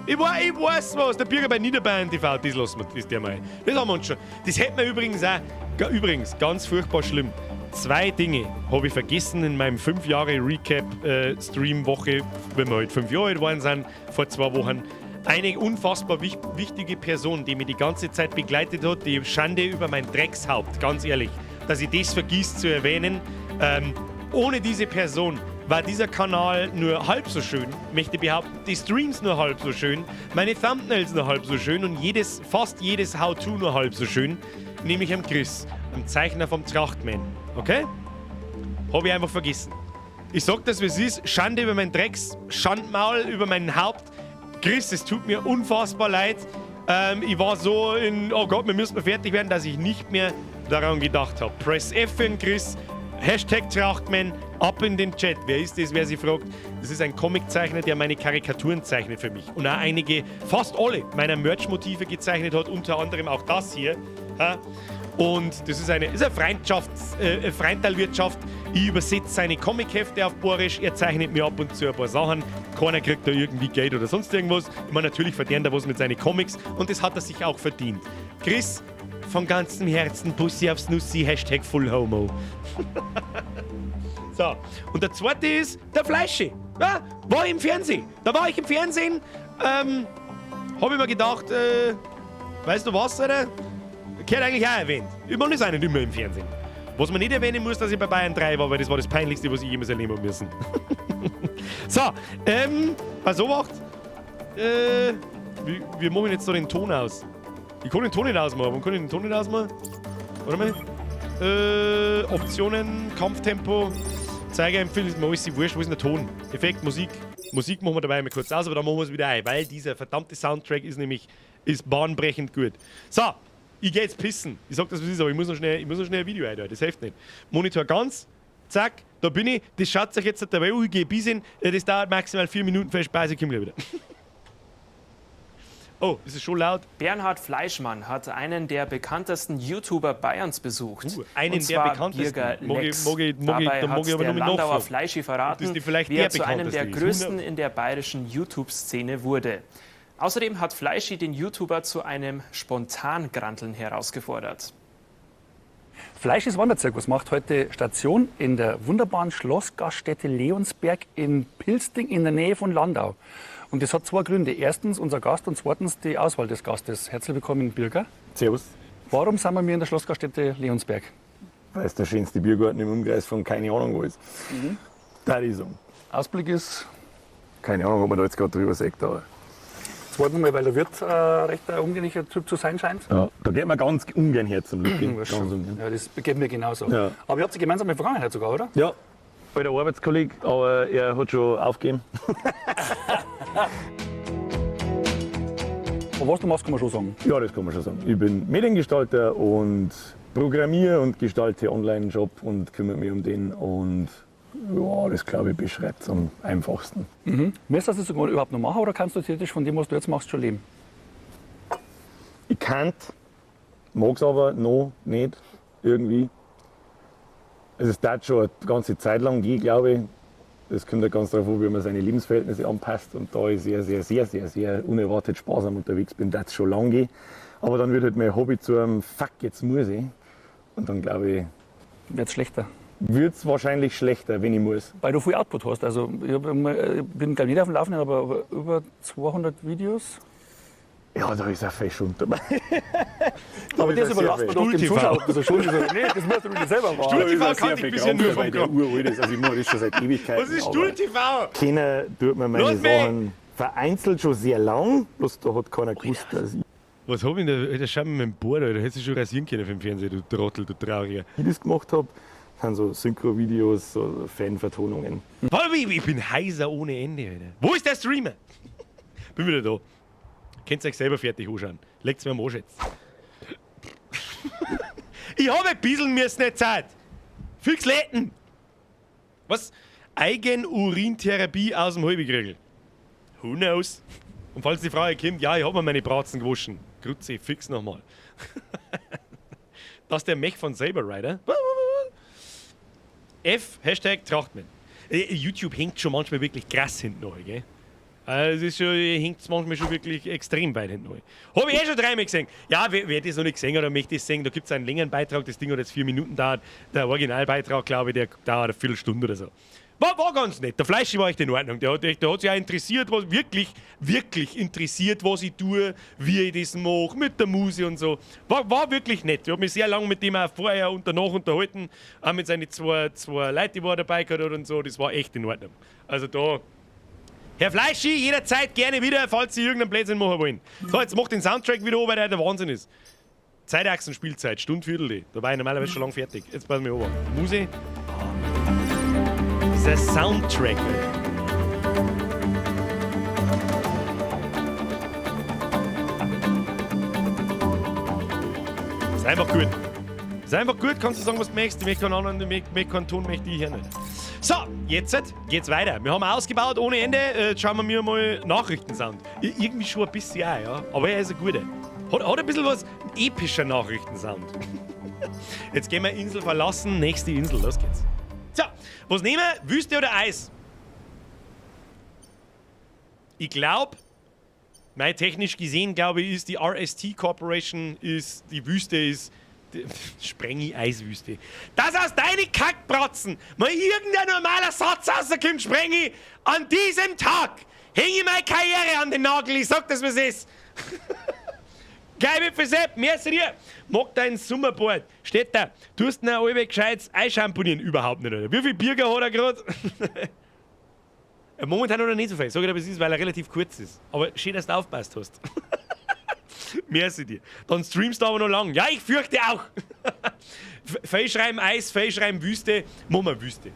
Ich weiß was, der Bürger bei Niederbayern TV, das lassen wir, das der mal. Das haben wir uns schon. Das hätten wir übrigens auch, übrigens, ganz furchtbar schlimm. Zwei Dinge habe ich vergessen in meinem 5 Jahre Recap-Stream-Woche, wenn wir halt 5 Jahre alt geworden sind, vor 2 Wochen. Eine unfassbar wichtige Person, die mich die ganze Zeit begleitet hat, die Schande über mein Dreckshaupt, ganz ehrlich, dass ich das vergiss zu erwähnen. Ohne diese Person war dieser Kanal nur halb so schön, möchte ich behaupten, die Streams nur halb so schön, meine Thumbnails nur halb so schön und fast jedes How-To nur halb so schön, nämlich am Chris, am Zeichner vom Trachtman. Okay? Hab ich einfach vergessen. Ich sag das, wie es ist, Schande über mein Drecks, Schandmaul über mein Haupt. Chris, es tut mir unfassbar leid. Ich war so in, oh Gott, wir müssen fertig werden, dass ich nicht mehr daran gedacht hab. Press F für den Chris, Hashtag Trachtman, ab in den Chat. Wer ist das, wer sich fragt? Das ist ein Comiczeichner, der meine Karikaturen zeichnet für mich. Und auch einige, fast alle meiner Merch-Motive gezeichnet hat, unter anderem auch das hier. Ha? Und das ist eine Freundteilwirtschaft. Ich übersetze seine Comichefte auf Boarisch, er zeichnet mir ab und zu ein paar Sachen. Keiner kriegt da irgendwie Geld oder sonst irgendwas. Ich meine, natürlich verdient er was mit seinen Comics und das hat er sich auch verdient. Chris, von ganzem Herzen, Bussi aufs Nussi, Hashtag Full Homo. So, und der zweite ist der Fleischi. Ja, war ich im Fernsehen. Da war ich im Fernsehen, hab ich mir gedacht, weißt du was, Alter? Gehört eigentlich auch erwähnt. Ich meine, ist auch nicht immer im Fernsehen. Was man nicht erwähnen muss, dass ich bei Bayern 3 war, weil das war das Peinlichste, was ich jemals erleben habe müssen. So, pass auf, wir machen jetzt so den Ton aus. Ich kann den Ton nicht ausmachen. Warum kann ich den Ton nicht ausmachen? Warte mal. Optionen, Kampftempo, Zeiger empfehlen, ist mir alles wurscht. Wo ist denn der Ton? Effekt, Musik. Musik machen wir dabei mal kurz aus, aber dann machen wir es wieder ein, weil dieser verdammte Soundtrack ist nämlich bahnbrechend gut. So, ich geh jetzt pissen. Ich sag das, was ist, aber ich muss noch schnell ein Video einstellen. Das hilft nicht. Monitor ganz, zack, da bin ich. Das schaut sich jetzt dabei, ich geh pissen. Das dauert maximal 4 Minuten für Spaß, ich komm gleich wieder. Oh, ist es schon laut? Bernhard Fleischmann hat einen der bekanntesten YouTuber Bayerns besucht. Einen Und der zwar bekanntesten. Birger Lex. Mag ich, Dabei da mag hat ich aber der noch mal Landauer nachfragen. Fleischi Ob verraten, das nicht vielleicht wie der er zu einem der bekannteste ist. größten 100 in der bayerischen YouTube-Szene wurde. Außerdem hat Fleischi den YouTuber zu einem Spontangranteln herausgefordert. Fleischis Wanderzirkus macht heute Station in der wunderbaren Schlossgaststätte Leonsberg in Pilsting in der Nähe von Landau. Und das hat zwei Gründe. Erstens unser Gast und zweitens die Auswahl des Gastes. Herzlich willkommen, Birger. Servus. Warum sind wir in der Schlossgaststätte Leonsberg? Weil es der schönste Biergarten im Umkreis von keine Ahnung wo ist. Da ich sagen. Ausblick ist, Keine Ahnung, ob man da jetzt gerade drüber sagt, aber. zweitens mal, weil der Wirt recht ein umgänglicher Typ zu sein scheint. Ja, da geht man ganz ungern her zum Luki. Ganz ungern. Ja, das geht mir genauso. Ja. Aber ihr habt eine gemeinsame Vergangenheit sogar, oder? Ja, alter Arbeitskollege, aber er hat schon aufgegeben. Aber was du machst, kann man schon sagen. Ja, das kann man schon sagen. Ich bin Mediengestalter und programmiere und gestalte Online-Shop und kümmere mich um den. Und ja, das glaube ich beschreibt es am einfachsten. Müsstest du das sogar überhaupt noch machen oder kannst du theoretisch von dem, was du jetzt machst, schon leben? Ich kann, mag es aber noch nicht irgendwie. Also es dauert schon eine ganze Zeit lang gehen, glaube ich. Das kommt ja ganz darauf an, wie man seine Lebensverhältnisse anpasst. Und da ich sehr, sehr, sehr, sehr, sehr unerwartet sparsam unterwegs bin, dauert es schon lang gehen. Aber dann wird halt mein Hobby zu einem Fuck, jetzt muss ich. Und dann glaube ich, Wird's schlechter. wird es wahrscheinlich schlechter, wenn ich muss. Weil du viel Output hast. Also ich, hab immer, ich bin glaub ich nicht auf dem Laufenden, aber über 200 Videos. Ja, da ist auch viel schon dabei. Aber das überlasst man doch dem Stuhl-TV. Zuschauer. Also schon, so, nee, das musst du dir selber machen. Stuhl- TV kannte ich bisher nur vom der Kopf. uralt ist. Also ich mache das schon seit Ewigkeiten. Was ist aber Stuhl TV? Kennen tut man meine Los, mich! Sachen vereinzelt schon sehr lang. Bloß da hat keiner gewusst, dass ich Was hab ich denn da? Alter, schau mal mit dem Board, Alter. Hättest du schon rasieren können für den Fernseher, du Trottel, du Trauriger. das gemacht habe. Das sind so Synchro-Videos, so Fanvertonungen. Warte, ich bin heiser ohne Ende, Alter. Wo ist der Streamer? Bin wieder da. Könnt ihr euch selber fertig anschauen. Legt's mir am Arsch jetzt. Ich hab ein bisschen mir's nicht Zeit. Fix Läden. Was? Eigenurintherapie aus dem Halbigriegel. Who knows? Und falls die Frage kommt, ja, ich hab mir meine Bratzen gewaschen. Grüezi, fix nochmal. Das ist der Mech von Saber Rider. F, Hashtag Trachtmann. YouTube hängt schon manchmal wirklich krass hinten an, gell? Also es ist schon, hängt manchmal schon wirklich extrem weit hinten an. Hab ich eh schon dreimal gesehen. Ja, wer das noch nicht gesehen hat oder möchte das sehen, da gibt es einen längeren Beitrag, das Ding hat jetzt 4 Minuten dauert. Der Originalbeitrag, glaube ich, der dauert eine Viertelstunde oder so. War ganz nett. Der Fleischi war echt in Ordnung. Der hat sich auch interessiert, was wirklich, wirklich interessiert, was ich tue, wie ich das mache, mit der Muse und so. War wirklich nett. Ich hab mich sehr lange mit dem auch vorher und danach unterhalten. Auch mit seinen zwei Leuten, die er dabei gehabt hat und so. Das war echt in Ordnung. Also da. Herr Fleischi, jederzeit gerne wieder, falls Sie irgendeinen Blödsinn machen wollen. So, jetzt mach den Soundtrack wieder an, weil der Wahnsinn ist. Zeitachsen, Spielzeit, Stunde, Viertel. Da war ich normalerweise schon lang fertig. Jetzt passen wir auf. Muse. Dieser Soundtrack, Alter. Ist einfach gut. Ist einfach gut, kannst du sagen, was du möchtest. Ich möchte keinen anderen, ich möchte keinen Ton, möchte ich hier nicht. So, jetzt geht's weiter. Wir haben ausgebaut ohne Ende. Jetzt schauen wir mir mal Nachrichtensound. Irgendwie schon ein bisschen auch, ja. Aber er ist ein guter. Hat ein bisschen was epischer Nachrichtensound. Jetzt gehen wir Insel verlassen. Nächste Insel, los geht's. So, was nehmen wir? Wüste oder Eis? Ich glaub, mei, technisch gesehen, glaube ich, ist die RST Corporation, ist, die Wüste ist, die Sprengi-Eiswüste. Das aus deine Kackbratzen mal irgendein normaler Satz rauskommt, Sprengi, an diesem Tag hänge ich meine Karriere an den Nagel, ich sag das, was ist. Geil mit Sepp, merci dir. Mag dein Sommerboard. Steht da. Tust ihn auch alle gescheit einschamponieren? Überhaupt nicht, oder? Wie viel Bierger hat er grad? Momentan hat er nicht so viel. Sag ich dir, was ist, weil er relativ kurz ist. Aber schön, dass du aufgepasst hast. Merci dir. Dann streamst du aber noch lang. Ja, ich fürchte auch. Fehlschreiben Eis, Fehlschreiben Wüste. Machen wir Wüste.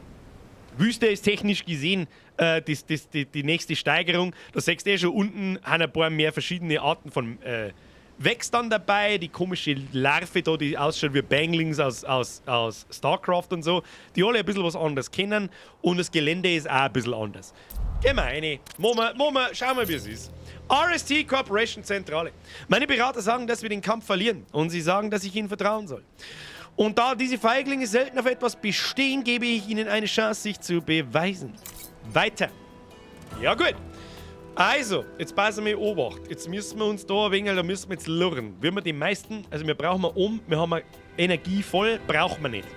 Wüste ist technisch gesehen die nächste Steigerung. Da siehst du eh schon unten, haben ein paar mehr verschiedene Arten von wächst dann dabei, die komische Larve da, die ausschaut wie Banglings aus StarCraft und so, die alle ein bisschen was anderes kennen und das Gelände ist auch ein bisschen anders. Gehen wir rein, machen wir, schauen wir, wie es ist. RST Corporation Zentrale. Meine Berater sagen, dass wir den Kampf verlieren und sie sagen, dass ich ihnen vertrauen soll. Und da diese Feiglinge selten auf etwas bestehen, gebe ich ihnen eine Chance, sich zu beweisen. Weiter. Ja gut. Also, jetzt passen wir Obacht. Jetzt müssen wir uns da ein wenig, da müssen wir jetzt lurren. Wenn wir die meisten, also wir brauchen wir um, wir haben Energie voll, brauchen wir nicht.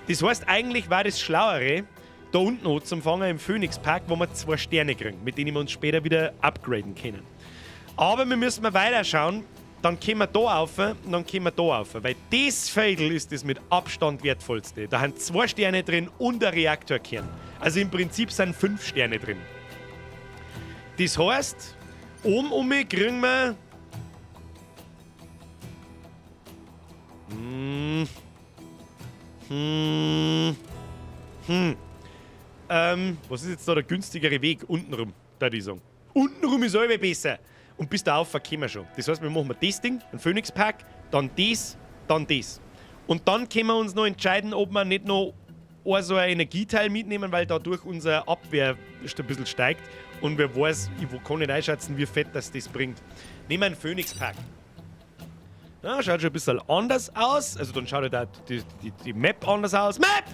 Das heißt, eigentlich war das Schlauere, da unten noch zum Fangen im Phoenix Park, wo wir 2 Sterne kriegen, mit denen wir uns später wieder upgraden können. Aber wir müssen mal weiterschauen, dann können wir da rauf und dann können wir da rauf. Weil das Fädel ist das mit Abstand wertvollste. Da haben 2 Sterne drin und ein Reaktorkern. Also im Prinzip sind 5 Sterne drin. Das heißt, oben um mich kriegen wir. Was ist jetzt da der günstigere Weg? Untenrum, da ich sagen. Untenrum ist allweil besser. Und bis da rauf kommen wir schon. Das heißt, wir machen das Ding, einen Phoenix Park, dann das, dann das. Und dann können wir uns noch entscheiden, ob wir nicht noch so ein Energieteil mitnehmen, weil dadurch unsere Abwehr ein bisschen steigt. Und wer weiß, ich kann nicht einschätzen, wie fett das bringt. Nehmen wir einen Phoenix Park. Ja, schaut schon ein bisschen anders aus. Also dann schaut halt auch die Map anders aus. Map!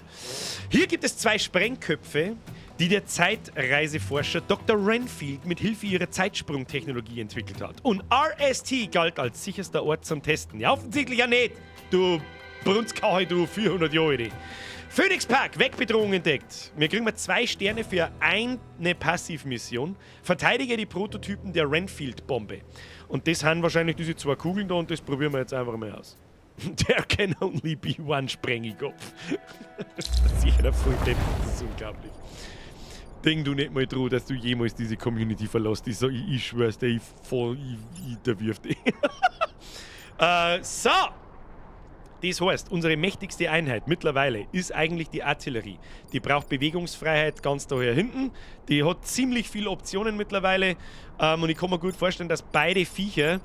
Hier gibt es zwei Sprengköpfe, die der Zeitreiseforscher Dr. Renfield mit Hilfe ihrer Zeitsprungtechnologie entwickelt hat. Und RST galt als sicherster Ort zum Testen. Ja, offensichtlich ja nicht, du Brunzkachel, du 400 Jahre. Alte. Phoenix Park, Wegbedrohung entdeckt. Wir kriegen mal 2 Sterne für eine Passivmission. Verteidige die Prototypen der Renfield-Bombe. Und das sind wahrscheinlich diese 2 Kugeln da und das probieren wir jetzt einfach mal aus. There can only be one Sprengikopf. Das ist sicher der Volldepp, das ist unglaublich. Denk du nicht mal dran, dass du jemals diese Community verlässt. Ich sag, ich schwör's dir, ich voll, ich, ich, der wirft dich. So. Das heißt, unsere mächtigste Einheit mittlerweile ist eigentlich die Artillerie. Die braucht Bewegungsfreiheit ganz daher hinten. Die hat ziemlich viele Optionen mittlerweile. Und ich kann mir gut vorstellen, dass beide Viecher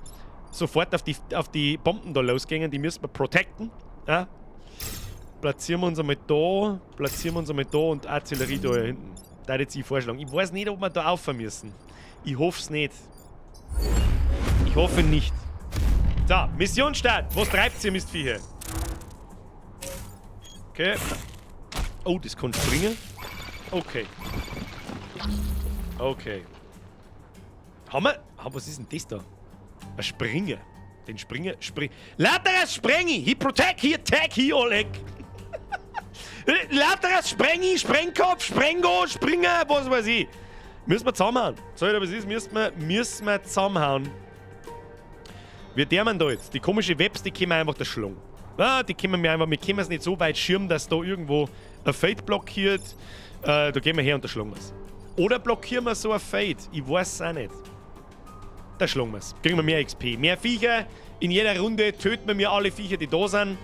sofort auf die Bomben da losgehen. Die müssen wir protecten. Ja? Platzieren wir uns einmal da, platzieren wir uns einmal da und Artillerie da hinten. Da hätte ich jetzt vorschlagen. Ich weiß nicht, ob wir da auffahren müssen. Ich hoff's nicht. Ich hoffe nicht. So, Mission Start. Was treibt ihr, Mistviecher? Okay. Oh, das kann springen. Okay. Okay. Haben wir... Ah, was ist denn das da? Ein Springer. Den Springer... Lauteres Sprengi! He protect, he attack, he Oleg! Lauteres Sprengi, Sprengkopf, Sprengo, Springer, was weiß ich. Müssen wir zusammenhauen. Soll ich, was ist, müssen wir zusammenhauen. Wir därmen da jetzt. Die komische Webs, die können wir einfach da schlagen. Ah, die können wir einfach, wir können es nicht so weit schirmen, dass da irgendwo ein Feld blockiert. Da gehen wir her und da schlagen wir's. Oder blockieren wir so ein Feld? Ich weiß es auch nicht. Da schlagen wir's. Kriegen wir mehr XP. Mehr Viecher. In jeder Runde töten wir alle Viecher, die da sind.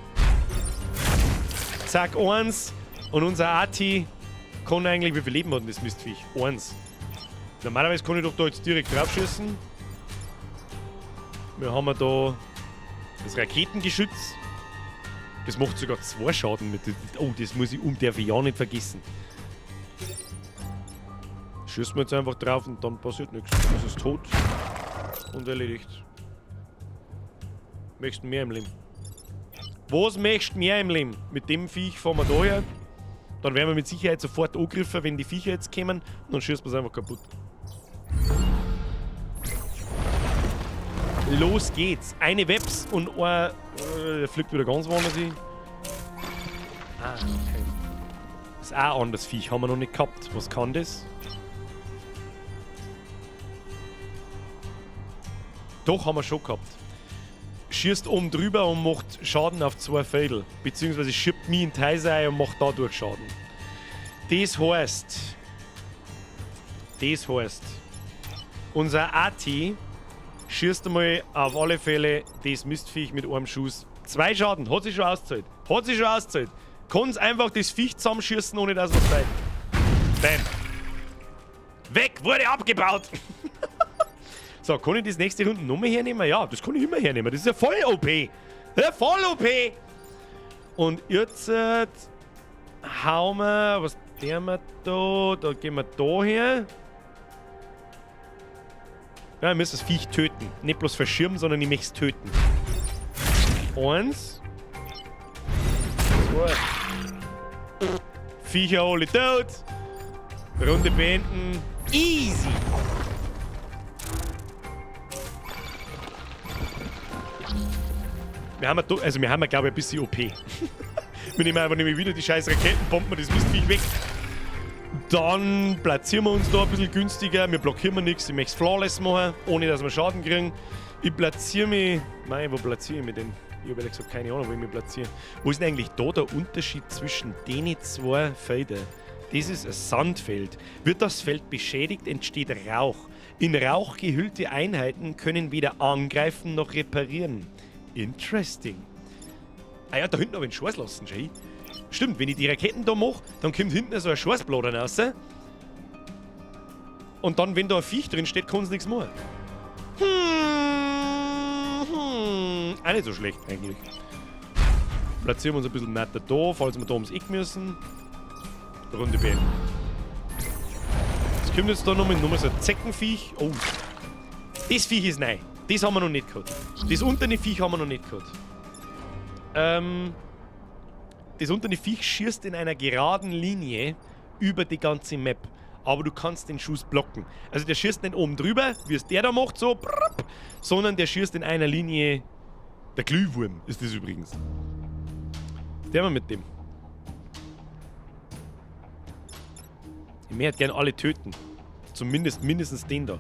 Zack, 1. Und unser Arti kann eigentlich, wie viel Leben hat denn das Mistviech? 1. Normalerweise kann ich doch da jetzt direkt drauf schießen. Wir haben da das Raketengeschütz. Das macht sogar 2 Schaden mit. Oh, das muss ich darf ich ja nicht vergessen. Schießen wir jetzt einfach drauf und dann passiert nichts. Das ist tot und erledigt. Möchtest du mehr im Leben? Was möchtest du mehr im Leben? Mit dem Viech fahren wir da her. Dann werden wir mit Sicherheit sofort angegriffen, wenn die Viecher jetzt kommen. Und dann schießen wir es einfach kaputt. Los geht's. Eine Webs und ein... Der fliegt wieder ganz woanders hin. Ah, okay. Das ist auch ein anderes Viech, haben wir noch nicht gehabt. Was kann das? Doch, haben wir schon gehabt. Schießt oben drüber und macht Schaden auf 2 Fädel. Beziehungsweise schiebt mich in die Häuser ein und macht dadurch Schaden. Das heißt... Das heißt... Unser Arti schießt einmal auf alle Fälle das Mistviech mit einem Schuss. 2 Schaden, hat sich schon ausgezahlt. Hat sich schon ausgezahlt. Kann's einfach das Viech zusammenschießen, ohne dass was bleibt. Bam. Weg, wurde abgebaut. So, kann ich das nächste Runde nochmal hernehmen? Ja, das kann ich immer hernehmen. Das ist ja voll OP. Ja, voll OP. Und jetzt hauen wir, was tun wir da? Da gehen wir da her. Ja, wir müssen das Viech töten. Nicht bloß verschirmen, sondern ich möchte es töten. 1. 2. Viecher alle tot. Runde beenden. Easy. Wir haben ja, also wir haben ja, glaube ich, ein bisschen OP. Wir nehmen einfach nämlich wieder die scheiß Raketen, bomben wir das Mistviech weg. Dann platzieren wir uns da ein bisschen günstiger. Wir blockieren wir nichts. Ich möchte es flawless machen, ohne dass wir Schaden kriegen. Ich platziere mich... Nein, wo platziere ich mich denn? Ich habe ehrlich gesagt keine Ahnung, wo ich mich platziere. Wo ist denn eigentlich da der Unterschied zwischen den zwei Feldern? Das ist ein Sandfeld. Wird das Feld beschädigt, entsteht Rauch. In Rauch gehüllte Einheiten können weder angreifen noch reparieren. Interesting. Ah ja, da hinten habe ich einen Schuss lassen, schau. Stimmt, wenn ich die Raketen da mache, dann kommt hinten so ein Schussblader raus. Und dann, wenn da ein Viech drin steht, kann es nichts machen. Auch nicht so schlecht eigentlich. Platzieren wir uns ein bisschen netter da, falls wir da ums Eck müssen. Runde beenden. Es kommt jetzt da nochmal so ein Zeckenviech. Oh. Das Viech ist neu. Das haben wir noch nicht gehabt. Das unterne Viech haben wir noch nicht gehabt. Das unterne Viech schießt in einer geraden Linie über die ganze Map. Aber du kannst den Schuss blocken. Also der schießt nicht oben drüber, wie es der da macht, so, brrp, sondern der schießt in einer Linie. Der Glühwurm ist das übrigens. Der mal mit dem. Ich möchte gerne alle töten. Zumindest mindestens den da.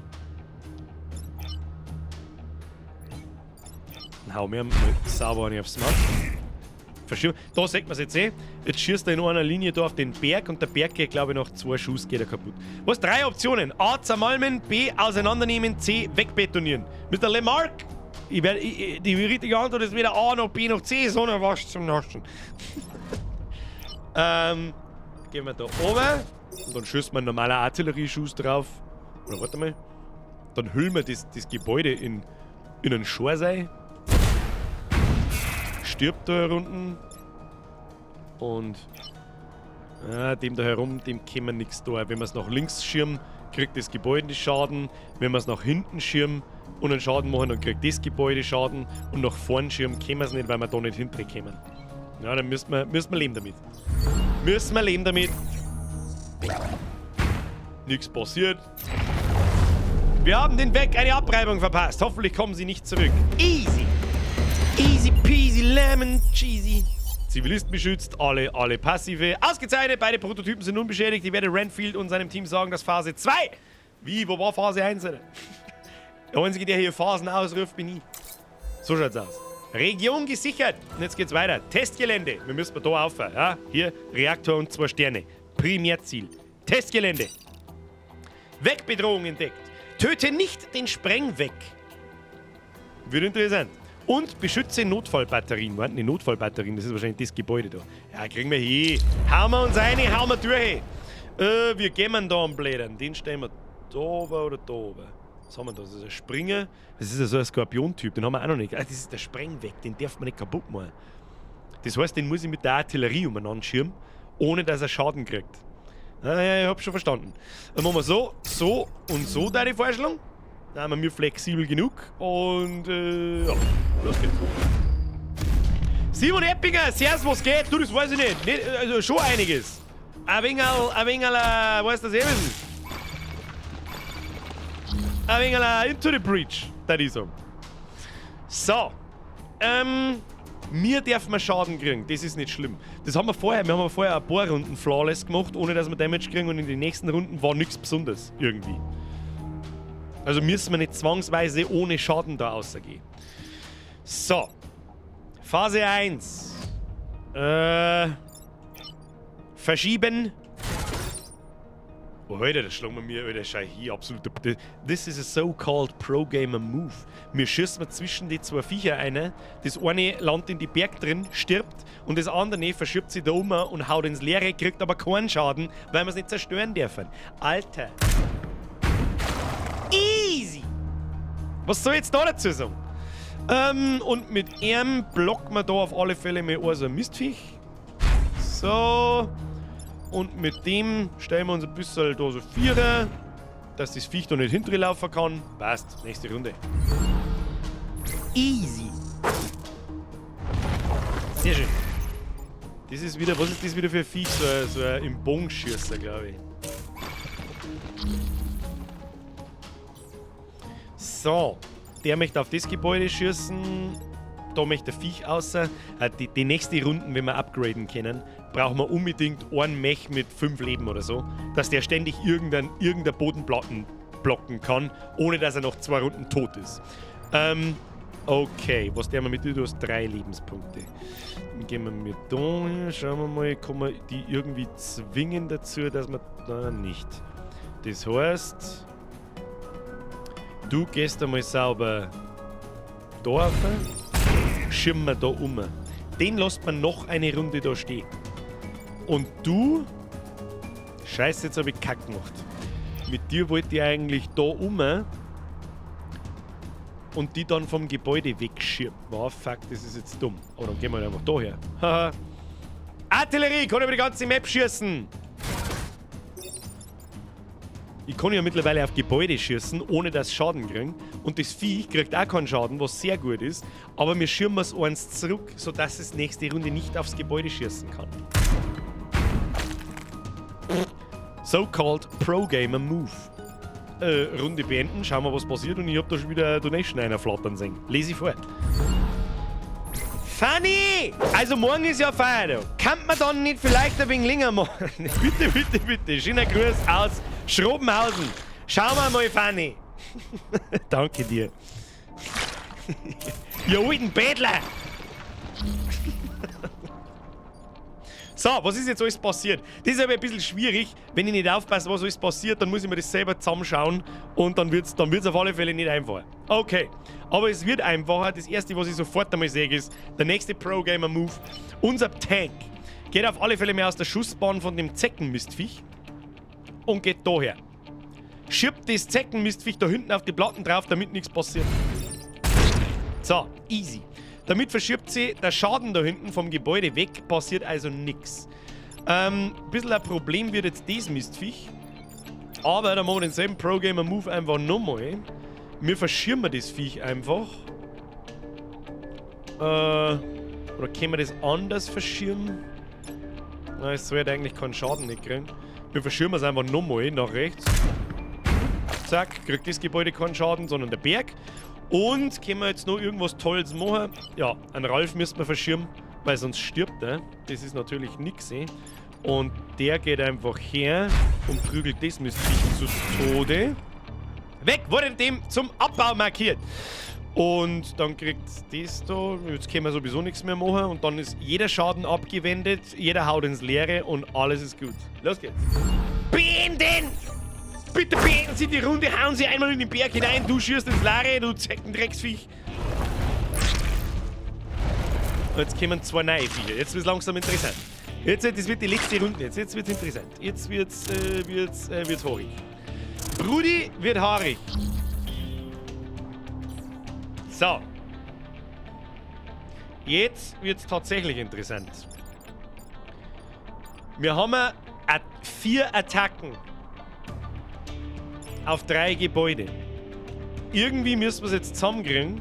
Dann hau mir mal sauber eine aufs Maul. Verschirm. Da sieht man's jetzt eh. Jetzt schießt er in einer Linie da auf den Berg und der Berg geht, glaube ich, nach 2 Schuss geht er kaputt. Was? 3 Optionen. A, zermalmen, B, auseinandernehmen, C, wegbetonieren. Mister Lemark, die richtige Antwort ist weder A noch B noch C, sondern was zum Naschen. Gehen wir da oben und dann schießt man einen normalen Artillerieschuss drauf. Oder warte mal. Dann hüllen wir das Gebäude in einen Schorsei. Stirbt da herunten. Und dem da herum, dem können wir nichts da. Wenn wir es nach links schirmen, kriegt das Gebäude Schaden. Wenn wir es nach hinten schirmen und einen Schaden machen, dann kriegt das Gebäude Schaden. Und nach vorn schirmen können wir es nicht, weil wir da nicht hinterkommen. Ja, dann müssen wir leben damit. Müssen wir leben damit. Nichts passiert. Wir haben den Weg eine Abreibung verpasst. Hoffentlich kommen sie nicht zurück. Easy. Easy peasy lemon cheesy. Zivilisten beschützt, alle Passive. Ausgezeichnet, beide Prototypen sind unbeschädigt. Ich werde Renfield und seinem Team sagen, dass Phase 2... Wie, wo war Phase 1? Alter? Der Einzige, der hier Phasen ausruft, bin ich. So schaut's aus. Region gesichert. Und jetzt geht's weiter. Testgelände. Wir müssen da aufhören. Ja? Hier, Reaktor und 2 Sterne. Primärziel. Testgelände. Wegbedrohung entdeckt. Töte nicht den Sprengweg. Wird interessant. Und beschütze Notfallbatterien. Warten, die Notfallbatterien, das ist wahrscheinlich das Gebäude da. Ja, kriegen wir hin. Hauen wir uns eine, hauen wir durch. Wir gehen da am Blättern. Den stellen wir da oben oder da oben. Was haben wir da? Das ist ein Springer. Das ist ja so ein Skorpion-Typ, den haben wir auch noch nicht. Ah, das ist der Sprengweg, den darf man nicht kaputt machen. Das heißt, den muss ich mit der Artillerie umeinander schirmen, ohne dass er Schaden kriegt. Ah, ja, ich hab's schon verstanden. Dann machen wir so, so und so, da die Vorstellung. Dann haben wir flexibel genug und ja, los geht's. Simon Eppinger, servus, was geht? Du, das weiß ich nicht. Nicht, also schon einiges. Ein wenig, weißt du das eh wissen? Ein wenig into the breach, da ich sagen. So. Mir darf man Schaden kriegen, das ist nicht schlimm. Das haben wir vorher, wir haben vorher ein paar Runden flawless gemacht, ohne dass wir Damage kriegen, und in den nächsten Runden war nichts Besonderes irgendwie. Also müssen wir nicht zwangsweise ohne Schaden da rausgehen. So. Phase 1. Verschieben. Oh, Alter, das schlagen wir mir, Alter, schau hier, absolut. This is a so-called Pro-Gamer Move. Wir schießen zwischen die zwei Viecher eine. Das eine landet in die Berg drin, stirbt, und das andere verschiebt sich da um und haut ins Leere, kriegt aber keinen Schaden, weil wir es nicht zerstören dürfen. Alter. Easy! Was soll ich jetzt da dazu sagen? Und mit ihm blocken wir da auf alle Fälle mit so ein Mistviech. So. Und mit dem stellen wir uns ein bisschen da so Vierer, dass das Viech da nicht hinterlaufen kann. Passt. Nächste Runde. Easy. Sehr schön. Das ist wieder, was ist das wieder für ein Viech? So ein im Bogenschießer, glaube ich. So. Der möchte auf das Gebäude schießen. Da möchte der Viech außer. Die nächste Runden, wenn wir upgraden können, brauchen wir unbedingt einen Mech mit 5 Leben oder so, dass der ständig irgendeine Bodenplatten blocken kann, ohne dass er noch 2 Runden tot ist. Okay, was der mit dir? Du hast 3 Lebenspunkte. Dann gehen wir mit da hin, schauen wir mal, kann man die irgendwie zwingen dazu, dass man da nicht. Das heißt, du gehst einmal sauber da rauf, schirmen wir da um. Den lässt man noch eine Runde da stehen. Und du... Scheiße, jetzt hab ich Kack gemacht. Mit dir wollte ich eigentlich da um und die dann vom Gebäude wegschirmen. Wow, fuck, das ist jetzt dumm. Aber dann gehen wir halt einfach da her. Haha. Artillerie, kann über die ganze Map schießen. Ich kann ja mittlerweile auf Gebäude schießen, ohne dass Schaden kriegen. Und das Viech kriegt auch keinen Schaden, was sehr gut ist. Aber wir schirmen es eins zurück, sodass es nächste Runde nicht aufs Gebäude schießen kann. So-called Pro-Gamer Move. Runde beenden, schauen wir, was passiert. Und ich hab da schon wieder eine Donation einer flattern sehen. Lese ich vor. Fanny! Also morgen ist ja Feiertag. Kann man dann nicht vielleicht ein wenig länger machen? Bitte, bitte, bitte. Schöner Gruß aus Schrobenhausen. Schauen wir mal, Fanny. Danke dir. Ihr alten Bettler! So, was ist jetzt alles passiert? Das ist aber ein bisschen schwierig. Wenn ich nicht aufpasse, was alles passiert, dann muss ich mir das selber zusammenschauen und dann wird's auf alle Fälle nicht einfacher. Okay, aber es wird einfacher. Das erste, was ich sofort einmal sehe, ist der nächste Pro-Gamer-Move. Unser Tank geht auf alle Fälle mehr aus der Schussbahn von dem Zeckenmistviech und geht daher. Schirbt das Zeckenmistviech da hinten auf die Platten drauf, damit nichts passiert. So, easy. Damit verschiebt sich der Schaden da hinten vom Gebäude weg, passiert also nix. Ein bisschen ein Problem wird jetzt das Mistviech. Aber da machen wir denselben Pro-Gamer-Move einfach nochmal. Wir verschirmen das Viech einfach. Oder können wir das anders verschirmen? Na, es sollte eigentlich keinen Schaden nicht kriegen. Wir verschirmen es einfach nochmal nach rechts. Zack, kriegt das Gebäude keinen Schaden, sondern der Berg. Und können wir jetzt noch irgendwas Tolles machen? Ja, einen Ralf müssen wir verschirmen, weil sonst stirbt er. Das ist natürlich nix, eh? Und der geht einfach her und prügelt das Mistviech zu Tode. Weg, wurde dem zum Abbau markiert. Und dann kriegt das da, jetzt können wir sowieso nichts mehr machen. Und dann ist jeder Schaden abgewendet, jeder haut ins Leere und alles ist gut. Los geht's. Beenden! Bitte beenden Sie die Runde, hauen Sie einmal in den Berg hinein, du schießt ins Leere, du Zeckendrecksviech. Und jetzt kommen zwei neue Viecher. Jetzt wird's langsam interessant. Jetzt, das wird die letzte Runde. Jetzt wird's interessant. Jetzt wird's haarig. Brudi wird haarig. So. Jetzt wird's tatsächlich interessant. Wir haben 4 Attacken auf 3 Gebäude. Irgendwie müssen wir es jetzt zusammenkriegen,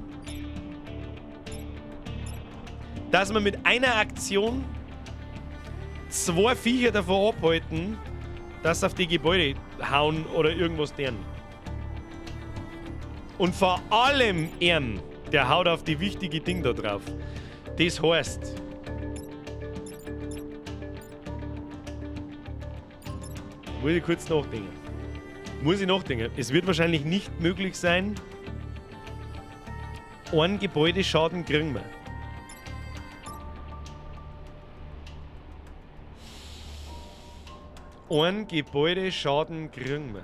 dass wir mit einer Aktion 2 Viecher davon abhalten, dass sie auf die Gebäude hauen oder irgendwas deren. Und vor allem er, der haut auf die wichtige Ding da drauf. Das heißt, muss ich kurz nachdenken. Muss ich nachdenken. Es wird wahrscheinlich nicht möglich sein, einen Gebäudeschaden kriegen wir. Einen Gebäudeschaden kriegen wir.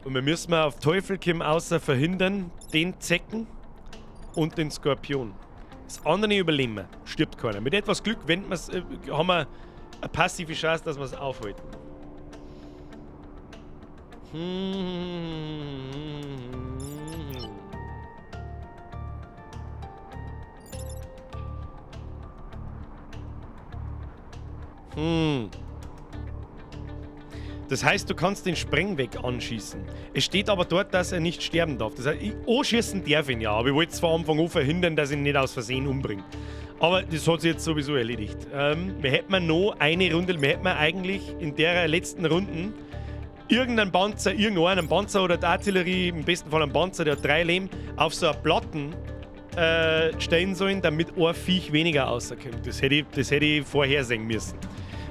Und wir müssen auf Teufel komm außer verhindern, den Zecken und den Skorpion. Das andere überleben wir. Stirbt keiner. Mit etwas Glück wenden wir's, haben wir eine passive Chance, dass wir es aufhalten. Das heißt, du kannst den Sprengweg anschießen. Es steht aber dort, dass er nicht sterben darf. Das heißt, anschießen darf ihn ja, aber ich wollte zwar am Anfang auch verhindern, dass ich ihn nicht aus Versehen umbringe. Aber das hat sich jetzt sowieso erledigt. Wir hätten noch eine Runde, wir hätten eigentlich in der letzten Runde irgendeinen Panzer, irgendeinen Panzer oder die Artillerie, im besten Fall einen Panzer, der hat 3 Leben, auf so eine Platten stellen sollen, damit ein Viech weniger rauskommt. Das hätte ich vorhersehen müssen.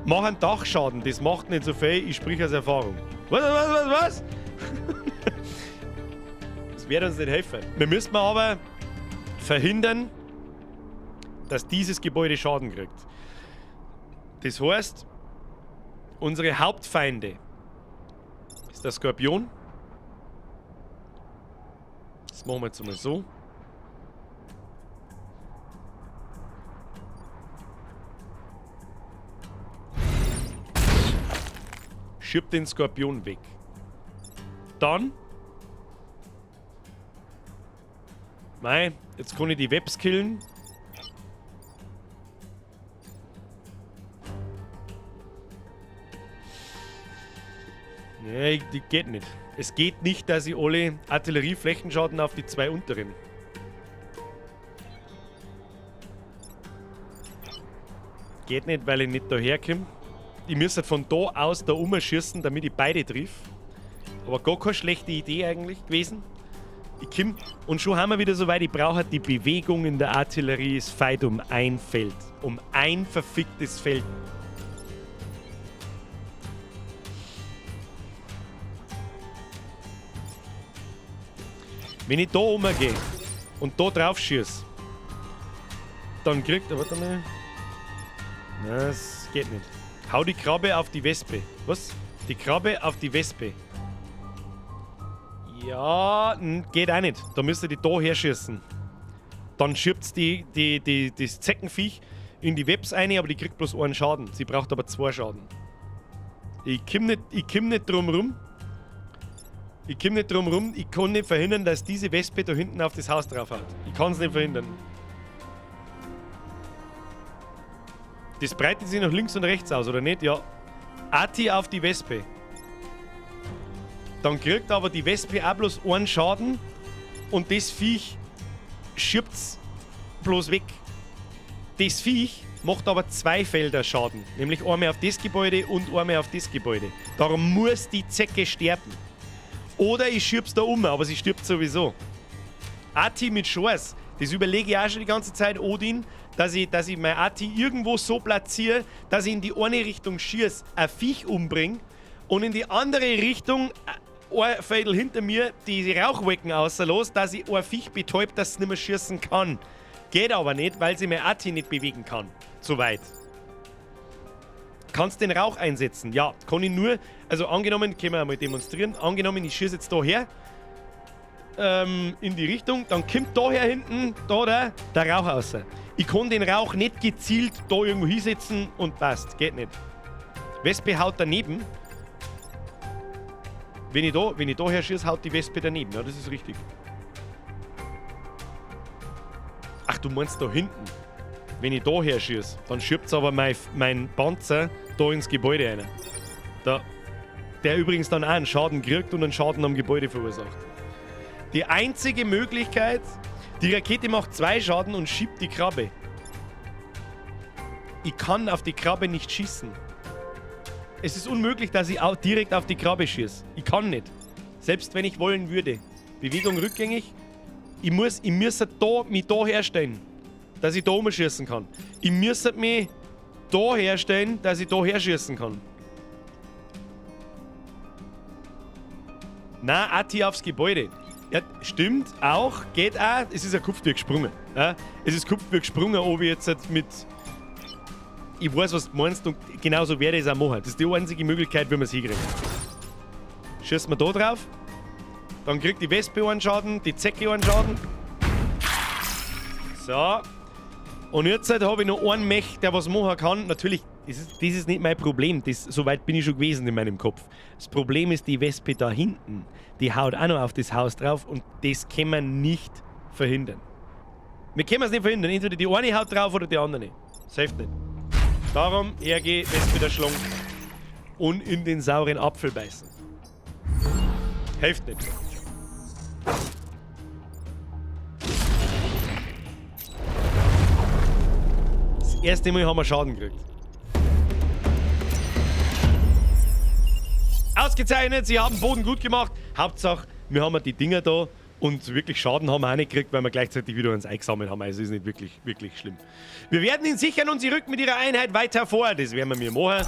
Mach einen Dachschaden, das macht nicht so viel, ich sprich aus Erfahrung. Was, was, was, was? Das wird uns nicht helfen. Wir müssen aber verhindern, dass dieses Gebäude Schaden kriegt. Das heißt, unsere Hauptfeinde ist der Skorpion. Das machen wir jetzt mal so. Schirbt den Skorpion weg. Dann. Mei, jetzt kann ich die Webs killen. Nee, die geht nicht. Es geht nicht, dass ich alle Artillerieflächenschaden auf die zwei unteren. Geht nicht, weil ich nicht daherkomme. Ich müsste von da aus da umschießen, damit ich beide triff. Aber gar keine schlechte Idee eigentlich gewesen. Ich komm und schon haben wir wieder so weit, ich brauche die Bewegung in der Artillerie, es feit um ein Feld. Um ein verficktes Feld. Wenn ich da rumgehe und da drauf schieße, dann kriegt er. Warte mal. Nein, das geht nicht. Hau die Krabbe auf die Wespe. Was? Die Krabbe auf die Wespe. Ja, geht auch nicht. Da müsst ihr die da herschießen. Dann schiebt die, das Zeckenviech in die Webs ein, aber die kriegt bloß einen Schaden. Sie braucht aber zwei Schaden. Ich komm nicht, ich komm nicht drum rum. Ich komm nicht drum rum. Ich kann nicht verhindern, dass diese Wespe da hinten auf das Haus drauf haut. Ich kann's nicht verhindern. Das breitet sich nach links und rechts aus, oder nicht? Ja. Ati auf die Wespe. Dann kriegt aber die Wespe auch bloß einen Schaden und das Viech schiebt's bloß weg. Das Viech macht aber zwei Felder Schaden, nämlich einmal auf das Gebäude und einmal auf das Gebäude. Darum muss die Zecke sterben. Oder ich schieb's da um, aber sie stirbt sowieso. Ati mit Chance. Das überlege ich auch schon die ganze Zeit, Odin, dass ich mein Ati irgendwo so platziere, dass ich in die eine Richtung schieß, ein Viech umbringe und in die andere Richtung ein Fädel hinter mir diese Rauchwolken außerlos, dass ich ein Viech betäubt, dass es nicht mehr schießen kann. Geht aber nicht, weil sie mein Ati nicht bewegen kann. Soweit. Kannst den Rauch einsetzen? Ja, kann ich nur. Also angenommen, können wir einmal demonstrieren. Angenommen, ich schieße jetzt da her in die Richtung, dann kommt daher hinten, da der Rauch raus. Ich kann den Rauch nicht gezielt da irgendwo hinsetzen und passt. Geht nicht. Wespe haut daneben. Wenn ich da her schieße, haut die Wespe daneben. Ja, das ist richtig. Ach, du meinst da hinten. Wenn ich da her schieße, dann schiebt aber mein Panzer da ins Gebäude rein. Da. Der übrigens dann auch einen Schaden kriegt und einen Schaden am Gebäude verursacht. Die einzige Möglichkeit, die Rakete macht 2 Schaden und schiebt die Krabbe. Ich kann auf die Krabbe nicht schießen. Es ist unmöglich, dass ich auch direkt auf die Krabbe schieße. Ich kann nicht. Selbst wenn ich wollen würde. Bewegung rückgängig. Ich müsste mich da herstellen, dass ich da umschießen kann. Ich müsste mich da herstellen, dass ich da herschießen kann. Nein, Ati aufs Gebäude. Ja, stimmt auch, geht auch. Es ist ein Kopftür gesprungen. Ja, es ist Kopftür gesprungen, ob ich jetzt halt mit. Ich weiß, was du meinst und genauso werde ich es auch machen. Das ist die einzige Möglichkeit, wie wir es hinkriegen. Schießen wir da drauf. Dann kriegt die Wespe einen Schaden, die Zecke einen Schaden. So. Und jetzt habe ich noch einen Mech, der was machen kann. Natürlich, das ist nicht mein Problem. So weit bin ich schon gewesen in meinem Kopf. Das Problem ist die Wespe da hinten. Die haut auch noch auf das Haus drauf und das können wir nicht verhindern. Wir können es nicht verhindern. Entweder die eine haut drauf oder die andere. Das hilft nicht. Darum hergeh, Wespe der Schlong und in den sauren Apfel beißen. Hilft nicht. Das erste Mal haben wir Schaden gekriegt. Ausgezeichnet, sie haben Boden gut gemacht. Hauptsache, wir haben die Dinger da und wirklich Schaden haben wir auch nicht gekriegt, weil wir gleichzeitig wieder uns eingesammelt haben. Also ist nicht wirklich, wirklich schlimm. Wir werden ihn sichern und sie rücken mit ihrer Einheit weiter vor. Das werden wir machen.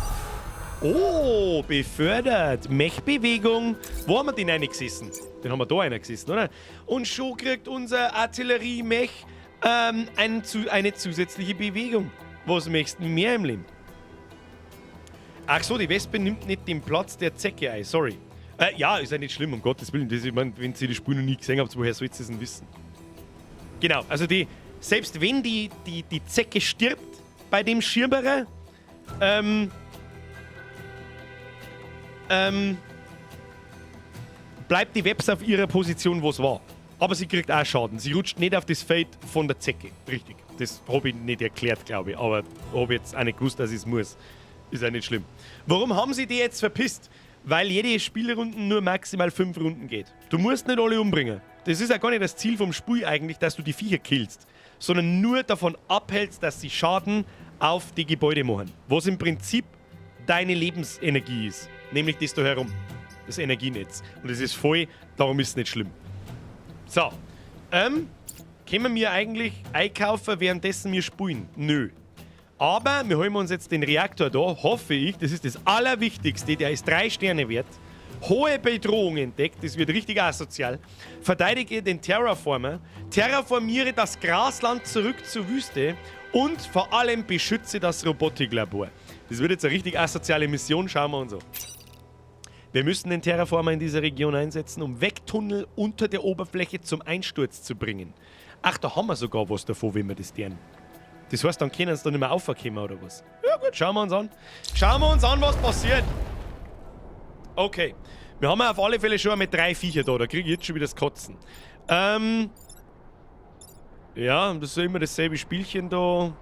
Oh, befördert. Mechbewegung. Wo haben wir den reingesessen? Den haben wir da reingesessen, oder? Und schon kriegt unser Artillerie-Mech eine zusätzliche Bewegung. Was möchtest du mehr im Leben? Ach so, die Wespe nimmt nicht den Platz der Zecke ein, sorry. Ja, ist ja nicht schlimm, um Gottes Willen. Das, ich mein, wenn ihr das Spiel noch nie gesehen habt, woher sollt ihr es denn wissen? Genau, also die, selbst wenn die Zecke stirbt bei dem Schirmerer, bleibt die Webs auf ihrer Position, wo es war. Aber sie kriegt auch Schaden. Sie rutscht nicht auf das Feld von der Zecke. Richtig. Das habe ich nicht erklärt, glaube ich. Aber habe jetzt auch nicht gewusst, dass ich es muss. Ist ja nicht schlimm. Warum haben sie die jetzt verpisst? Weil jede Spielrunde nur maximal 5 Runden geht. Du musst nicht alle umbringen. Das ist ja gar nicht das Ziel vom Spiel eigentlich, dass du die Viecher killst, sondern nur davon abhältst, dass sie Schaden auf die Gebäude machen. Was im Prinzip deine Lebensenergie ist. Nämlich das da herum. Das Energienetz. Und das ist voll, darum ist es nicht schlimm. So. Können wir eigentlich einkaufen, währenddessen wir spielen? Nö. Aber wir holen uns jetzt den Reaktor da, hoffe ich, das ist das Allerwichtigste, der ist 3 Sterne wert. Hohe Bedrohung entdeckt, das wird richtig asozial. Verteidige den Terraformer, terraformiere das Grasland zurück zur Wüste und vor allem beschütze das Robotiklabor. Das wird jetzt eine richtig asoziale Mission, schauen wir uns an. Wir müssen den Terraformer in dieser Region einsetzen, um Wegtunnel unter der Oberfläche zum Einsturz zu bringen. Ach, da haben wir sogar was davon, wenn wir das tun. Das heißt, dann können sie da nicht mehr raufkommen oder was? Ja gut, schauen wir uns an. Schauen wir uns an, was passiert. Okay. Wir haben auf alle Fälle schon einmal 3 Viecher da. Da kriege ich jetzt schon wieder das Kotzen. Ja, das ist ja immer dasselbe Spielchen da.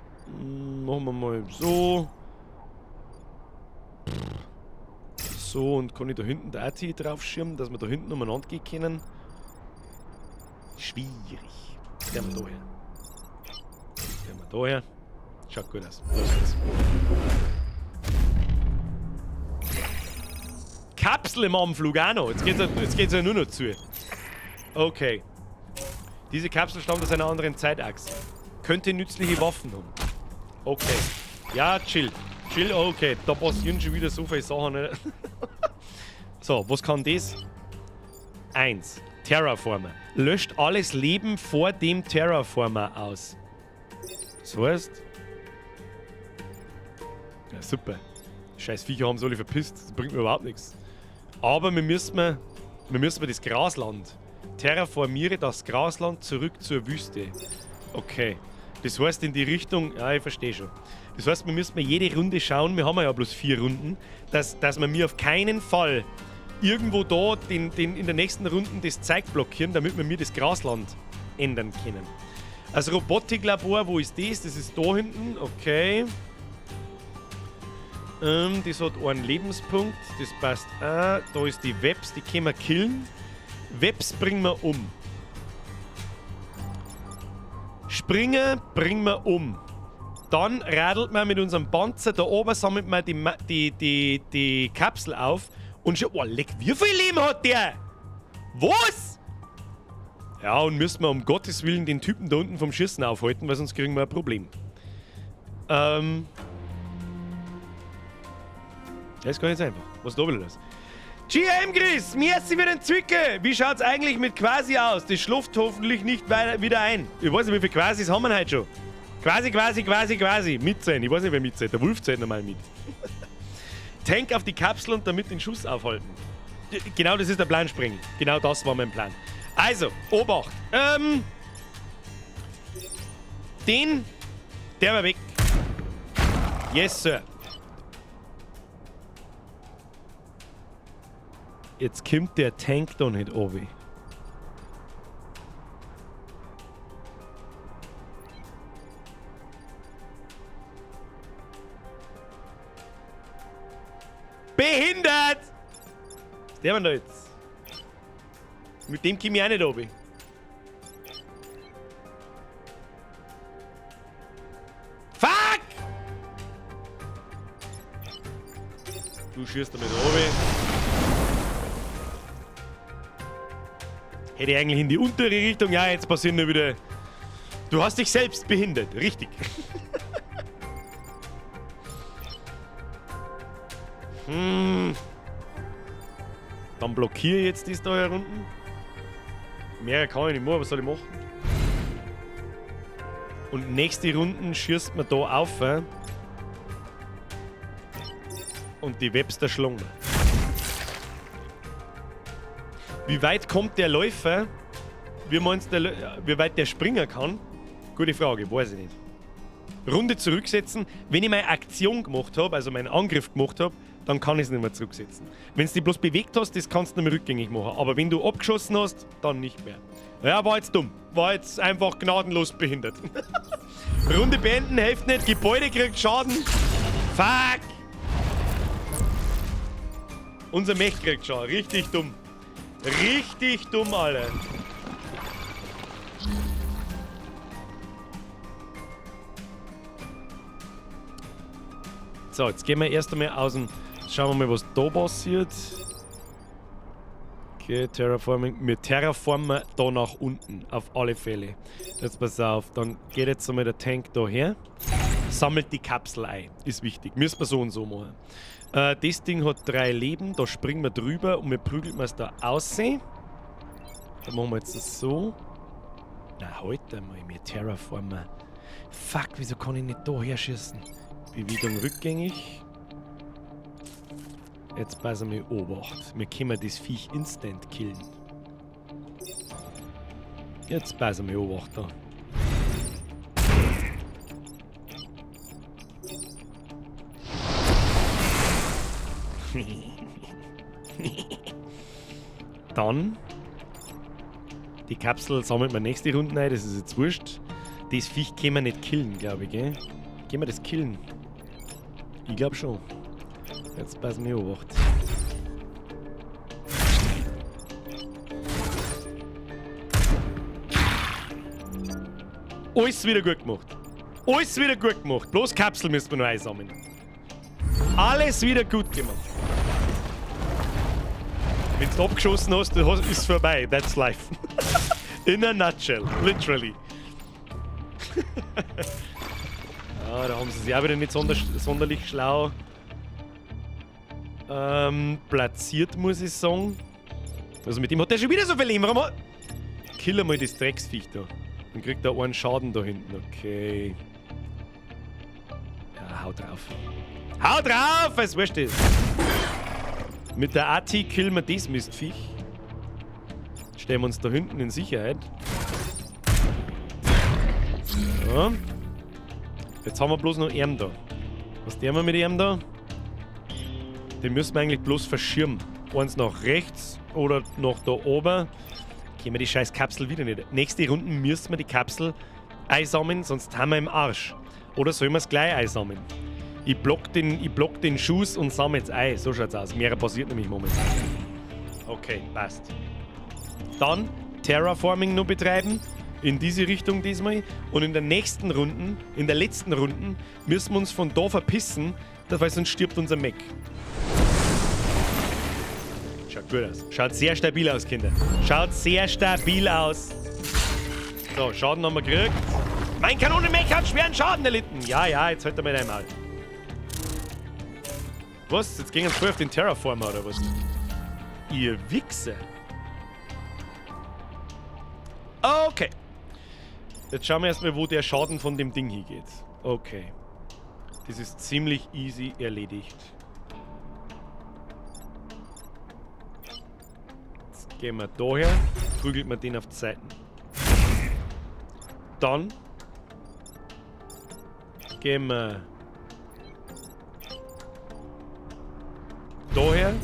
Machen wir mal so. So, und kann ich da hinten der AT drauf schirmen, dass wir da hinten umeinander gehen können? Schwierig. Gehen wir da her. Gehen wir da her. Schaut gut aus. Los geht's. Kapsel im Anflug auch noch. Jetzt geht's ja nur noch zu. Okay. Diese Kapsel stammt aus einer anderen Zeitachse. Könnte nützliche Waffen haben. Okay. Ja, chill. Chill, okay. Da passieren schon wieder so viele Sachen. Ne? So, was kann das? 1. Terraformer. Löscht alles Leben vor dem Terraformer aus. Das heißt... Ja, super. Die scheiß Viecher haben sie alle verpisst. Das bringt mir überhaupt nichts. Aber wir müssen das Grasland. Terraformiere das Grasland zurück zur Wüste. Okay. Das heißt in die Richtung... Ja, ich verstehe schon. Das heißt, wir müssen jede Runde schauen, wir haben ja bloß 4 Runden, dass wir mir auf keinen Fall irgendwo da den in der nächsten Runde das Zeug blockieren, damit wir mir das Grasland ändern können. Also Robotiklabor, wo ist das? Das ist da hinten, okay. Das hat einen Lebenspunkt, das passt auch. Da ist die Webs, die können wir killen. Webs bringen wir um. Springer bringen wir um. Dann radelt man mit unserem Panzer da oben, sammelt man die Kapsel auf und schon. Oh, leck, wie viel Leben hat der? Was? Ja, und müssen wir um Gottes Willen den Typen da unten vom Schießen aufhalten, weil sonst kriegen wir ein Problem. Das ist gar nicht so einfach. Was da will das? GM Chris, merci für den Zwickel. Wie schaut's eigentlich mit Quasi aus? Das schläft hoffentlich nicht wieder ein. Ich weiß nicht, wie viele Quasis haben wir heute schon. Quasi, quasi, quasi, quasi. Mitzählen. Ich weiß nicht, wer mitzählt. Der Wolf zählt nochmal mit. Tank auf die Kapsel und damit den Schuss aufhalten. Genau das ist der Plan, Sprengi. Genau das war mein Plan. Also, Obacht. Der war weg. Yes, Sir. Jetzt kommt der Tank da nicht runter. Behindert! Was der denn da jetzt? Mit dem komme ich auch nicht runter. Fuck! Du schießt damit runter. Hätte ich eigentlich in die untere Richtung. Ja, jetzt passieren nur wieder. Du hast dich selbst behindert, richtig. Dann blockiere ich jetzt das da hier unten. Mehr kann ich nicht mehr, was soll ich machen? Und nächste Runden schießt man da auf. Und die Webster schlagen wir. Wie weit kommt der Läufer? Wie meinst du, wie weit der springen kann? Gute Frage, weiß ich nicht. Runde zurücksetzen. Wenn ich meine Aktion gemacht habe, also meinen Angriff gemacht habe, dann kann ich es nicht mehr zurücksetzen. Wenn du dich bloß bewegt hast, das kannst du nicht mehr rückgängig machen. Aber wenn du abgeschossen hast, dann nicht mehr. Ja, war jetzt dumm. War jetzt einfach gnadenlos behindert. Runde beenden, hilft nicht. Gebäude kriegt Schaden. Fuck! Unser Mech kriegt schon. Richtig dumm. Richtig dumm, alle. So, jetzt gehen wir erst einmal außen. Schauen wir mal, was da passiert. Okay, Terraforming. Wir terraformen da nach unten. Auf alle Fälle. Jetzt pass auf. Dann geht jetzt einmal der Tank da her. Sammelt die Kapsel ein. Ist wichtig. Müssen wir so und so machen. Das Ding hat 3 Leben. Da springen wir drüber und wir prügeln es da aussehen. Da machen wir jetzt das so. Na, heute mal. Wir terraformen. Fuck, wieso kann ich nicht da her schießen? Bewegung rückgängig. Jetzt passen wir Obacht. Wir können das Viech instant killen. Jetzt passen wir Obacht da. Dann die Kapsel sammelt man nächste Runde ein, das ist jetzt wurscht. Das Viech können wir nicht killen, glaube ich, gell? Können wir das killen? Ich glaub schon. Jetzt passen wir Obacht. Alles wieder gut gemacht. Alles wieder gut gemacht. Bloß Kapsel müssen wir noch einsammeln. Alles wieder gut gemacht. Wenn du abgeschossen hast, ist es vorbei. That's life. In a nutshell. Literally. Ah, da haben sie sich auch wieder nicht sonderlich schlau platziert, muss ich sagen. Also mit dem hat der schon wieder so viel Leben. Warum hat... Kill einmal das Drecksviech da. Dann kriegt er einen Schaden da hinten. Okay. Ja, hau drauf. Hau drauf! Was wurscht ist. Mit der AT killen wir das Mistviech. Stellen wir uns da hinten in Sicherheit. So. Jetzt haben wir bloß noch ihn da. Was tun wir mit ihm da? Den müssen wir eigentlich bloß verschirmen. Eins nach rechts oder nach da oben. Können wir die scheiß Kapsel wieder nicht. Nächste Runde müssen wir die Kapsel einsammeln, sonst haben wir im Arsch. Oder sollen wir es gleich einsammeln? Ich block den Schuss und sammle jetzt ein. So schaut's aus. Mehr passiert nämlich momentan. Okay, passt. Dann Terraforming noch betreiben. In diese Richtung diesmal. Und in der nächsten Runde, in der letzten Runde, müssen wir uns von da verpissen, weil sonst stirbt unser Mech. Schaut gut aus. Schaut sehr stabil aus, Kinder. Schaut sehr stabil aus. So, Schaden haben wir gekriegt. Mein Kanonenmech hat schweren Schaden erlitten. Ja, ja, jetzt halt er mal dein Maul. Was? Jetzt gehen wir voll auf den Terraformer oder was? Ihr Wichser. Okay. Jetzt schauen wir erstmal, wo der Schaden von dem Ding hingeht. Okay. Das ist ziemlich easy erledigt. Jetzt gehen wir da her, prügelt man den auf die Seiten. Dann gehen wir daher,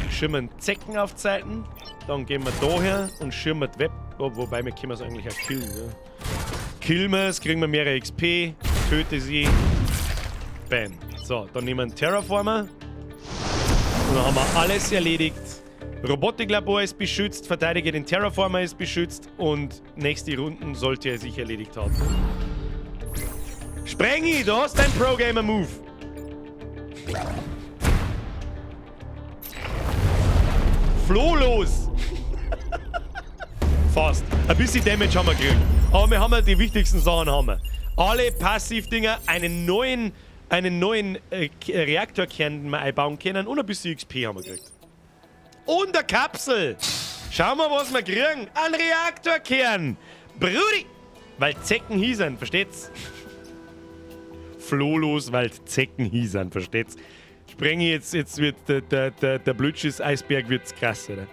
schirmen Zecken auf die Seiten. Dann gehen wir daher und schirmen die Web. Oh, wobei, wir können es eigentlich auch killen. Ne? Killen wir es, kriegen wir mehrere XP, töte sie. Bam. So, dann nehmen wir einen Terraformer. Und dann haben wir alles erledigt. Robotiklabor ist beschützt, Verteidiger den Terraformer ist beschützt und nächste Runden sollte er sich erledigt haben. Sprengi, du hast dein Pro-Gamer-Move. Floh los! Fast. Ein bisschen Damage haben wir gekriegt. Aber wir haben ja die wichtigsten Sachen haben wir. Alle Passivdinger, einen neuen Reaktorkern, den wir einbauen können und ein bisschen XP haben wir gekriegt. Und eine Kapsel! Schauen wir, was wir kriegen. Ein Reaktorkern! Brudi! Weil Zecken hießen, versteht's? Flohlos, weil Zecken hießen, versteht's? Sprenge jetzt, jetzt wird der Blödschiss-Eisberg wird's krass, oder?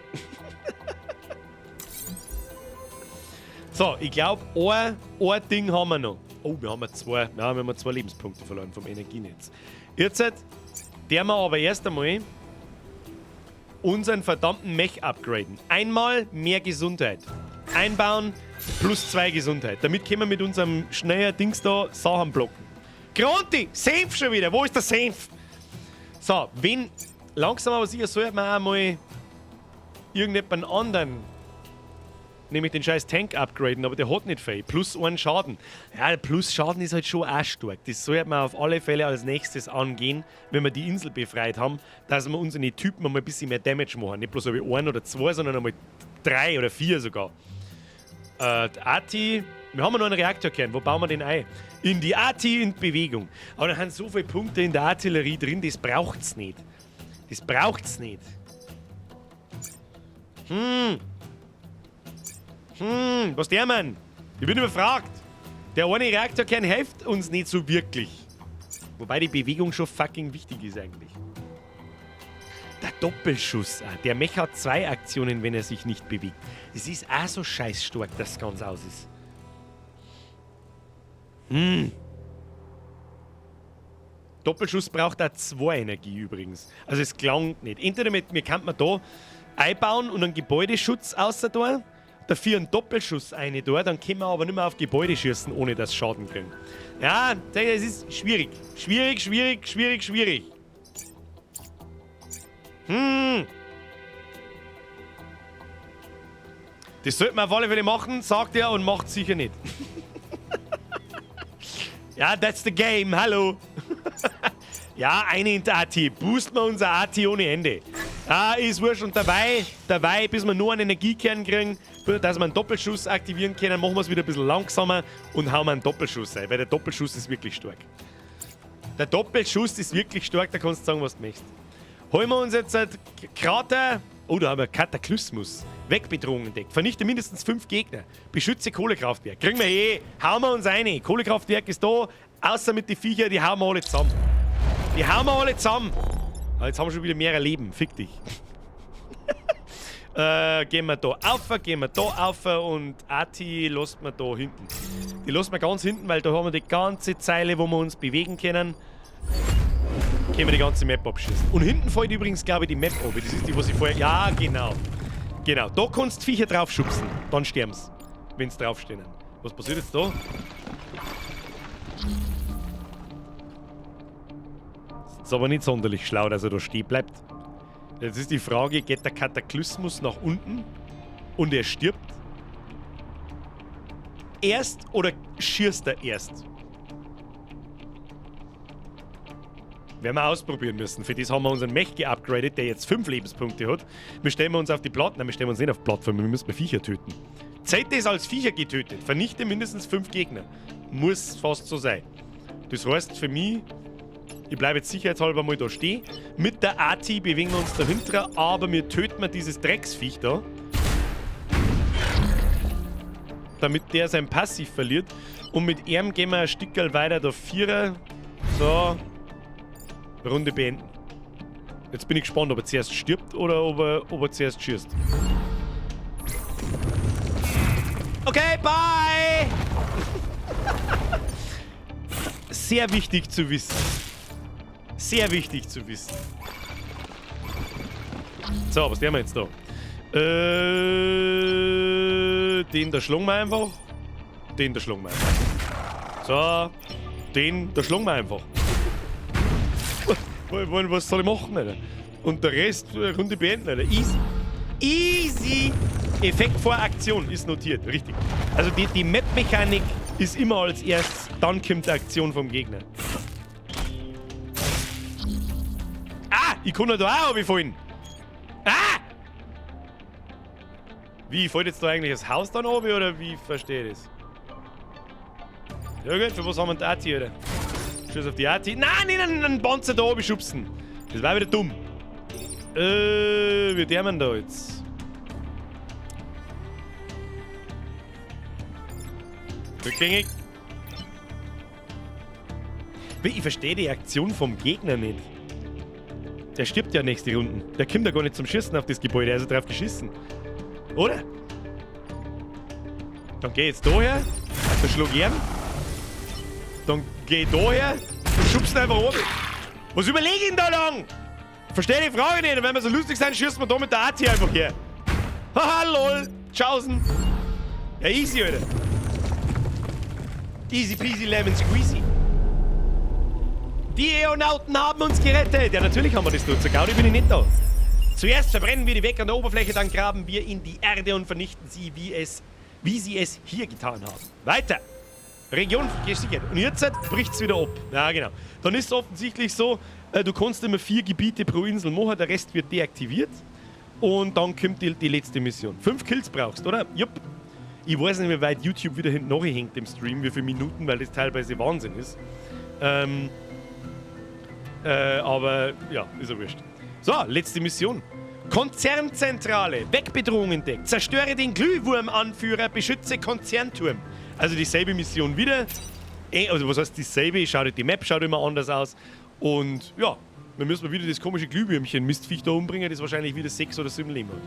So, ich glaube, ein Ding haben wir noch. Oh, wir haben zwei, ja, wir haben zwei Lebenspunkte verloren vom Energienetz. Jetzt der wir aber erst einmal unseren verdammten Mech upgraden. Einmal mehr Gesundheit. Einbauen plus 2 Gesundheit. Damit können wir mit unserem schnellen Dings da Sachen blocken. Gronti! Senf schon wieder! Wo ist der Senf? So, wenn... Langsam aber sicher sollte man auch mal irgendjemand anderen, nämlich den scheiß Tank upgraden, aber der hat nicht viel. Plus einen Schaden. Ja, plus Schaden ist halt schon auch stark. Das sollte man auf alle Fälle als nächstes angehen, wenn wir die Insel befreit haben, dass wir unsere Typen einmal ein bisschen mehr Damage machen. Nicht bloß einen oder zwei, sondern einmal 3 oder 4 sogar. Die Arti, wir haben ja noch einen Reaktorkern. Wo bauen wir den ein? In die Arti in Bewegung. Aber da sind so viele Punkte in der Artillerie drin, das braucht's nicht. Das braucht's nicht. Was der Mann? Ich bin überfragt. Der eine Reaktorkern hilft uns nicht so wirklich. Wobei die Bewegung schon fucking wichtig ist eigentlich. Der Doppelschuss, der Mech hat 2 Aktionen, wenn er sich nicht bewegt. Es ist auch so scheißstark, dass es ganz aus ist. Doppelschuss braucht auch 2 Energie übrigens. Also es gelangt nicht. Entweder mit, mir kann man da einbauen und einen Gebäudeschutz außer da, dafür einen Doppelschuss eine da, dann können wir aber nicht mehr auf Gebäude schießen, ohne dass Schaden kriegen. Ja, es ist schwierig. Schwierig, schwierig, schwierig, schwierig. Das sollte man auf alle Fälle machen, sagt er und macht sicher nicht. Ja, that's the game, hallo. Ja, eine in der AT. Boosten wir unser AT ohne Ende. Ah, ist wurscht. Und dabei, bis wir nur einen Energiekern kriegen, dass wir einen Doppelschuss aktivieren können, machen wir es wieder ein bisschen langsamer und hauen wir einen Doppelschuss ein, weil der Doppelschuss ist wirklich stark. Der Doppelschuss ist wirklich stark, da kannst du sagen, was du möchtest. Holen wir uns jetzt halt Krater. Oh, da haben wir Kataklysmus. Wegbedrohung entdeckt. Vernichte mindestens 5 Gegner. Beschütze Kohlekraftwerk. Kriegen wir eh. Hauen wir uns rein. Kohlekraftwerk ist da. Außer mit den Viecher, die hauen wir alle zusammen. Die hauen wir alle zusammen. Ah, jetzt haben wir schon wieder mehrere Leben. Fick dich. Gehen wir da auf, gehen wir da auf und Ati lässt man da hinten. Die lassen wir ganz hinten, weil da haben wir die ganze Zeile, wo wir uns bewegen können. Können wir die ganze Map abschießen. Und hinten fällt übrigens, glaube ich, die Map ab. Das ist die, was ich vorher... Ja, genau. Genau. Da kannst du Viecher drauf schubsen. Dann sterben's. Wenn's draufstehen. Was passiert jetzt da? Das ist aber nicht sonderlich schlau, dass er da stehen bleibt. Jetzt ist die Frage, geht der Kataklysmus nach unten und er stirbt? Erst oder schießt er erst? Werden wir ausprobieren müssen. Für das haben wir unseren Mech geupgradet, der jetzt 5 Lebenspunkte hat. Wir stellen uns auf die Platten. Nein, wir stellen uns nicht auf die Plattform, wir müssen Viecher töten. Zählt das als Viecher getötet? Vernichte mindestens 5 Gegner. Muss fast so sein. Das heißt für mich, ich bleibe jetzt sicherheitshalber mal da stehen. Mit der AT bewegen wir uns dahinter, aber wir töten mal dieses Drecksviech da. Damit der sein Passiv verliert. Und mit ihm gehen wir ein Stückchen weiter da 4. So. Runde beenden. Jetzt bin ich gespannt, ob er zuerst stirbt oder ob er zuerst schießt. Okay, bye! Sehr wichtig zu wissen. Sehr wichtig zu wissen. So, was tun wir jetzt da? Den da schlagen wir einfach. Den da schlagen wir einfach. So, den da schlagen wir einfach. Was soll ich machen, Alter? Und der Rest, Runde beenden, Alter. Easy. Easy. Effekt vor Aktion ist notiert, richtig. Also die Map-Mechanik ist immer als erstes, dann kommt die Aktion vom Gegner. Ah! Ich kann ja da auch runterfallen. Ah! Wie, fällt jetzt da eigentlich das Haus dann runter, oder wie verstehe ich das? Ja gut, für was haben wir denn die AT, Alter? Schuss auf die AT. Nein, nicht einen Panzer da oben schubsen. Das war wieder dumm. Wie der man da jetzt? Rückgängig. Ich verstehe die Aktion vom Gegner nicht. Der stirbt ja nächste Runde. Der kommt ja gar nicht zum Schießen auf das Gebäude. Er ist ja drauf geschissen. Oder? Dann geh jetzt da her. Dann schlag ich ihn. Dann geh ich da her und schubst ihn einfach oben. Was überlege ich denn da lang? Verstehe die Frage nicht. Und wenn wir so lustig sind, schießen wir da mit der AT einfach her. Haha, lol. Tschaußen. Ja, easy, Alter. Easy peasy lemon squeezy. Die Eonauten haben uns gerettet. Ja, natürlich haben wir das nur. Zur Gaudi bin ich nicht da. Zuerst verbrennen wir die Weg an der Oberfläche, dann graben wir in die Erde und vernichten sie, wie sie es hier getan haben. Weiter. Region gesichert. Und jetzt bricht es wieder ab. Ja, genau. Dann ist es offensichtlich so, du kannst immer 4 Gebiete pro Insel machen, der Rest wird deaktiviert. Und dann kommt die letzte Mission. 5 Kills brauchst, oder? Jupp. Ich weiß nicht, wie weit YouTube wieder hinten nachhängt im Stream, wie viele Minuten, weil das teilweise Wahnsinn ist. Aber ja, ist ja wurscht. So, letzte Mission. Konzernzentrale. Wegbedrohung entdeckt. Zerstöre den Glühwurmanführer, beschütze Konzernturm. Also dieselbe Mission wieder. Also was heißt dieselbe? Schaut, die Map schaut immer anders aus. Und ja, wir müssen mal wieder das komische Glühwürmchen Mistviech da umbringen, das wahrscheinlich wieder 6 oder 7 Leben hat.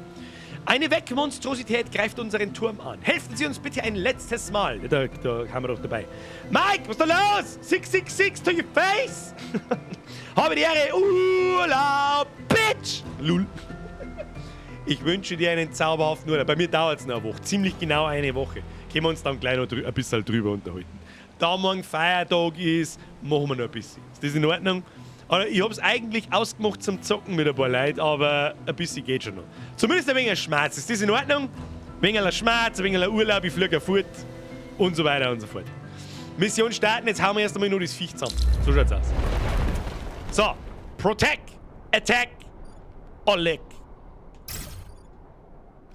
Eine Weckmonstrosität greift unseren Turm an. Helfen Sie uns bitte ein letztes Mal. Da haben wir doch dabei. Mike, was ist da los? 666 to your face! Habe die Ehre! Urlaub, Bitch! Lul. Ich wünsche dir einen zauberhaften Urlaub. Bei mir dauert es noch eine Woche. Ziemlich genau eine Woche. Können wir uns dann gleich noch ein bisschen drüber unterhalten. Da morgen Feiertag ist, machen wir noch ein bisschen. Ist das in Ordnung? Aber ich hab's eigentlich ausgemacht zum Zocken mit ein paar Leuten, aber ein bisschen geht schon noch. Zumindest ein wenig Schmerz. Ist das in Ordnung? Ein wenig Schmerz, ein wenig Urlaub, ich fliege fort und so weiter und so fort. Mission starten, jetzt hauen wir erst einmal nur das Viech zusammen. So schaut's aus. So, Protect, Attack, Oleg.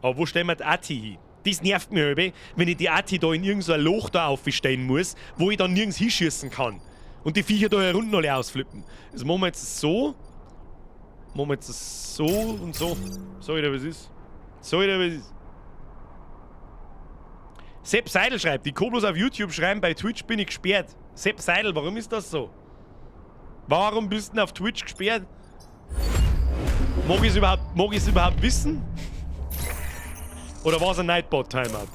Aber wo stellen wir die Ati hin? Das nervt mich halbe, wenn ich die Ati da in irgendein Loch da aufstellen muss, wo ich dann nirgends hinschießen kann. Und die Viecher da herunten alle ausflippen. Das machen wir jetzt so. Machen wir jetzt so und so. Sag ich dir, was ist? Sag ich dir, was ist? Sepp Seidel schreibt, ich kann bloß auf YouTube schreiben, bei Twitch bin ich gesperrt. Sepp Seidel, warum ist das so? Warum bist du denn auf Twitch gesperrt? Mag ich's überhaupt wissen? Oder war's ein Nightbot-Timeout?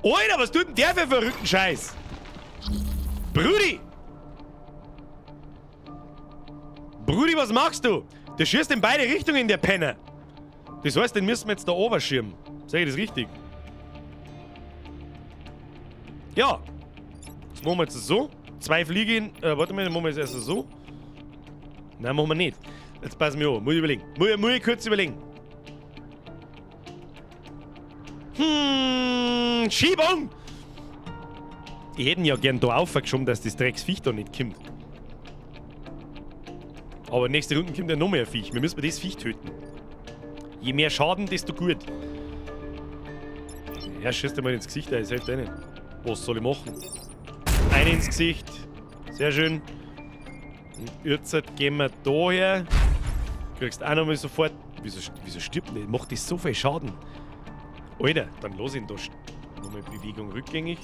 Alter, was tut denn der für verrückten Scheiß? Brudi! Brudi, was machst du? Der schießt in beide Richtungen, der Penner. Das heißt, den müssen wir jetzt da oberschirmen. Sag ich das richtig? Ja. Das machen wir jetzt so. 2 Fliegen. Warte mal, dann machen wir jetzt erst so. Nein, machen wir nicht. Jetzt pass mir an. Muss ich überlegen. Muss ich kurz überlegen. Schiebung! Ich hätte ihn ja gern da aufgeschoben, dass das Drecksviech da nicht kommt. Aber nächste Runde kommt ja noch mehr Viech. Wir müssen das Viech töten. Je mehr Schaden, desto gut. Ja, schießt dir mal ins Gesicht, das hilft eh nicht. Was soll ich machen? Eine ins Gesicht. Sehr schön. Und jetzt gehen wir da her. Kriegst auch nochmal sofort. Wieso stirbt denn? Macht das so viel Schaden? Alter, dann los ihn da. Nochmal Bewegung rückgängig.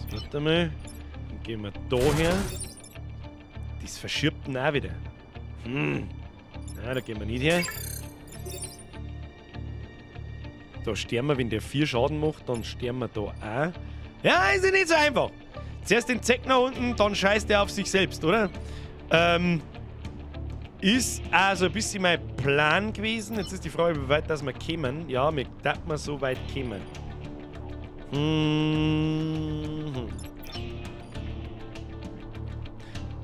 So, warte mal. Dann gehen wir da her. Das verschirbt ihn auch wieder. Nein, da gehen wir nicht her. Da sterben wir, wenn der 4 Schaden macht, dann sterben wir da auch. Ja, ist ja nicht so einfach. Zuerst den Zeck nach unten, dann scheißt er auf sich selbst, oder? Ist also ein bisschen mein Plan gewesen. Jetzt ist die Frage, wie weit dass wir kommen. Ja, wir darf man so weit kommen.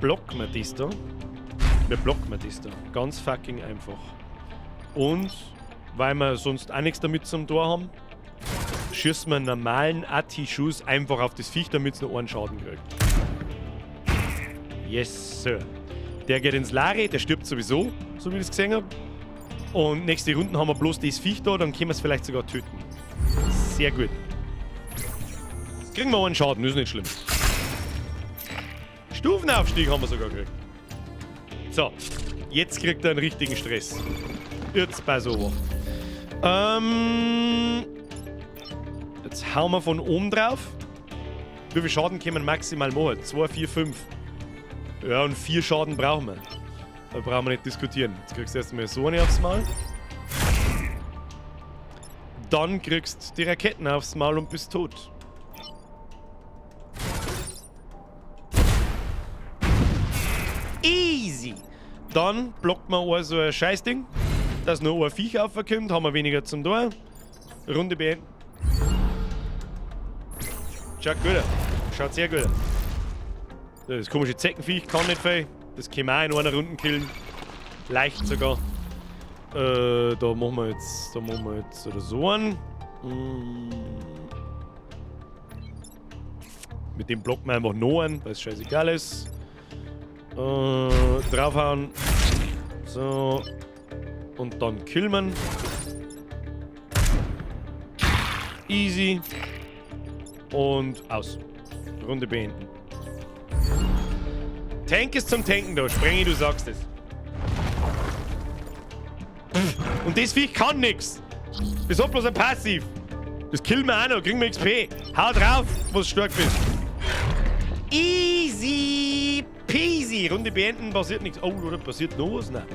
Blocken wir das da? Wir blocken das da. Ganz fucking einfach. Und, weil wir sonst auch nichts damit zum Tor haben, schießen wir einen normalen Ati-Schuss einfach auf das Viech, damit es noch einen Schaden kriegt. Yes, Sir. Der geht ins Lari, der stirbt sowieso, so wie ich es gesehen habe. Und nächste Runden haben wir bloß das Viech da, dann können wir es vielleicht sogar töten. Sehr gut. Kriegen wir einen Schaden, ist nicht schlimm. Stufenaufstieg haben wir sogar gekriegt. So, jetzt kriegt er einen richtigen Stress. Jetzt bei so. Jetzt hauen wir von oben drauf. Wie viel Schaden können wir maximal machen? 2, 4, 5. Ja, und 4 Schaden brauchen wir. Da brauchen wir nicht diskutieren. Jetzt kriegst du erstmal so eine aufs Maul. Dann kriegst du die Raketen aufs Maul und bist tot. Easy! Dann blockt man auch so ein Scheißding, dass nur ein Viech aufkommt, haben wir weniger zum Tor. Runde beenden. Schaut gut aus. Schaut sehr gut aus. Das komische Zeckenviech kann nicht viel. Das können wir auch in einer Runde killen. Leicht sogar. Da machen wir jetzt, oder so einen. Mit dem blocken wir einfach noch einen, weil es scheißegal ist. Draufhauen. So. Und dann killen wir. Easy. Und aus. Runde beenden. Tank ist zum Tanken da. Sprengi, du sagst es. Und das Viech kann nix. Das hat bloß ein Passiv. Das killen wir auch noch. Kriegen wir XP. Hau drauf, wo du stark bist. Easy peasy. Runde beenden, passiert nichts. Oh, oder passiert noch was? Nein.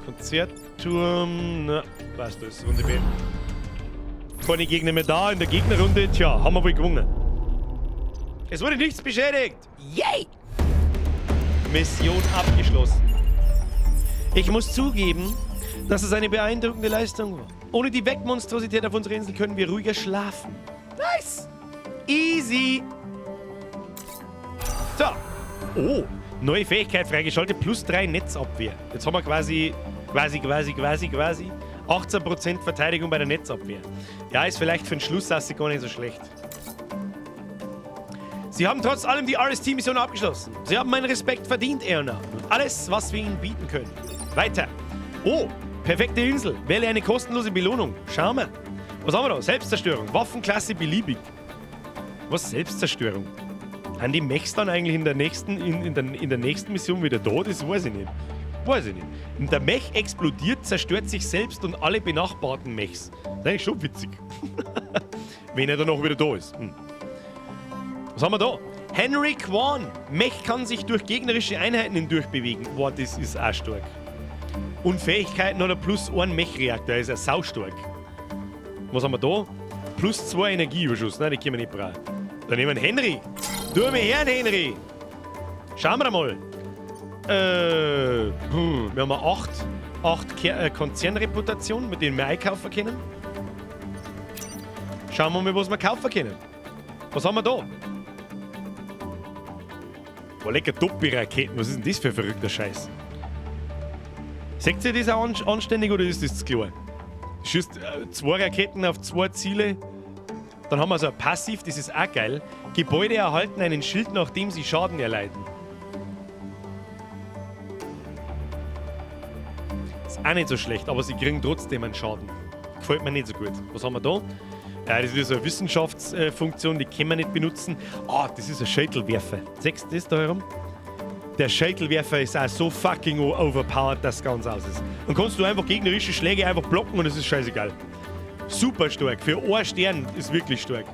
Konzertturm. Na, passt das. Runde beenden. Keine Gegner mehr da in der Gegnerrunde. Tja, haben wir wohl gewonnen. Es wurde nichts beschädigt. Yay! Mission abgeschlossen. Ich muss zugeben, dass es eine beeindruckende Leistung war. Ohne die Weckmonstrosität auf unserer Insel können wir ruhiger schlafen. Nice! Easy! So. Oh, neue Fähigkeit freigeschaltet, plus 3 Netzabwehr. Jetzt haben wir quasi 18% Verteidigung bei der Netzabwehr. Ja, ist vielleicht für den Schlussasse gar nicht so schlecht. Sie haben trotz allem die RST-Mission abgeschlossen. Sie haben meinen Respekt verdient, Erna. Und alles, was wir ihnen bieten können. Weiter. Oh, perfekte Insel. Wähle eine kostenlose Belohnung. Schauen wir. Was haben wir da? Selbstzerstörung. Waffenklasse beliebig. Was? Selbstzerstörung? Sind die Mechs dann eigentlich in der nächsten, in der nächsten Mission wieder da? Das weiß ich nicht. Weiß ich nicht. Und der Mech explodiert, zerstört sich selbst und alle benachbarten Mechs. Das ist eigentlich schon witzig. Wenn er dann auch wieder da ist. Hm. Was haben wir da? Henry Kwan. Mech kann sich durch gegnerische Einheiten hindurch bewegen. Boah, das ist auch stark. Und Fähigkeiten oder plus 1 Mech-Reaktor. Ist ja saustark. Was haben wir da? Plus 2 Energieüberschuss. Nein, die können wir nicht brauchen. Dann nehmen wir Henry. Du mir her, Henry. Schauen wir mal. Wir haben 8 Konzernreputation, mit denen wir einkaufen können. Schauen wir mal, was wir kaufen können. Was haben wir da? Boah, lecker Doppelraketen. Was ist denn das für ein verrückter Scheiß? Seht ihr das auch anständig oder ist das zu klar? Schießt 2 Raketen auf 2 Ziele. Dann haben wir so ein Passiv, das ist auch geil. Gebäude erhalten einen Schild, nachdem sie Schaden erleiden. Ist auch nicht so schlecht, aber sie kriegen trotzdem einen Schaden. Gefällt mir nicht so gut. Was haben wir da? Ja, das ist so eine Wissenschaftsfunktion, die können wir nicht benutzen. Ah, das ist ein Schädelwerfer. Siehst du das da herum? Der Schädelwerfer ist auch so fucking overpowered, dass es ganz aus ist. Dann kannst du einfach gegnerische Schläge einfach blocken und es ist scheißegal. Super stark. Für einen Stern ist wirklich stark.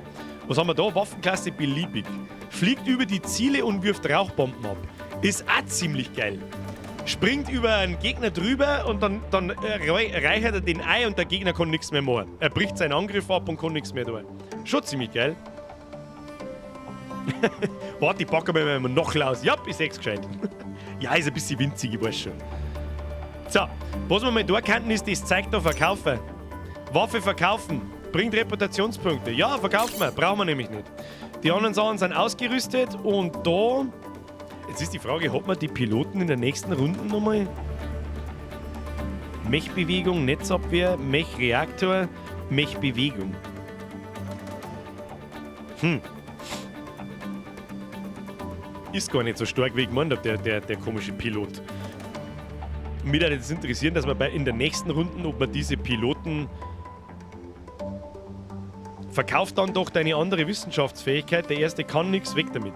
Was haben wir da? Waffenklasse beliebig. Fliegt über die Ziele und wirft Rauchbomben ab. Ist auch ziemlich geil. Springt über einen Gegner drüber und dann reichert er den ein und der Gegner kann nichts mehr machen. Er bricht seinen Angriff ab und kann nichts mehr tun. Schon ziemlich geil. Warte, ich packe mir mal noch aus. Ja, ist echt gescheit. Ja, ist ein bisschen winzig, ich weiß schon. So, was wir mal da könnten, ist das Zeug da verkaufen. Waffe verkaufen. Bringt Reputationspunkte. Ja, verkaufen wir. Brauchen wir nämlich nicht. Die anderen Sachen sind ausgerüstet und da... Jetzt ist die Frage, hat man die Piloten in der nächsten Runde nochmal? Mechbewegung, Netzabwehr, Mechreaktor, Mechbewegung. Hm. Ist gar nicht so stark, wie ich gemeint habe, der komische Pilot. Mich würde das interessieren, dass man in der nächsten Runde, ob man diese Piloten... Verkauft dann doch deine andere Wissenschaftsfähigkeit. Der erste kann nichts, weg damit.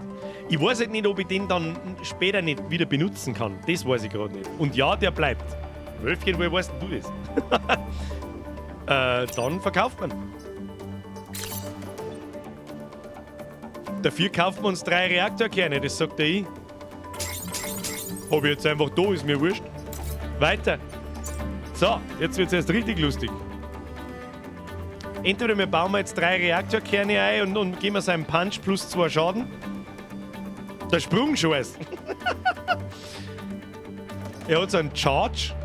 Ich weiß halt nicht, ob ich den dann später nicht wieder benutzen kann. Das weiß ich gerade nicht. Und ja, der bleibt. Wölfchen, woher weißt denn du das? Dann verkauft man. Dafür kaufen wir uns 3 Reaktorkerne, das sagt der ich. Hab ich jetzt einfach da, ist mir wurscht. Weiter. So, jetzt wird's erst richtig lustig. Entweder wir bauen jetzt 3 Reaktorkerne ein und geben seinem Punch plus 2 Schaden. Der Sprung schon ist. Er hat so einen Charge.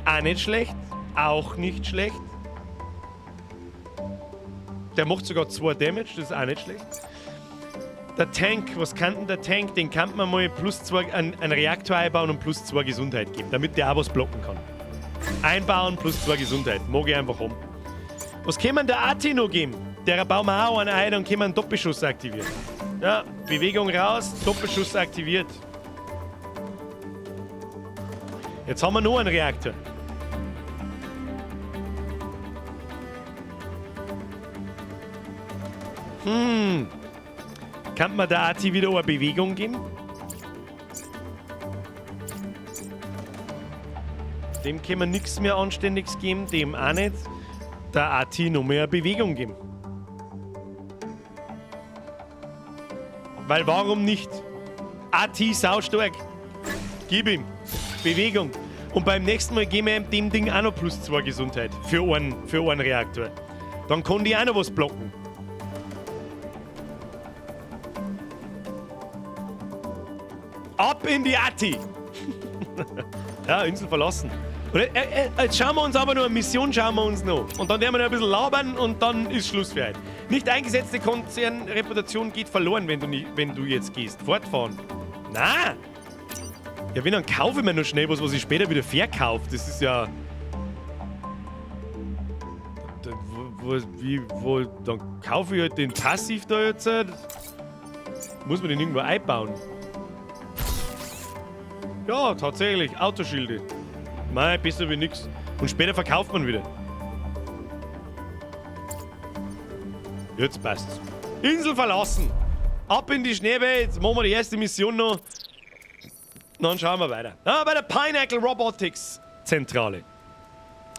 Auch nicht schlecht. Auch nicht schlecht. Der macht sogar 2 Damage, das ist auch nicht schlecht. Der Tank, was kann denn der Tank? Den kann man mal +2 einen Reaktor einbauen und +2 Gesundheit geben, damit der auch was blocken kann. Einbauen +2 Gesundheit. Mag ich einfach um. Was kann man der AT noch geben? Der bauen wir auch einen ein und können wir einen Doppelschuss aktivieren. Ja, Bewegung raus, Doppelschuss aktiviert. Jetzt haben wir noch einen Reaktor. Kann man der AT wieder eine Bewegung geben? Dem können wir nichts mehr Anständiges geben, dem auch nicht. Der AT noch mehr Bewegung geben. Weil warum nicht? AT saustark. Gib ihm. Bewegung. Und beim nächsten Mal geben wir ihm dem Ding auch noch +2 Gesundheit. Für einen Reaktor. Dann kann die auch noch was blocken. Ab in die AT! Ja, Insel verlassen. Und jetzt schauen wir uns aber noch eine Mission, schauen wir uns noch. Und dann werden wir noch ein bisschen labern und dann ist Schluss für heute. Nicht eingesetzte Konzernreputation geht verloren, wenn du jetzt gehst. Fortfahren. Na! Ja, wenn, dann kaufe ich mir noch schnell was, was ich später wieder verkaufe. Das ist ja... Dann kaufe ich halt den Passiv da jetzt. Muss man den irgendwo einbauen? Ja, tatsächlich. Autoschilde. Mei, besser wie nix. Und später verkauft man wieder. Jetzt passt's. Insel verlassen. Ab in die Schneewelt. Machen wir die erste Mission noch. Dann schauen wir weiter. Ah, bei der Pineapple Robotics Zentrale.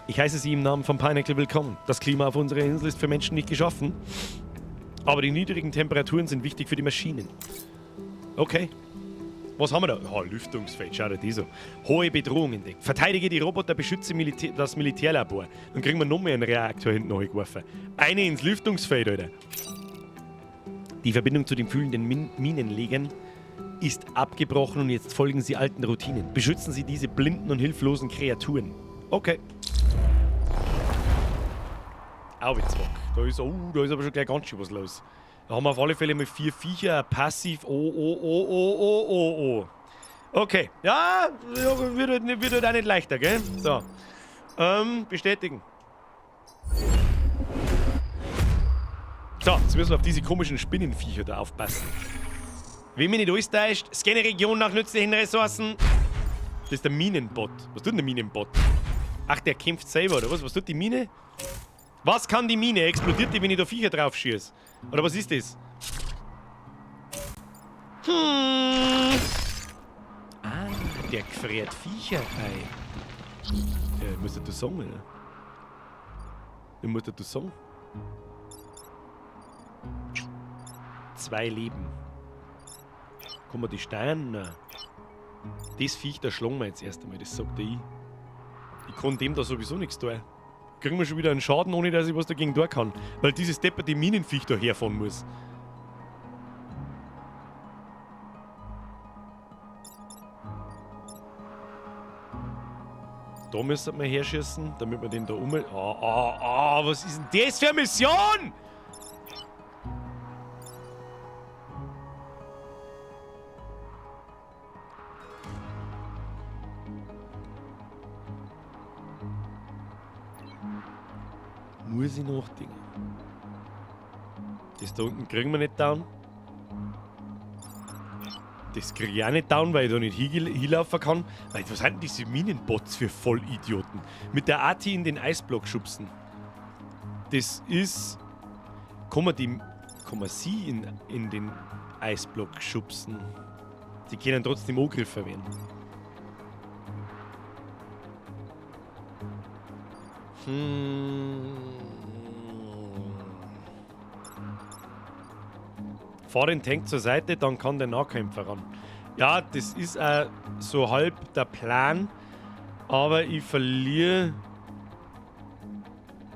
Ich heiße Sie im Namen von Pineapple willkommen. Das Klima auf unserer Insel ist für Menschen nicht geschaffen. Aber die niedrigen Temperaturen sind wichtig für die Maschinen. Okay. Was haben wir da? Oh, Lüftungsfeld, schau dir die so. Hohe Bedrohung entdeckt. Verteidige die Roboter, beschütze das Militärlabor. Dann kriegen wir noch mehr einen Reaktor hinten geworfen. Eine ins Lüftungsfeld, Alter. Die Verbindung zu den fühlenden Minenlegern ist abgebrochen und jetzt folgen sie alten Routinen. Beschützen Sie diese blinden und hilflosen Kreaturen. Okay. Auwitzbock. Da ist, oh, da ist aber schon gleich ganz schön was los. Da haben wir auf alle Fälle mal 4 Viecher, passiv, oh, oh, oh, oh, oh, oh, oh. Okay, ja, wird halt auch nicht leichter, gell? So, bestätigen. So, jetzt müssen wir auf diese komischen Spinnenviecher da aufpassen. Wenn mich nicht alles täuscht, scanne Region nach nützlichen Ressourcen. Das ist der Minenbot. Was tut denn der Minenbot? Ach, der kämpft selber, oder was? Was tut die Mine? Was kann die Mine? Explodiert die, wenn ich da Viecher drauf schieße? Oder was ist das? Ah, der gefriert Viecher ein. Ja, muss das sagen, oder? Ich muss das sagen. 2 Leben. Kann man die Steine? Das Viech, da schlagen wir jetzt erst einmal, das sagt der ich. Ich kann dem da sowieso nichts tun. Kriegen wir schon wieder einen Schaden, ohne dass ich was dagegen tun kann. Weil dieses depperte Minenviech da herfahren muss. Da müsste man herschießen, damit wir den da um... Ah, ah, ah, was ist denn das für eine Mission? Muss ich nachdenken. Das da unten kriegen wir nicht down. Das krieg ich auch nicht down, weil ich da nicht hinlaufen kann. Weil, was sind denn diese Minenbots für Vollidioten? Mit der AT in den Eisblock schubsen. Das ist... Kann man, die, kann man sie in den Eisblock schubsen? Sie können trotzdem angegriffen werden. Fahr den Tank zur Seite, dann kann der Nahkämpfer ran. Ja, das ist auch so halb der Plan, aber ich verliere...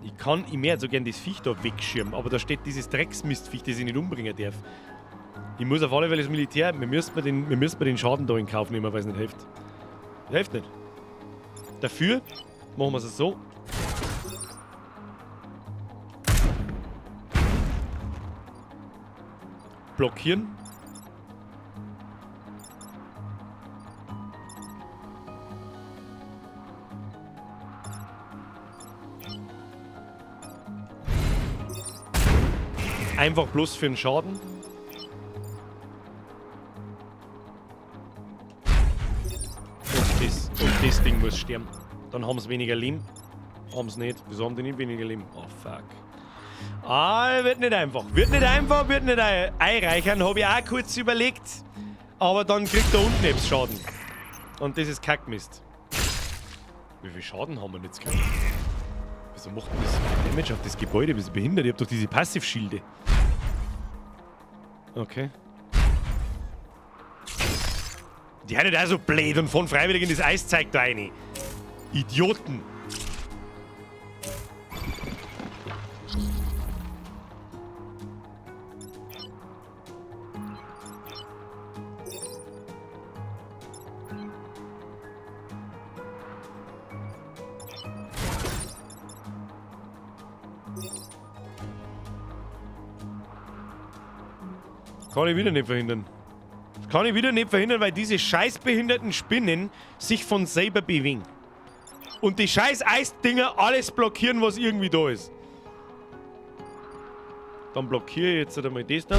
Ich kann ich mehr so gern das Viech da wegschirmen, aber da steht dieses Drecksmistviech, das ich nicht umbringen darf. Ich muss auf alle Fälle das Militär, wir müssen den Schaden da in Kauf nehmen, weil es nicht hilft. Das hilft nicht. Dafür machen wir es so. Blockieren. Einfach bloß für den Schaden. Und das Ding muss sterben. Dann haben sie weniger Leben. Haben sie nicht. Wieso haben die nicht weniger Leben? Oh, fuck. Ah, wird nicht einfach. Wird nicht einfach, wird nicht einreichern. Hab ich auch kurz überlegt. Aber dann kriegt er unten eben Schaden. Und das ist Kackmist. Wie viel Schaden haben wir denn jetzt gekriegt? Wieso macht denn das so viel Damage auf das Gebäude? Bist du behindert? Ich hab doch diese Passivschilde. Okay. Die sind nicht auch so blöd und fahren freiwillig in das Eiszeug da rein. Idioten! Kann ich wieder nicht verhindern. Das kann ich wieder nicht verhindern, weil diese scheißbehinderten Spinnen sich von selber bewegen. Und die scheiß Eisdinger alles blockieren, was irgendwie da ist. Dann blockiere ich jetzt einmal das da.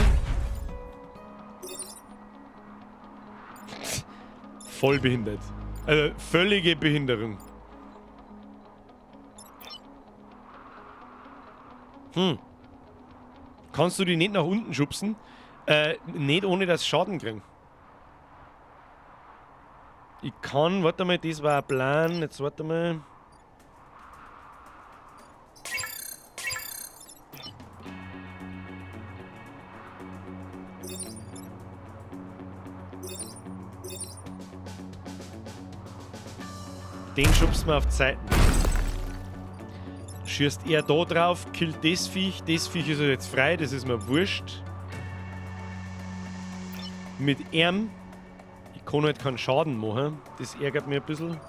Voll behindert. Also völlige Behinderung. Kannst du die nicht nach unten schubsen? Nicht ohne dass Schaden kriegen. Ich kann, warte mal, das war ein Plan. Jetzt warte mal. Den schubst man auf die Seiten. Schießt er da drauf, killt das Viech. Das Viech ist jetzt frei, das ist mir wurscht. Mit ihm. Ich kann halt keinen Schaden machen. Das ärgert mich ein bisschen.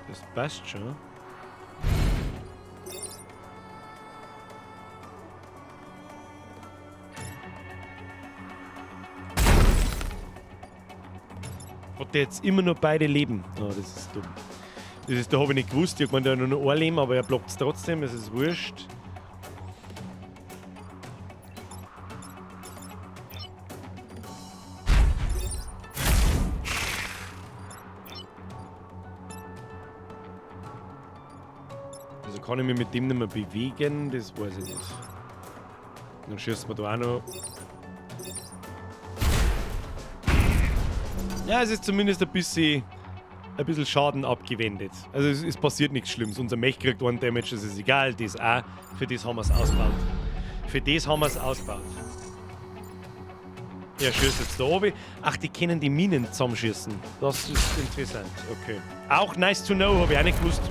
Das passt schon. Hat der jetzt immer noch beide Leben? Oh, das ist dumm. Da hab ich nicht gewusst. Ich hab gemeint, der hat nur noch ein Leben, aber er blockt's trotzdem. Das ist wurscht. Also kann ich mich mit dem nicht mehr bewegen? Das weiß ich nicht. Dann schießt man da auch noch. Ja, es ist zumindest ein bisschen Schaden abgewendet. Also es passiert nichts Schlimmes. Unser Mech kriegt einen Damage, das ist egal. Das auch. Für das haben wir's ausgebaut. Für das haben wir's ausgebaut. Er schießt jetzt da oben. Ach, die können die Minen zusammenschießen. Das ist interessant. Okay. Auch nice to know, hab ich auch nicht gewusst.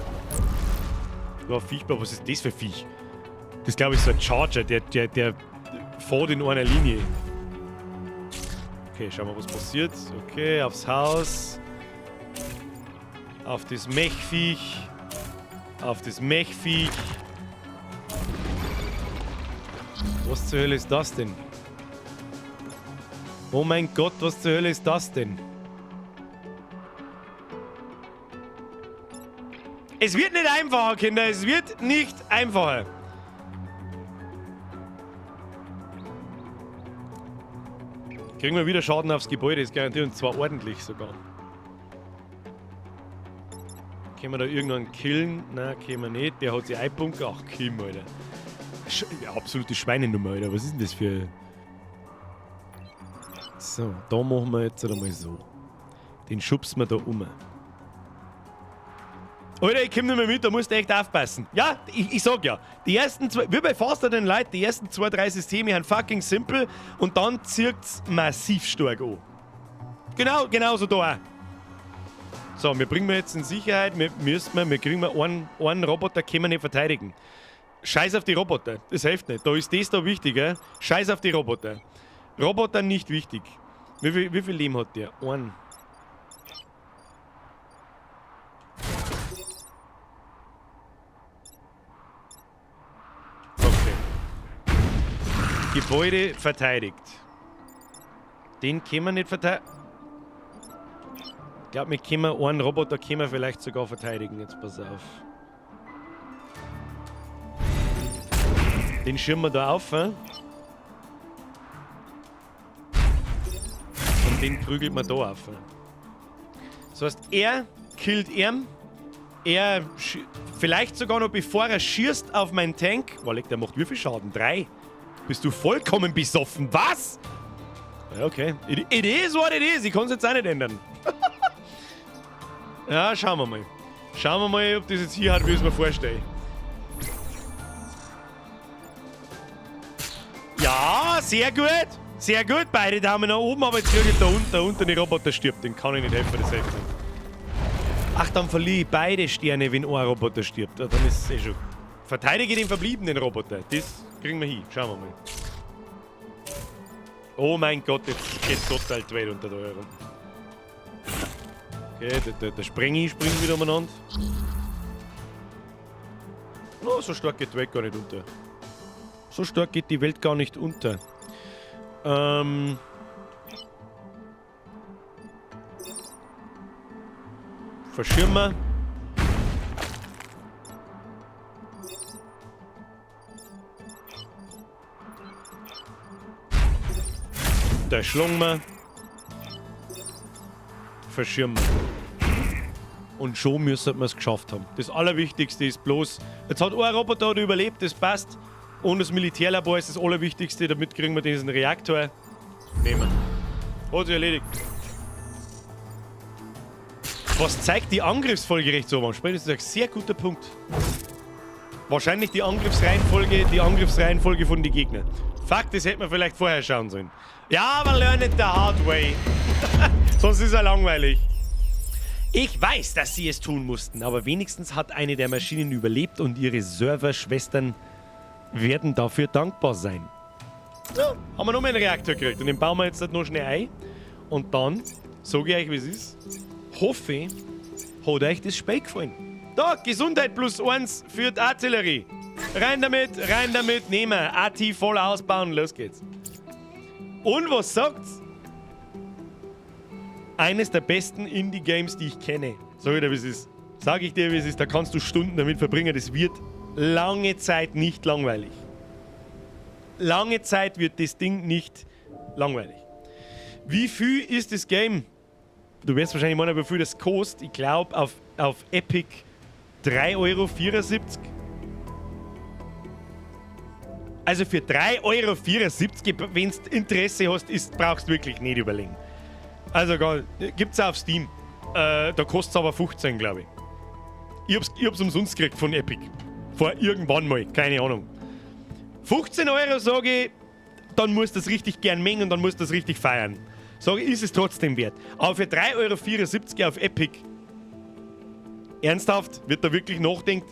Ja, Viechbau, was ist das für Viech? Das glaube ich ist so ein Charger, der fährt in einer Linie. Okay, schauen wir, was passiert. Okay, aufs Haus. Auf das Mechviech. Auf das Mechviech. Was zur Hölle ist das denn? Oh mein Gott, was zur Hölle ist das denn? Es wird nicht einfacher, Kinder. Es wird nicht einfacher. Kriegen wir wieder Schaden aufs Gebäude, ist garantiert, und zwar ordentlich sogar. Können wir da irgendwann killen? Nein, können wir nicht. Der hat sich eingebunkert. Ach, Kim, Alter. Ja, absolute Schweinenummer, Alter. Was ist denn das für... So, da machen wir jetzt einmal so. Den schubsen wir da um. Alter, ich komm nicht mehr mit, da musst du echt aufpassen. Ja, ich sag ja, die ersten zwei, wie bei Faster Than Light, die ersten 2, 3 Systeme sind fucking simpel und dann zieht's massiv stark an. Genau, genauso da auch. So, wir bringen wir jetzt in Sicherheit, wir müssen, wir kriegen wir einen Roboter, können wir nicht verteidigen. Scheiß auf die Roboter, das hilft nicht. Da ist das da wichtiger. Scheiß auf die Roboter. Roboter nicht wichtig. Wie viel Leben hat der? Einen. Okay. Gebäude verteidigt. Den können wir nicht verteidigen. Ich glaub, wir können einen Roboter können wir vielleicht sogar verteidigen. Jetzt pass auf. Den schirmen wir da auf. He? Und den prügelt man da auf. Das heißt, er killt ihn. Er vielleicht sogar noch bevor er schießt auf meinen Tank. Boah, der macht wie viel Schaden? 3. Bist du vollkommen besoffen? Was? Ja, okay. It is what it is. Ich kann es jetzt auch nicht ändern. Ja, schauen wir mal. Schauen wir mal, ob das jetzt hier hat, wie ich es mir vorstelle. Ja, sehr gut. Sehr gut. Beide Daumen nach oben, aber jetzt kriege ich da unten den Roboter stirbt. Den kann ich nicht helfen, das hilft nicht. Ach, dann verliere ich beide Sterne, wenn ein Roboter stirbt. Ja, dann ist es eh schon. Verteidige den verbliebenen Roboter. Das kriegen wir hin. Schauen wir mal. Oh mein Gott, jetzt geht total die Welt unter da herum. Okay, der Sprengi springt wieder umeinander. Oh, so stark geht die Welt gar nicht unter. So stark geht die Welt gar nicht unter. Verschirmer. Da schlagen wir. Verschirmen. Und schon müssen wir es geschafft haben. Das Allerwichtigste ist bloß, jetzt hat ein Roboter überlebt, das passt. Und das Militärlabor ist das Allerwichtigste, damit kriegen wir diesen Reaktor. Nehmen. Hat sich erledigt. Was zeigt die Angriffsfolge rechts oben am Spiel? Das ist ein sehr guter Punkt. Wahrscheinlich die Angriffsreihenfolge von den Gegnern. Fakt, das hätte man vielleicht vorher schauen sollen. Ja, aber learn it the hard way. Sonst ist er langweilig. Ich weiß, dass sie es tun mussten, aber wenigstens hat eine der Maschinen überlebt und ihre Serverschwestern werden dafür dankbar sein. So, haben wir noch mal einen Reaktor gekriegt und den bauen wir jetzt halt noch schnell ein. Und dann sage ich euch, wie es ist. Hoffe ich, hat euch das Spiel gefallen. Da, Gesundheit plus 1 für die Artillerie. Rein damit, nehmen wir. AT voll ausbauen, los geht's. Und was sagt's? Eines der besten Indie-Games, die ich kenne. Sag ich dir, wie es ist. Sag ich dir, wie es ist. Da kannst du Stunden damit verbringen. Das wird lange Zeit nicht langweilig. Lange Zeit wird das Ding nicht langweilig. Wie viel ist das Game? Du wirst wahrscheinlich meinen, wie viel das kostet. Ich glaub, auf Epic 3,74 €. Also für 3,74 €, wenn du Interesse hast, brauchst du wirklich nicht überlegen. Also gibt's auch auf Steam. Da kostet's aber 15, glaub ich. Ich hab's umsonst gekriegt von Epic. Vor irgendwann mal, keine Ahnung. 15 Euro, sag ich, dann musst du das richtig gern mengen und dann musst du das richtig feiern. Sag ich, ist es trotzdem wert. Aber für 3,74 € auf Epic, ernsthaft, wird da wirklich nachdenkt?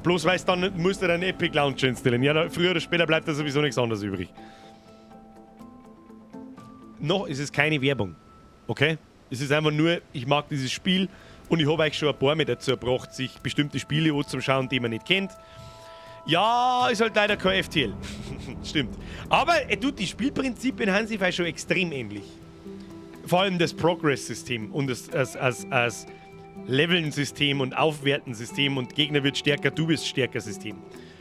Bloß weil's dann musst du deinen Epic Launcher installieren. Ja, da, früher oder später bleibt da sowieso nichts anderes übrig. Noch ist es keine Werbung. Okay? Es ist einfach nur, ich mag dieses Spiel und ich habe euch schon ein paar Mal dazu gebracht, sich bestimmte Spiele anzuschauen, die man nicht kennt. Ja, ist halt leider kein FTL. Stimmt. Aber er tut die Spielprinzipien haben sich schon extrem ähnlich. Vor allem das Progress-System und das Leveln-System und Aufwerten-System und Gegner wird stärker, du bist stärker System.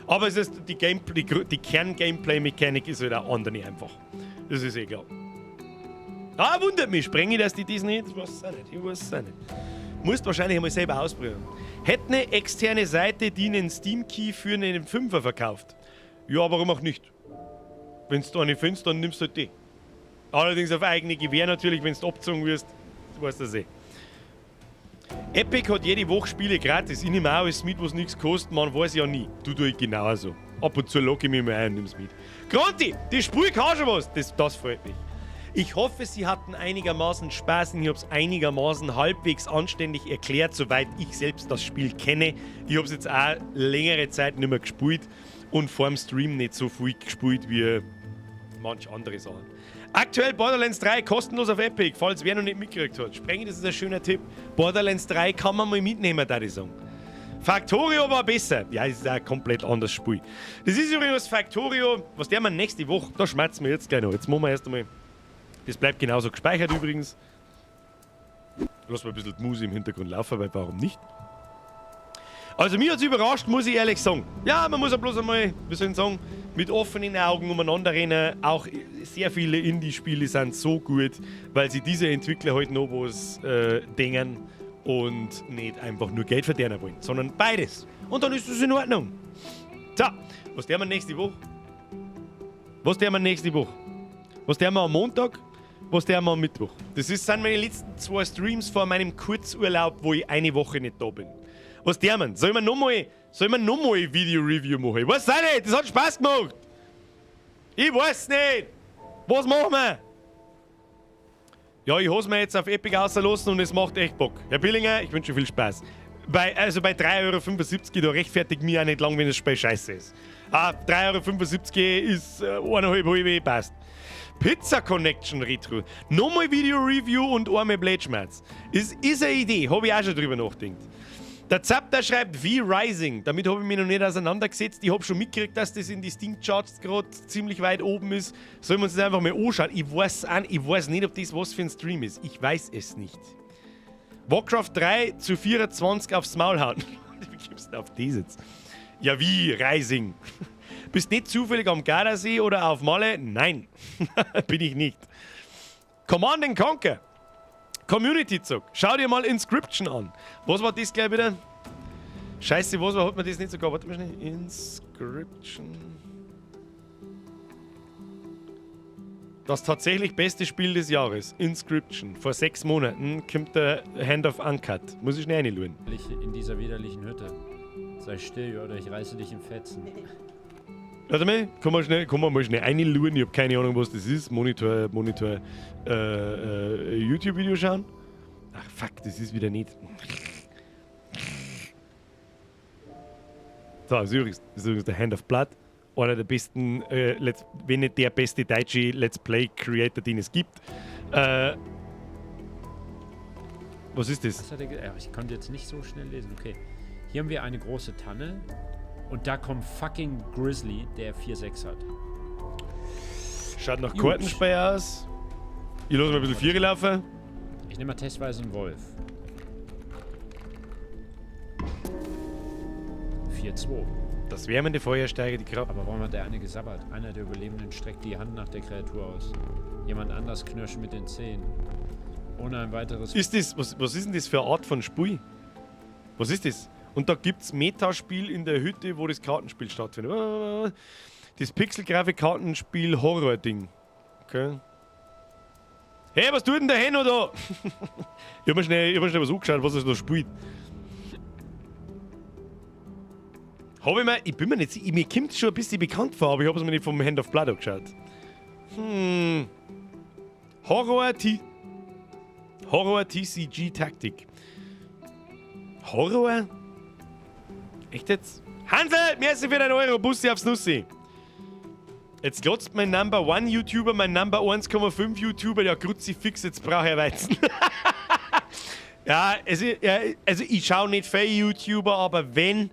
Aber es ist die, Gameplay, die, die Kern-Gameplay-Mechanik ist halt auch andere einfach. Das ist eh klar. Ah, wundert mich, sprenge ich, dass die das nicht? Ich weiß es auch nicht. Ich weiß es auch nicht. Musst wahrscheinlich einmal selber ausprobieren. Hätte eine externe Seite, die einen Steam-Key für einen 5er verkauft. Ja, warum auch nicht? Wenn du eine findest, dann nimmst du halt die. Allerdings auf eigene Gewähr natürlich, wenn du abgezogen wirst, weißt du das eh. Epic hat jede Woche Spiele gratis. Ich nehme auch alles mit, was nichts kostet, man weiß ja nie. Du tue ich genauso. Ab und zu locke ich mich mal ein und nimm's mit. Gronti, die Spur kann schon was. Das freut mich. Ich hoffe, Sie hatten einigermaßen Spaß und ich hab's einigermaßen halbwegs anständig erklärt, soweit ich selbst das Spiel kenne. Ich hab's jetzt auch längere Zeit nicht mehr gespielt und vorm Stream nicht so viel gespielt wie manch andere Sachen. Aktuell Borderlands 3 kostenlos auf Epic, falls wer noch nicht mitgekriegt hat. Sprengi, das ist ein schöner Tipp. Borderlands 3 kann man mal mitnehmen, da ich sagen. Factorio war besser. Ja, es ist ein komplett anderes Spiel. Das ist übrigens Factorio, was der man nächste Woche, da schmerzen wir jetzt gleich noch. Jetzt machen wir erst einmal. Das bleibt genauso gespeichert übrigens. Lass mal ein bisschen die Musik im Hintergrund laufen, weil warum nicht? Also mich hat's überrascht, muss ich ehrlich sagen. Ja, man muss ja bloß einmal, wie soll ich sagen, mit offenen Augen umeinander rennen. Auch sehr viele Indie-Spiele sind so gut, weil sie diese Entwickler halt noch was denken und nicht einfach nur Geld verdienen wollen, sondern beides. Und dann ist es in Ordnung. So, was tun wir nächste Woche? Was tun wir nächste Woche? Was tun wir am Montag? Was tun wir am Mittwoch? Das sind meine letzten 2 Streams vor meinem Kurzurlaub, wo ich eine Woche nicht da bin. Was tun wir? Sollen wir nochmal Video-Review machen? Ich weiß auch nicht, das hat Spaß gemacht. Ich weiß nicht. Was machen wir? Ja, ich hab's mir jetzt auf Epic auslassen und es macht echt Bock. Herr Billinger, ich wünsche viel Spaß. Bei 3,75 €, da rechtfertigt mich auch nicht lang, wenn das Spiel scheiße ist. Ah, 3,75 € ist eineinhalb halbe, passt. Pizza Connection Retro. Nochmal Video-Review und einmal Blödschmerz. Ist eine Idee, hab ich auch schon drüber nachgedacht. Der Zapter schreibt V-Rising. Damit habe ich mich noch nicht auseinandergesetzt. Ich hab schon mitgekriegt, dass das in die Steam-Charts gerade ziemlich weit oben ist. Sollen wir uns das einfach mal anschauen? Ich weiß auch, ich weiß nicht, ob das was für ein Stream ist. Ich weiß es nicht. Warcraft 3 zu 24 aufs Maul hauen. Wie kommst du denn auf das jetzt? Ja, wie? Rising. Bist nicht zufällig am Gardasee oder auf Malle? Nein, bin ich nicht. Command and Conquer. Community-Zug. Schau dir mal Inscryption an. Was war das gleich wieder? Scheiße, was war, hat man das nicht sogar? Warte mal schnell. Inscryption. Das tatsächlich beste Spiel des Jahres. Inscryption. Vor 6 Monaten kommt der Hand of Uncut. Muss ich schnell reinschauen. In dieser widerlichen Hütte. Sei still oder ich reiße dich in Fetzen. Warte mal, kann man mal schnell reinschauen. Ich hab keine Ahnung, was das ist. Monitor, YouTube-Video schauen. Ach fuck, das ist wieder nicht. So, das ist übrigens der Hand of Blood. Einer der besten, wenn nicht der beste deutsche Let's Play Creator, den es gibt. Was ist das? Was hat er ich konnte jetzt nicht so schnell lesen. Okay. Hier haben wir eine große Tanne. Und da kommt fucking Grizzly, der 4,6 hat. Schaut nach Kartenspeier aus. Ich lasse mal ein bisschen Viere laufen. Ich nehme mal testweise einen Wolf. 4,2. Das wärmende Feuer steigert die Kraft. Aber warum hat der eine gesabbert? Einer der Überlebenden streckt die Hand nach der Kreatur aus. Jemand anders knirscht mit den Zähnen. Ohne ein weiteres... Ist das, was ist denn das für eine Art von Spiel? Was ist das? Und da gibt's Metaspiel in der Hütte, wo das Kartenspiel stattfindet. Das Pixel-Grafik-Kartenspiel Horror-Ding. Okay. Hey, was tut denn der Henno da? Ich hab mir schnell was angeschaut, was er da spielt. Hab ich mir, ich bin mir nicht sicher, mir kommt es schon ein bisschen bekannt vor, aber ich hab's mir nicht vom Hand of Blood angeschaut. Horror TCG Taktik. Horror? Echt jetzt? Hansel, merci für deinen Euro, Bussi aufs Nussi. Jetzt glotzt mein Number 1 YouTuber, mein Number 1,5 YouTuber, ja Kruzifix, jetzt brauche ich Weizen. Ja, also ich schaue nicht viele YouTuber, aber wenn,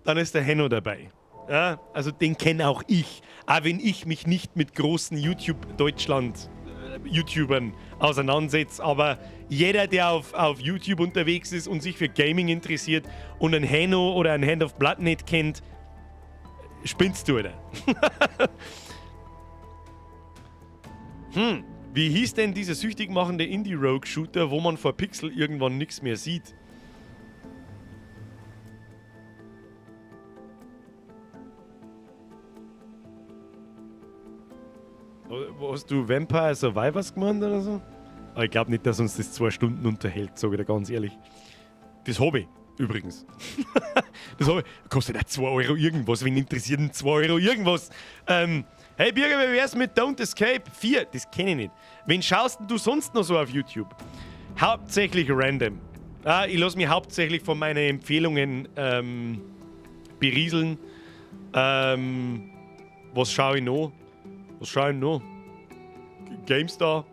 dann ist der Henno dabei. Ja, also den kenne auch ich. Auch wenn ich mich nicht mit großen YouTube-Deutschland-YouTubern auseinandersetze, aber jeder, der auf YouTube unterwegs ist und sich für Gaming interessiert und einen Henno oder einen Hand of Blood nicht kennt, spinnst du, oder? Wie hieß denn dieser süchtig machende Indie-Rogue-Shooter, wo man vor Pixel irgendwann nichts mehr sieht? Hast du Vampire Survivors gemeint oder so? Aber ich glaube nicht, dass uns das 2 Stunden unterhält, sage ich dir ganz ehrlich. Das hab ich übrigens. Das hab ich. Kostet auch 2 Euro irgendwas. Wen interessiert denn 2 Euro irgendwas? Hey Birger, wie wär's mit Don't Escape 4? Das kenne ich nicht. Wen schaust denn du sonst noch so auf YouTube? Hauptsächlich random. Ah, ich lass mich hauptsächlich von meinen Empfehlungen berieseln. Was schaue ich noch? Was schaue ich noch? GameStar.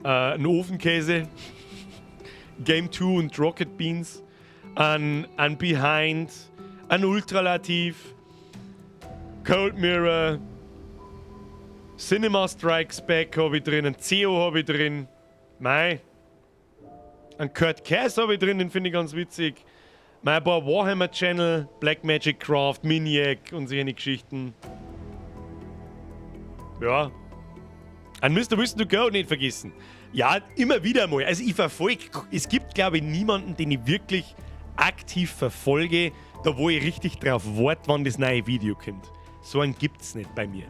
Ein Ofenkäse. Game 2 und Rocket Beans. Ein Behind. Ein Ultralativ. Cold Mirror. Cinema Strikes Back habe ich drin. Ein CEO habe ich drin. Mei. Ein Kurt Cass habe ich drin, den finde ich ganz witzig. Mal ein paar Warhammer Channel, Black Magic Craft, Miniac und solche Geschichten. Ja. An Mr. Wissen to Go nicht vergessen. Ja, immer wieder mal. Also ich verfolge, es gibt, glaube ich, niemanden, den ich wirklich aktiv verfolge, da wo ich richtig drauf warte, wann das neue Video kommt. So einen gibt es nicht bei mir.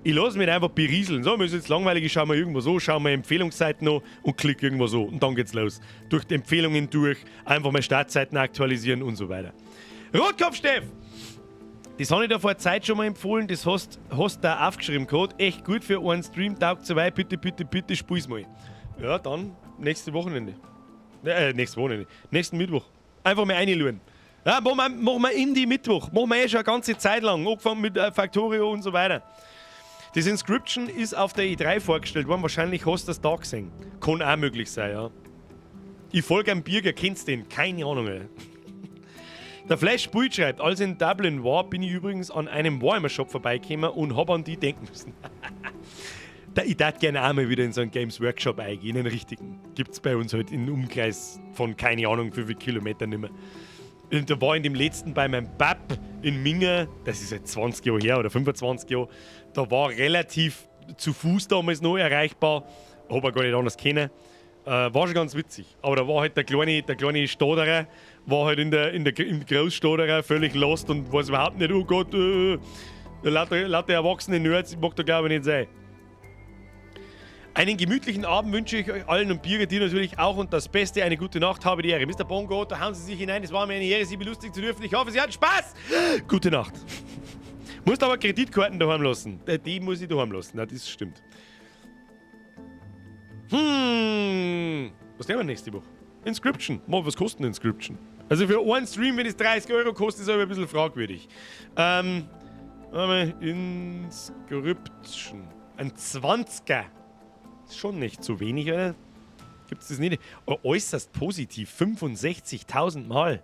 Ich lasse mich einfach berieseln. So, mir ist jetzt langweilig, ich schaue mal irgendwo so, schaue mal Empfehlungsseiten an und klicke irgendwo so. Und dann geht's los. Durch die Empfehlungen durch, einfach mal Startseiten aktualisieren und so weiter. Rotkopf Steff! Das habe ich dir vor Zeit schon mal empfohlen, das hast da aufgeschrieben gehabt. Echt gut für einen Stream, taugt so weit, bitte, bitte, bitte, spiel's mal. Ja, dann nächste Wochenende. Nächste Wochenende. Nächsten Mittwoch. Einfach mal reinschauen. Ja, machen wir Indie-Mittwoch. Machen wir eh schon eine ganze Zeit lang. Angefangen mit Factorio und so weiter. Das Inscryption ist auf der E3 vorgestellt worden. Wahrscheinlich hast du das da gesehen. Kann auch möglich sein, ja. Ich folge einem Birger, kennst du den? Keine Ahnung, ey. Der Flash Spult schreibt, als ich in Dublin war, bin ich übrigens an einem Warhammer-Shop vorbeigekommen und hab an die denken müssen. Ich darf gerne auch mal wieder in so einen Games Workshop eingehen, in einen richtigen. Gibt's bei uns halt im Umkreis von keine Ahnung wie viel Kilometer nicht mehr. Und da war in dem letzten bei meinem Bab in Minga, das ist jetzt 20 Jahre her oder 25 Jahre, da war relativ zu Fuß damals noch erreichbar, hab ich gar nicht anders kennen. War schon ganz witzig. Aber da war halt der kleine Stoderer, war halt im Großstoderer völlig lost und weiß überhaupt nicht, oh Gott, lauter, lauter erwachsene Nerds, mag da, glaube ich, nicht sein. Einen gemütlichen Abend wünsche ich euch allen und Birger dir natürlich auch und das Beste, eine gute Nacht, habe die Ehre. Mr. Bongo, da hauen Sie sich hinein, es war mir eine Ehre, Sie belustigen zu dürfen. Ich hoffe, Sie hatten Spaß. Gute Nacht. Musst aber Kreditkarten daheim lassen. Die muss ich daheim lassen, na, das stimmt. Was nehmen wir nächste Woche? Inscryption. Mal, was kostet denn Inscryption? Also für einen Stream, wenn es 30 € kostet, ist aber ein bisschen fragwürdig. Inscryption. Ein 20er. Ist schon nicht zu wenig, oder? Gibt es das nicht? Oh, äußerst positiv. 65.000 Mal.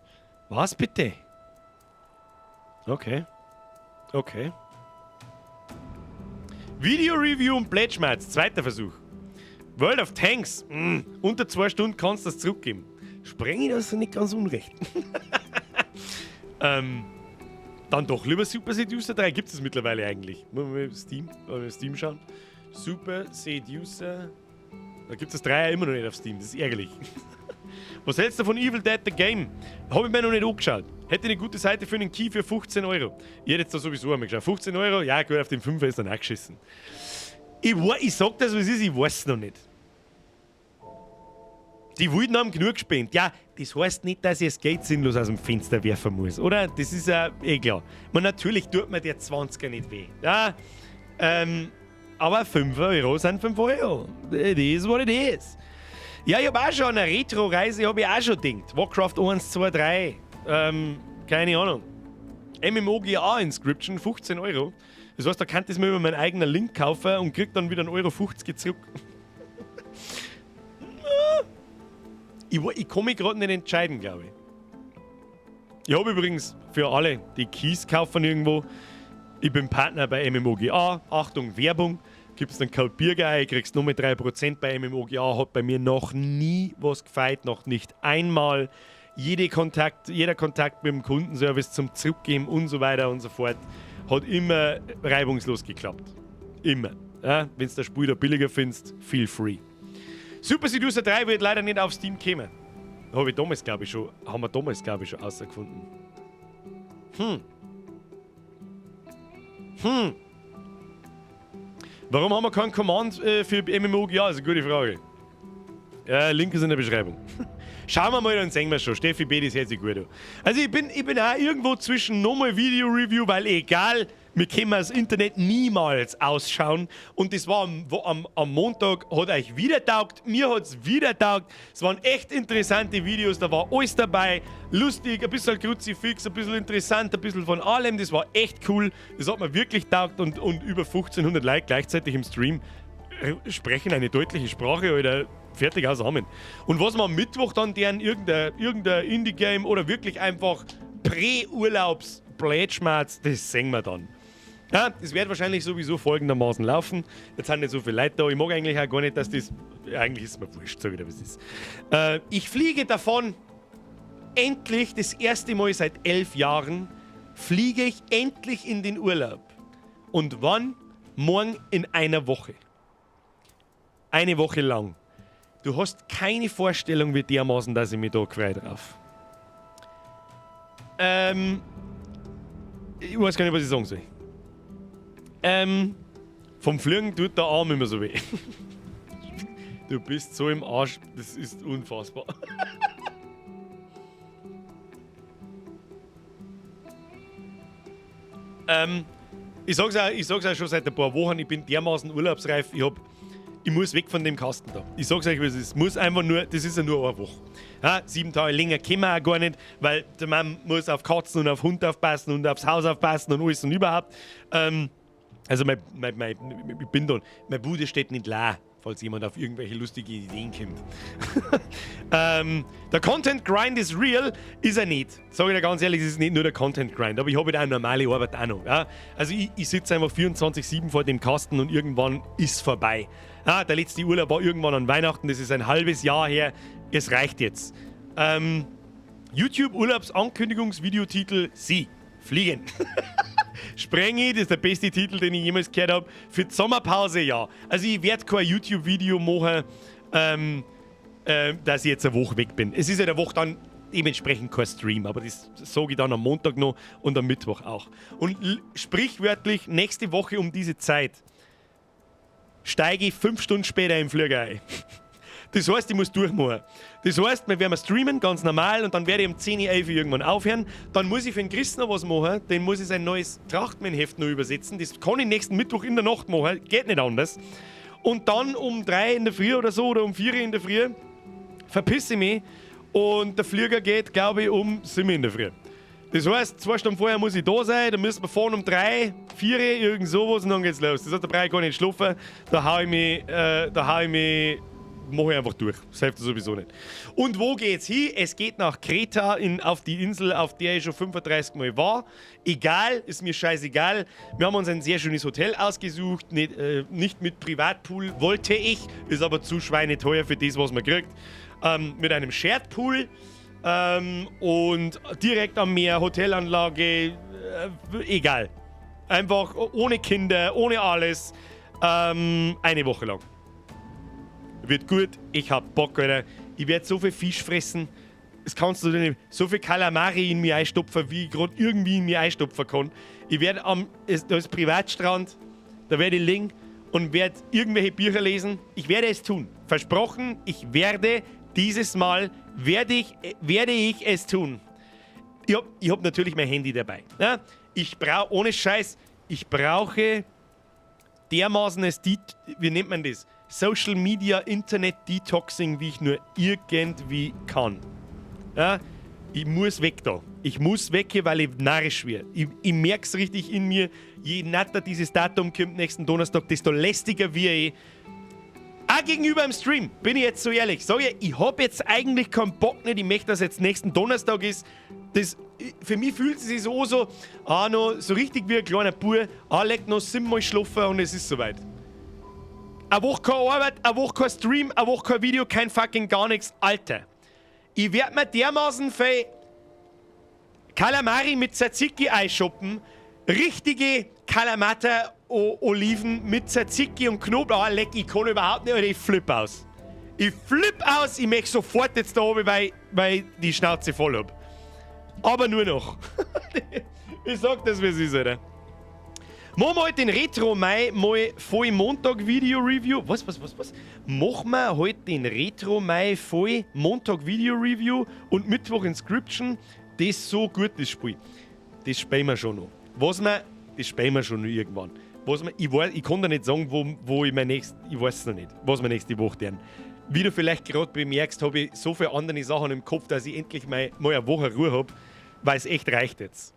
Was bitte? Okay. Okay. Video Review und Plätschmerz. Zweiter Versuch. World of Tanks. Unter 2 Stunden kannst du das zurückgeben. Spreng ich das nicht ganz unrecht? Dann doch lieber Super Seducer 3. Gibt es mittlerweile eigentlich? Wollen wir Steam, wollen wir Steam schauen? Super Seducer. Da gibt es das 3 ja immer noch nicht auf Steam. Das ist ärgerlich. Was hältst du von Evil Dead The Game? Habe ich mir noch nicht angeschaut. Hätte eine gute Seite für einen Key für 15 Euro. Ich hätte jetzt da sowieso einmal geschaut. 15 Euro, ja gut, auf den 5 ist dann auch geschissen. Ich sag das, was ist, ich weiß es noch nicht. Die Wilden haben genug gespendet. Ja, das heißt nicht, dass ich das Geld sinnlos aus dem Fenster werfen muss, oder? Das ist ja eh klar. Man, natürlich tut mir der 20er nicht weh. Ja, aber 5 Euro sind 5 Euro. It is what it is. Ja, ich habe auch schon an eine Retro-Reise, habe ich auch schon gedacht. Warcraft 1, 2, 3. Keine Ahnung. MMOGA Inscryption, 15 Euro. Das heißt, da kann ich mir über meinen eigenen Link kaufen und krieg dann wieder 1,50 Euro zurück. Ich kann mich gerade nicht entscheiden, glaube ich. Ich habe übrigens für alle, die Keys kaufen irgendwo, ich bin Partner bei MMOGA. Achtung, Werbung. Gibst den Code BeerGuy, kriegst nur mit 3% bei MMOGA. Hat bei mir noch nie was gefehlt, noch nicht einmal. Jeder Kontakt mit dem Kundenservice zum Zurückgeben und so weiter und so fort hat immer reibungslos geklappt. Immer. Ja, wenn du das Spiel da billiger findest, feel free. Super Seducer 3 wird leider nicht auf Steam kommen. Habe ich damals, glaube ich, schon, haben wir damals, glaube ich, schon außergefunden. Warum haben wir keinen Command für MMOGA? Das ist eine gute Frage. Ja, Link ist in der Beschreibung. Schauen wir mal, dann sehen wir schon. Steffi B, das hört sich gut an. Also ich bin auch irgendwo zwischen nochmal Video-Review, weil egal, wir können das Internet niemals ausschauen. Und das war am Montag, hat euch wieder taugt, mir hat es wieder taugt. Es waren echt interessante Videos, da war alles dabei. Lustig, ein bisschen Kruzifix, ein bisschen interessant, ein bisschen von allem. Das war echt cool. Das hat mir wirklich taugt und über 1500 Like gleichzeitig im Stream sprechen eine deutliche Sprache, oder fertig, aus, Amen. Und was wir am Mittwoch dann deren irgendein Indie-Game oder wirklich einfach Prä-Urlaubs-Plätschmerz, das sehen wir dann. Ja, das wird wahrscheinlich sowieso folgendermaßen laufen. Jetzt sind nicht so viele Leute da. Ich mag eigentlich auch gar nicht, dass das. Eigentlich ist es mir wurscht, sag ich dir, was ist. Ich fliege davon. Endlich, das erste Mal seit 11 Jahren, fliege ich endlich in den Urlaub. Und wann? Morgen in einer Woche. Eine Woche lang. Du hast keine Vorstellung, wie dermaßen, dass ich mich da gefreut drauf. Ich weiß gar nicht, was ich sagen soll. Vom Fliegen tut der Arm immer so weh. Du bist so im Arsch, das ist unfassbar. Ich sag's auch schon seit ein paar Wochen, ich bin dermaßen urlaubsreif, ich muss weg von dem Kasten da. Ich sag's euch, wie es ist. Muss einfach nur, das ist ja nur eine Woche. Ja, 7 Tage länger können wir auch gar nicht, weil der Mann muss auf Katzen und auf Hund aufpassen und aufs Haus aufpassen und alles und überhaupt. Also ich bin da, meine Bude steht nicht leer, falls jemand auf irgendwelche lustige Ideen kommt. Der Content Grind is real, ist er nicht. Sag ich dir ganz ehrlich, es ist nicht nur der Content Grind, aber ich habe halt auch normale Arbeit auch noch. Ja? Also ich sitze einfach 24/7 vor dem Kasten und irgendwann ist vorbei. Ja, der letzte Urlaub war irgendwann an Weihnachten, das ist ein halbes Jahr her, es reicht jetzt. YouTube Urlaubsankündigungsvideotitel: Sie fliegen. Sprengi, das ist der beste Titel, den ich jemals gehört habe. Für die Sommerpause, ja. Also ich werde kein YouTube-Video machen, dass ich jetzt eine Woche weg bin. Es ist ja der Woche dann dementsprechend kein Stream, aber das sage ich dann am Montag noch und am Mittwoch auch. Und sprichwörtlich nächste Woche um diese Zeit steige ich 5 Stunden später im Flieger ein. Das heißt, ich muss durchmachen. Das heißt, wir werden streamen, ganz normal, und dann werde ich um 10, 11 Uhr irgendwann aufhören. Dann muss ich für den Chris noch was machen, den muss ich sein neues Trachtman-Heft noch übersetzen. Das kann ich nächsten Mittwoch in der Nacht machen, geht nicht anders. Und dann um 3 in der Früh oder so, oder um 4 in der Früh, verpisse ich mich und der Flieger geht, glaube ich, um 7 in der Früh. Das heißt, 2 Stunden vorher muss ich da sein, dann müssen wir fahren um 3, 4, irgend sowas und dann geht's los. Das heißt, da brauche ich gar nicht schlafen, da hau ich mich, mache ich einfach durch. Das hilft sowieso nicht. Und wo geht's hin? Es geht nach Kreta, auf die Insel, auf der ich schon 35 Mal war. Egal, ist mir scheißegal. Wir haben uns ein sehr schönes Hotel ausgesucht, nicht mit Privatpool, wollte ich, ist aber zu schweineteuer für das, was man kriegt. Mit einem Shared Pool und direkt am Meer, Hotelanlage, egal. Einfach ohne Kinder, ohne alles. Eine Woche lang. Wird gut, ich hab Bock, Alter. Ich werde so viel Fisch fressen. Das kannst du dir nicht. So viel Kalamari in mir einstopfen, wie ich gerade irgendwie in mir einstopfen kann. Ich werde am. Es, da ist Privatstrand, da werde ich liegen und werde irgendwelche Bücher lesen. Ich werde es tun. Versprochen, ich werde dieses Mal werde ich es tun. Ich hab natürlich mein Handy dabei. Ja? Ich brauche, ohne Scheiß, ich brauche dermaßen es, wie nennt man das? Social Media Internet Detoxing, wie ich nur irgendwie kann. Ja? Ich muss weg da. Ich muss weg hier, weil ich narrisch werde. Ich merke es richtig in mir. Je näher dieses Datum kommt, nächsten Donnerstag, desto lästiger werde ich. Auch gegenüber im Stream, bin ich jetzt so ehrlich. Sag ich, ich hab jetzt eigentlich keinen Bock nicht. Ich möchte, dass jetzt nächsten Donnerstag ist. Das, für mich fühlt es sich so, so, ah, noch, so richtig wie ein kleiner Bub. Ah, leck noch siebenmal schlafen und es ist soweit. Eine Woche keine Arbeit, eine Woche kein Stream, eine Woche kein Video, kein fucking gar nichts. Alter. Ich werd mir dermaßen viel Kalamari mit Tzatziki einschoppen. Richtige Kalamata-Oliven mit Tzatziki und Knoblauch. Ah, leck, ich kann überhaupt nicht, Alter, ich flipp aus. Ich flipp aus, ich möchte sofort jetzt da oben, weil ich die Schnauze voll hab. Aber nur noch. Ich sag das, wie es ist, Alter. Machen wir heute den Retro Mai mal voll Montag Video Review. Was, was, was, was? Machen wir heute den Retro Mai voll Montag Video Review und Mittwoch Inscryption. Das ist so gut, das Spiel. Das spielen wir schon noch. Das spielen wir schon noch irgendwann. Was wir, ich, weiß, ich kann da nicht sagen, wo ich mein nächst, ich weiß es noch nicht, was wir nächste Woche tun. Wie du vielleicht gerade bemerkst, habe ich so viele andere Sachen im Kopf, dass ich endlich mal eine Woche Ruhe habe, weil es echt reicht jetzt.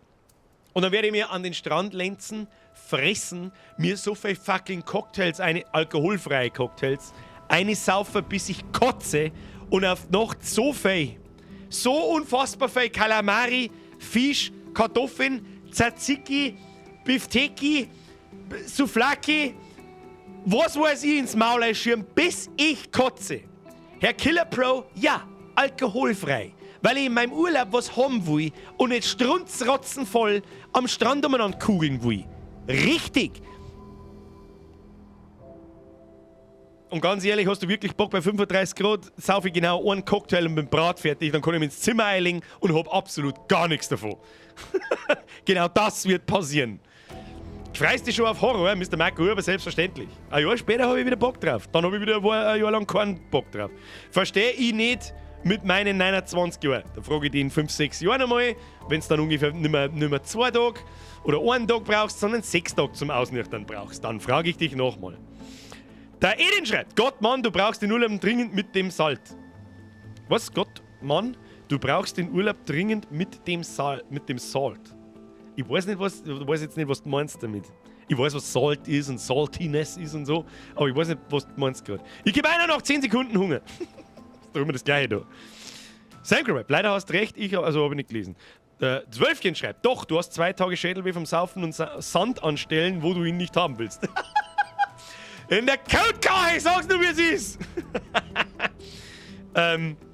Und dann werde ich mir an den Strand lenzen, fressen, mir so viel fucking Cocktails, eine alkoholfreie Cocktails, eine saufen, bis ich kotze und auf Nacht so viel, so unfassbar viel Kalamari, Fisch, Kartoffeln, Tzatziki, Bifteki, Souvlaki, was weiß ich, ins Maul einschieben, bis ich kotze. Herr Killer Pro, ja, alkoholfrei. Weil ich will nicht, dass mir irgendjemand Weil ich in meinem Urlaub was haben will und nicht strunzrotzenvoll am Strand umeinander kugeln will. Richtig! Und ganz ehrlich, hast du wirklich Bock bei 35 Grad, sauf ich genau einen Cocktail und bin bratfertig, dann kann ich mich ins Zimmer eilen und hab absolut gar nichts davon. Genau das wird passieren. Freust dich schon auf Horror, Mr. Marco Huber, selbstverständlich. Ein Jahr später habe ich wieder Bock drauf. Dann habe ich wieder ein Jahr lang keinen Bock drauf. Verstehe ich nicht mit meinen 29 Jahren. Da frage ich dich in 5, 6 Jahren einmal, wenn es dann ungefähr nicht mehr 2 Tage oder einen Tag brauchst, sondern 6 Tage zum Ausnüchtern brauchst. Dann frage ich dich nochmal. Der Edin schreibt, Gott, Mann, du brauchst den Urlaub dringend mit dem Salt. Was? Gott, Mann, du brauchst den Urlaub dringend mit dem Salt. Mit dem Salt. Ich weiß nicht, was, ich weiß jetzt nicht, was du meinst damit. Ich weiß, was Salt ist und Saltiness ist und so, aber ich weiß nicht, was du meinst gerade. Ich gebe einer noch 10 Sekunden Hunger. Ist doch immer das Gleiche da. Samcrap, leider hast recht, ich also habe ich nicht gelesen. Der Zwölfchen schreibt, doch, du hast 2 Tage Schädelweh vom Saufen und Sand anstellen, wo du ihn nicht haben willst. In der Codekarte, ich sag's nur, wie es ist.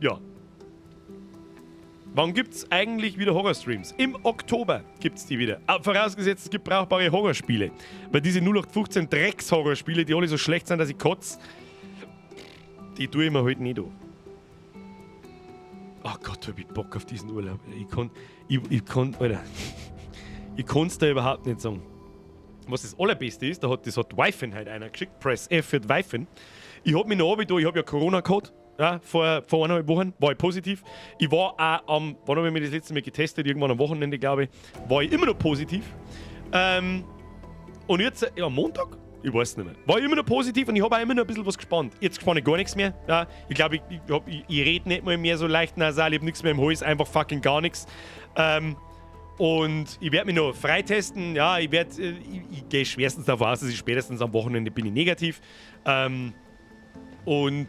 Ja. Wann gibt's eigentlich wieder Horror-Streams? Im Oktober gibt's die wieder. Vorausgesetzt, es gibt brauchbare Horrorspiele. Weil diese 0815 Drecks-Horrorspiele, die alle so schlecht sind, dass ich kotze, die tue ich mir halt nicht an. Oh Gott, hab ich Bock auf diesen Urlaub. Ich kann, Alter. Ich kann's da überhaupt nicht sagen. Was das Allerbeste ist, das hat Wifen halt einer geschickt. Press F für die Wifen. Ich hab mich noch runtergetan, ich hab ja Corona gehabt. Ja, vor 1,5 Wochen war ich positiv. Ich war auch am, wann habe ich mich das letzte Mal getestet? Irgendwann am Wochenende, glaube ich, war ich immer noch positiv. Und jetzt, ja, am Montag? Ich weiß nicht mehr. War ich immer noch positiv und ich habe auch immer noch ein bisschen was gespannt. Jetzt spanne ich gar nichts mehr. Ja, ich glaube, ich rede nicht mal mehr so leicht nasal, ich habe nichts mehr im Hals, einfach fucking gar nichts. Und ich werde mich noch freitesten. Ja, ich gehe schwerstens davon aus, dass ich spätestens am Wochenende bin ich negativ. Und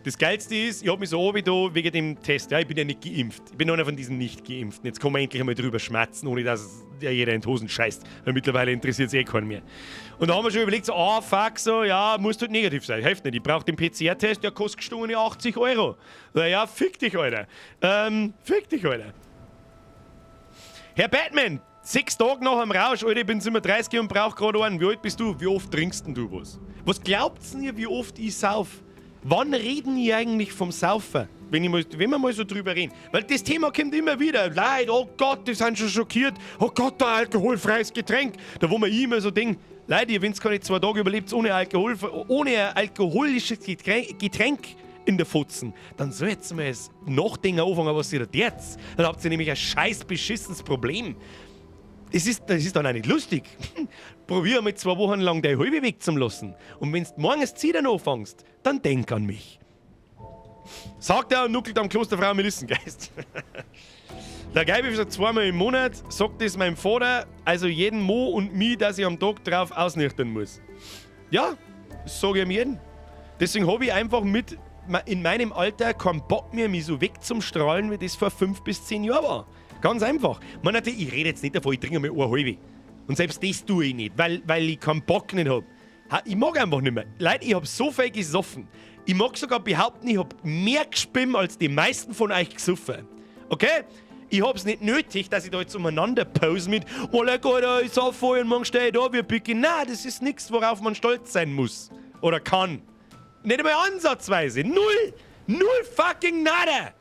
das Geilste ist, ich hab mich so runtergetan wegen dem Test. Ja, ich bin ja nicht geimpft. Ich bin einer von diesen Nicht-Geimpften. Jetzt kann man endlich einmal drüber schmerzen, ohne dass ja jeder in die Hosen scheißt. Weil mittlerweile interessiert es eh keinen mehr. Und da haben wir schon überlegt, so, ah, fuck, so, ja, musst halt negativ sein. Hilft nicht. Ich brauch den PCR-Test, der kostet gestungene 80 Euro. Na ja, fick dich, Alter. Fick dich, Alter. Herr Batman, 6 Tage nach dem Rausch, Alter, ich bin 37 und brauch grad einen. Wie alt bist du? Wie oft trinkst denn du was? Was glaubt's denn ihr, wie oft ich sauf? Wann reden die eigentlich vom Saufen? Wenn wir mal so drüber reden. Weil das Thema kommt immer wieder. Leute, oh Gott, die sind schon schockiert. Oh Gott, ein alkoholfreies Getränk. Da wo man immer so denkt, Leute, ihr, wenn's keine 2 Tage überlebt ohne Alkohol, ohne ein alkoholisches Getränk in der Futzen, dann sollt's mal das Nachdenken anfangen, was ihr da tut. Dann habt ihr nämlich ein scheiß beschissenes Problem. Das ist dann auch nicht lustig. Probier mal 2 Wochen lang deine halbe Weg zum lassen. Und wenn's morgens Zittern anfängst, dann denk an mich. Sagt er und nuckelt am Klosterfrau Melissengeist. Der Geibe sagt 2-mal im Monat, sagt es meinem Vater, also jeden Mo und mi, dass ich am Tag drauf ausnüchtern muss. Ja, das sag ich ihm jeden. Deswegen hab ich einfach mit in meinem Alter keinen Bock mehr, mich so wegzumstrahlen, wie das vor 5 bis 10 Jahren war. Ganz einfach. Man, natürlich, ich rede jetzt nicht davon, ich trinke mal eine halbe. Und selbst das tue ich nicht, weil ich keinen Bock nicht hab. Ich mag einfach nicht mehr. Leute, ich hab so viel gesoffen. Ich mag sogar behaupten, ich hab mehr gespimmt als die meisten von euch gesoffen. Okay? Ich hab's nicht nötig, dass ich da jetzt umeinander pose mit oh leck, Alter, ich sauf voll und morgen steh ich da wie ein Picke. Nein, das ist nichts, worauf man stolz sein muss. Oder kann. Nicht einmal ansatzweise. Null! Null fucking nada!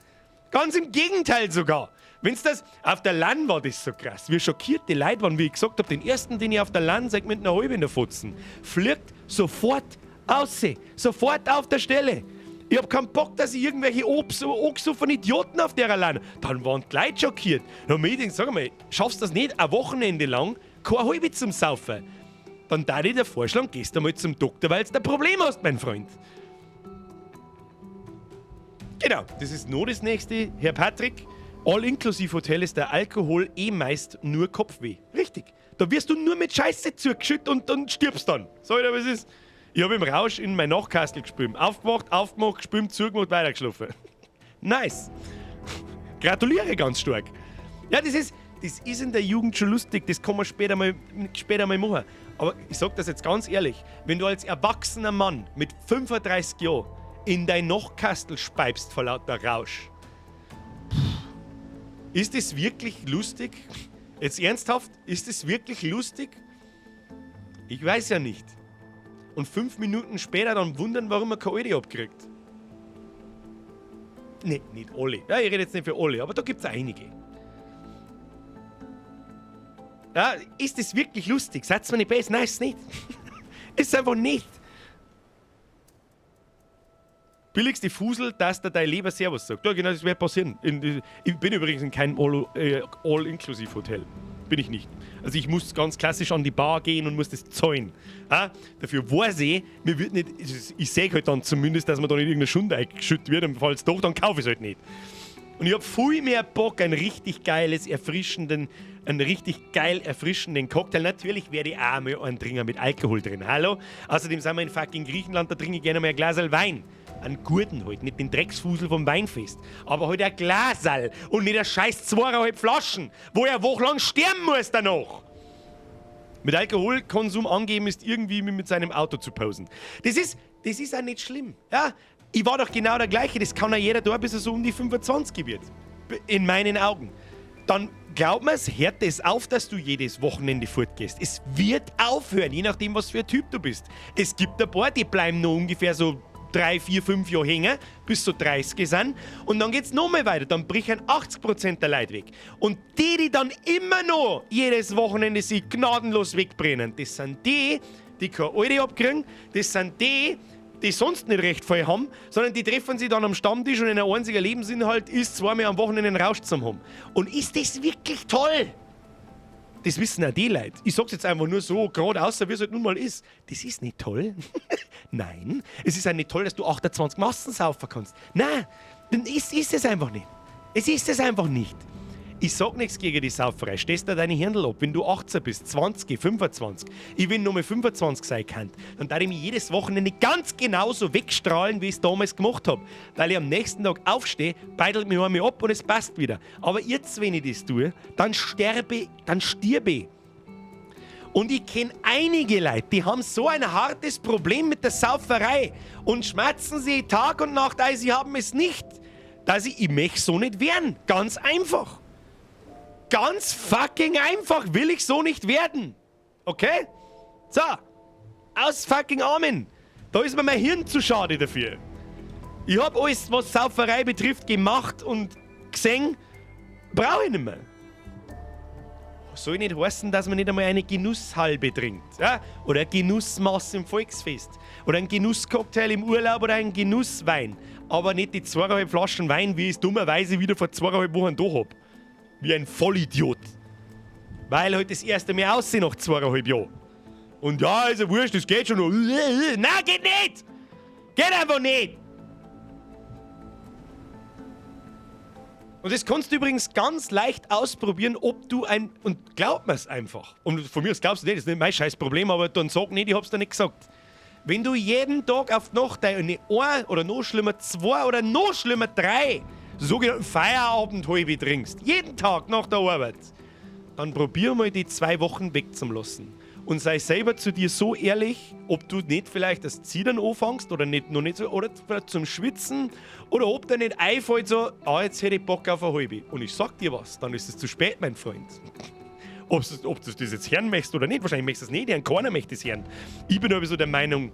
Ganz im Gegenteil sogar. Wenn's das, auf der LAN war das so krass. Wie schockiert die Leute waren, wie ich gesagt hab, den ersten, den ich auf der LAN sag, mit einer halben in der Fotzen, fliegt sofort aus. Sofort auf der Stelle. Ich hab keinen Bock, dass ich irgendwelche angesoffenen Idioten auf der LAN. Dann waren die Leute schockiert. Dann hab ich gedacht, sag mal, schaffst du das nicht ein Wochenende lang, keine halbe zum Saufen? Dann darf ich dir vorschlagen, gehst du mal zum Doktor, weil du ein Problem hast, mein Freund. Genau, das ist nur das nächste. Herr Patrick, All-Inklusiv-Hotel ist der Alkohol eh meist nur Kopfweh. Richtig. Da wirst du nur mit Scheiße zugeschüttet und dann stirbst dann. Sag ich dir, was ist? Ich hab im Rausch in mein Nachtkastel gespült. Aufgewacht, aufgemacht, gespült, zugemacht, weitergeschlafen. Nice. Gratuliere ganz stark. Ja, das ist in der Jugend schon lustig, das kann man später mal machen. Aber ich sag das jetzt ganz ehrlich, wenn du als erwachsener Mann mit 35 Jahren in dein Nachtkastel speibst vor lauter Rausch, Ist das wirklich lustig? Jetzt ernsthaft, ist das wirklich lustig? Ich weiß ja nicht. Und 5 Minuten später dann wundern, warum man keine Alte abkriegt. Ne, nicht alle. Ja, ich rede jetzt nicht für alle, aber da gibt es einige. Ja, ist das wirklich lustig? Seid's mir nicht besser? Nein, ist es nicht. Ist einfach nicht. Billigste Fusel, dass der dein Leber Servus sagt. Ja, genau, das wird passieren. Ich bin übrigens in keinem All-Inclusive-Hotel. Bin ich nicht. Also ich muss ganz klassisch an die Bar gehen und muss das zahlen. Ja? Dafür weiß ich, mir wird nicht, ich sehe halt dann zumindest, dass mir da nicht irgendeine Schund eingeschüttet wird, und falls doch, dann kaufe ich es halt nicht. Und ich habe viel mehr Bock, einen richtig geil erfrischenden Cocktail. Natürlich werde ich auch mal einen trinken mit Alkohol drin. Hallo? Außerdem sind wir in fucking Griechenland, da trinke ich gerne mal ein Glas Wein. Einen guten halt, nicht den Drecksfusel vom Weinfest. Aber halt ein Glasal und nicht ein scheiß 2,5 Flaschen, wo er wochenlang sterben muss danach. Mit Alkoholkonsum angeben ist irgendwie wie mit seinem Auto zu posen. Das ist auch nicht schlimm. Ja? Ich war doch genau der gleiche. Das kann ja jeder da, bis er so um die 25 wird. In meinen Augen. Dann glaub mir's, hört es auf, dass du jedes Wochenende fortgehst. Es wird aufhören, je nachdem, was für ein Typ du bist. Es gibt ein paar, die bleiben noch ungefähr so 3, 4, 5 Jahre hängen, bis so 30 sind. Und dann geht's nochmal weiter. Dann brechen 80% der Leute weg. Und die, die dann immer noch jedes Wochenende sich gnadenlos wegbrennen, das sind die, die keine Alte abkriegen, das sind die, die sonst nicht recht viel haben, sondern die treffen sich dann am Stammtisch und ihr einziger Lebensinhalt ist, zweimal am Wochenende einen Rausch zu haben. Und ist das wirklich toll? Das wissen auch die Leute. Ich sag's jetzt einfach nur so, gerade außer wie es halt nun mal ist. Das ist nicht toll. Nein, es ist auch nicht toll, dass du 28 Massen saufen kannst. Nein, dann ist es einfach nicht. Es ist es einfach nicht. Ich sag nichts gegen die Sauferei. Stehst da deine Hirndl ab, wenn du 18 bist, 20, 25. Ich wenn nur 25 sein kann, dann darf ich mich jedes Wochenende ganz genauso wegstrahlen, wie ich es damals gemacht habe. Weil ich am nächsten Tag aufstehe, beidelt mich einmal ab und es passt wieder. Aber jetzt, wenn ich das tue, dann sterbe, dann stirbe ich. Und ich kenne einige Leute, die haben so ein hartes Problem mit der Sauferei und schmerzen sie Tag und Nacht ein, sie haben es nicht. Dass ich möchte so nicht werden. Ganz einfach. Ganz fucking einfach will ich so nicht werden. Okay? So. Aus fucking Amen. Da ist mir mein Hirn zu schade dafür. Ich hab alles, was Sauferei betrifft, gemacht und gesehen. Brauche ich nicht mehr. Soll nicht heißen, dass man nicht einmal eine Genusshalbe trinkt. Ja? Oder eine Genussmaß im Volksfest. Oder ein Genusscocktail im Urlaub oder ein Genusswein. Aber nicht die 2,5 Flaschen Wein, wie ich es dummerweise wieder vor 2,5 Wochen da hab. Wie ein Vollidiot. Weil halt das erste Mal aussehen nach 2,5 Jahren. Und ja, ist ja wurscht, das geht schon noch. Nein, geht nicht! Geht einfach nicht! Und das kannst du übrigens ganz leicht ausprobieren, ob du ein. Und glaub mir's einfach. Und von mir aus glaubst du nicht, das ist nicht mein scheiß Problem, aber dann sag nicht, ich hab's dir nicht gesagt. Wenn du jeden Tag auf die Nacht eine ein oder noch schlimmer zwei oder noch schlimmer drei sogenannten Feierabend-Halbe trinkst, jeden Tag nach der Arbeit, dann probier mal die 2 Wochen wegzulassen. Und sei selber zu dir so ehrlich, ob du nicht vielleicht das Zittern anfängst oder nicht, noch nicht so, oder vielleicht zum Schwitzen oder ob dir nicht einfällt so, ah, jetzt hätte ich Bock auf eine halbe. Und ich sag dir was, dann ist es zu spät, mein Freund. Ob du das jetzt hören möchtest oder nicht, wahrscheinlich möchtest du es nicht hören, keiner möchte es hören. Ich bin aber so der Meinung,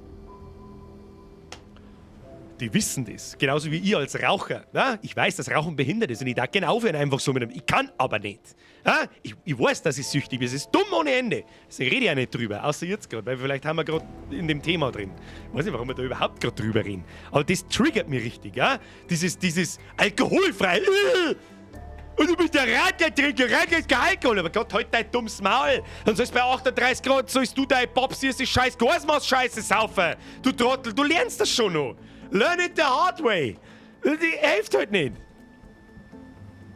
die wissen das. Genauso wie ich als Raucher. Ja? Ich weiß, dass Rauchen behindert ist und ich darf gerne aufhören einfach so mit dem. Ich kann aber nicht. Ja? Ich weiß, dass ich süchtig bin. Es ist dumm ohne Ende. Deswegen rede ich auch nicht drüber, außer jetzt gerade, weil vielleicht haben wir gerade in dem Thema drin. Ich weiß nicht, warum wir da überhaupt gerade drüber reden. Aber das triggert mich richtig. Ja? Dieses alkoholfrei. Und du bist der Radlertrinker, Radler ist kein Alkohol. Aber Gott, halt dein dummes Maul. Dann sollst du bei 38 Grad, sollst du dein Babsi die scheiß Gasmaß-Scheiße saufen. Du Trottel, du lernst das schon noch. Learn it the hard way. Die hilft halt nicht.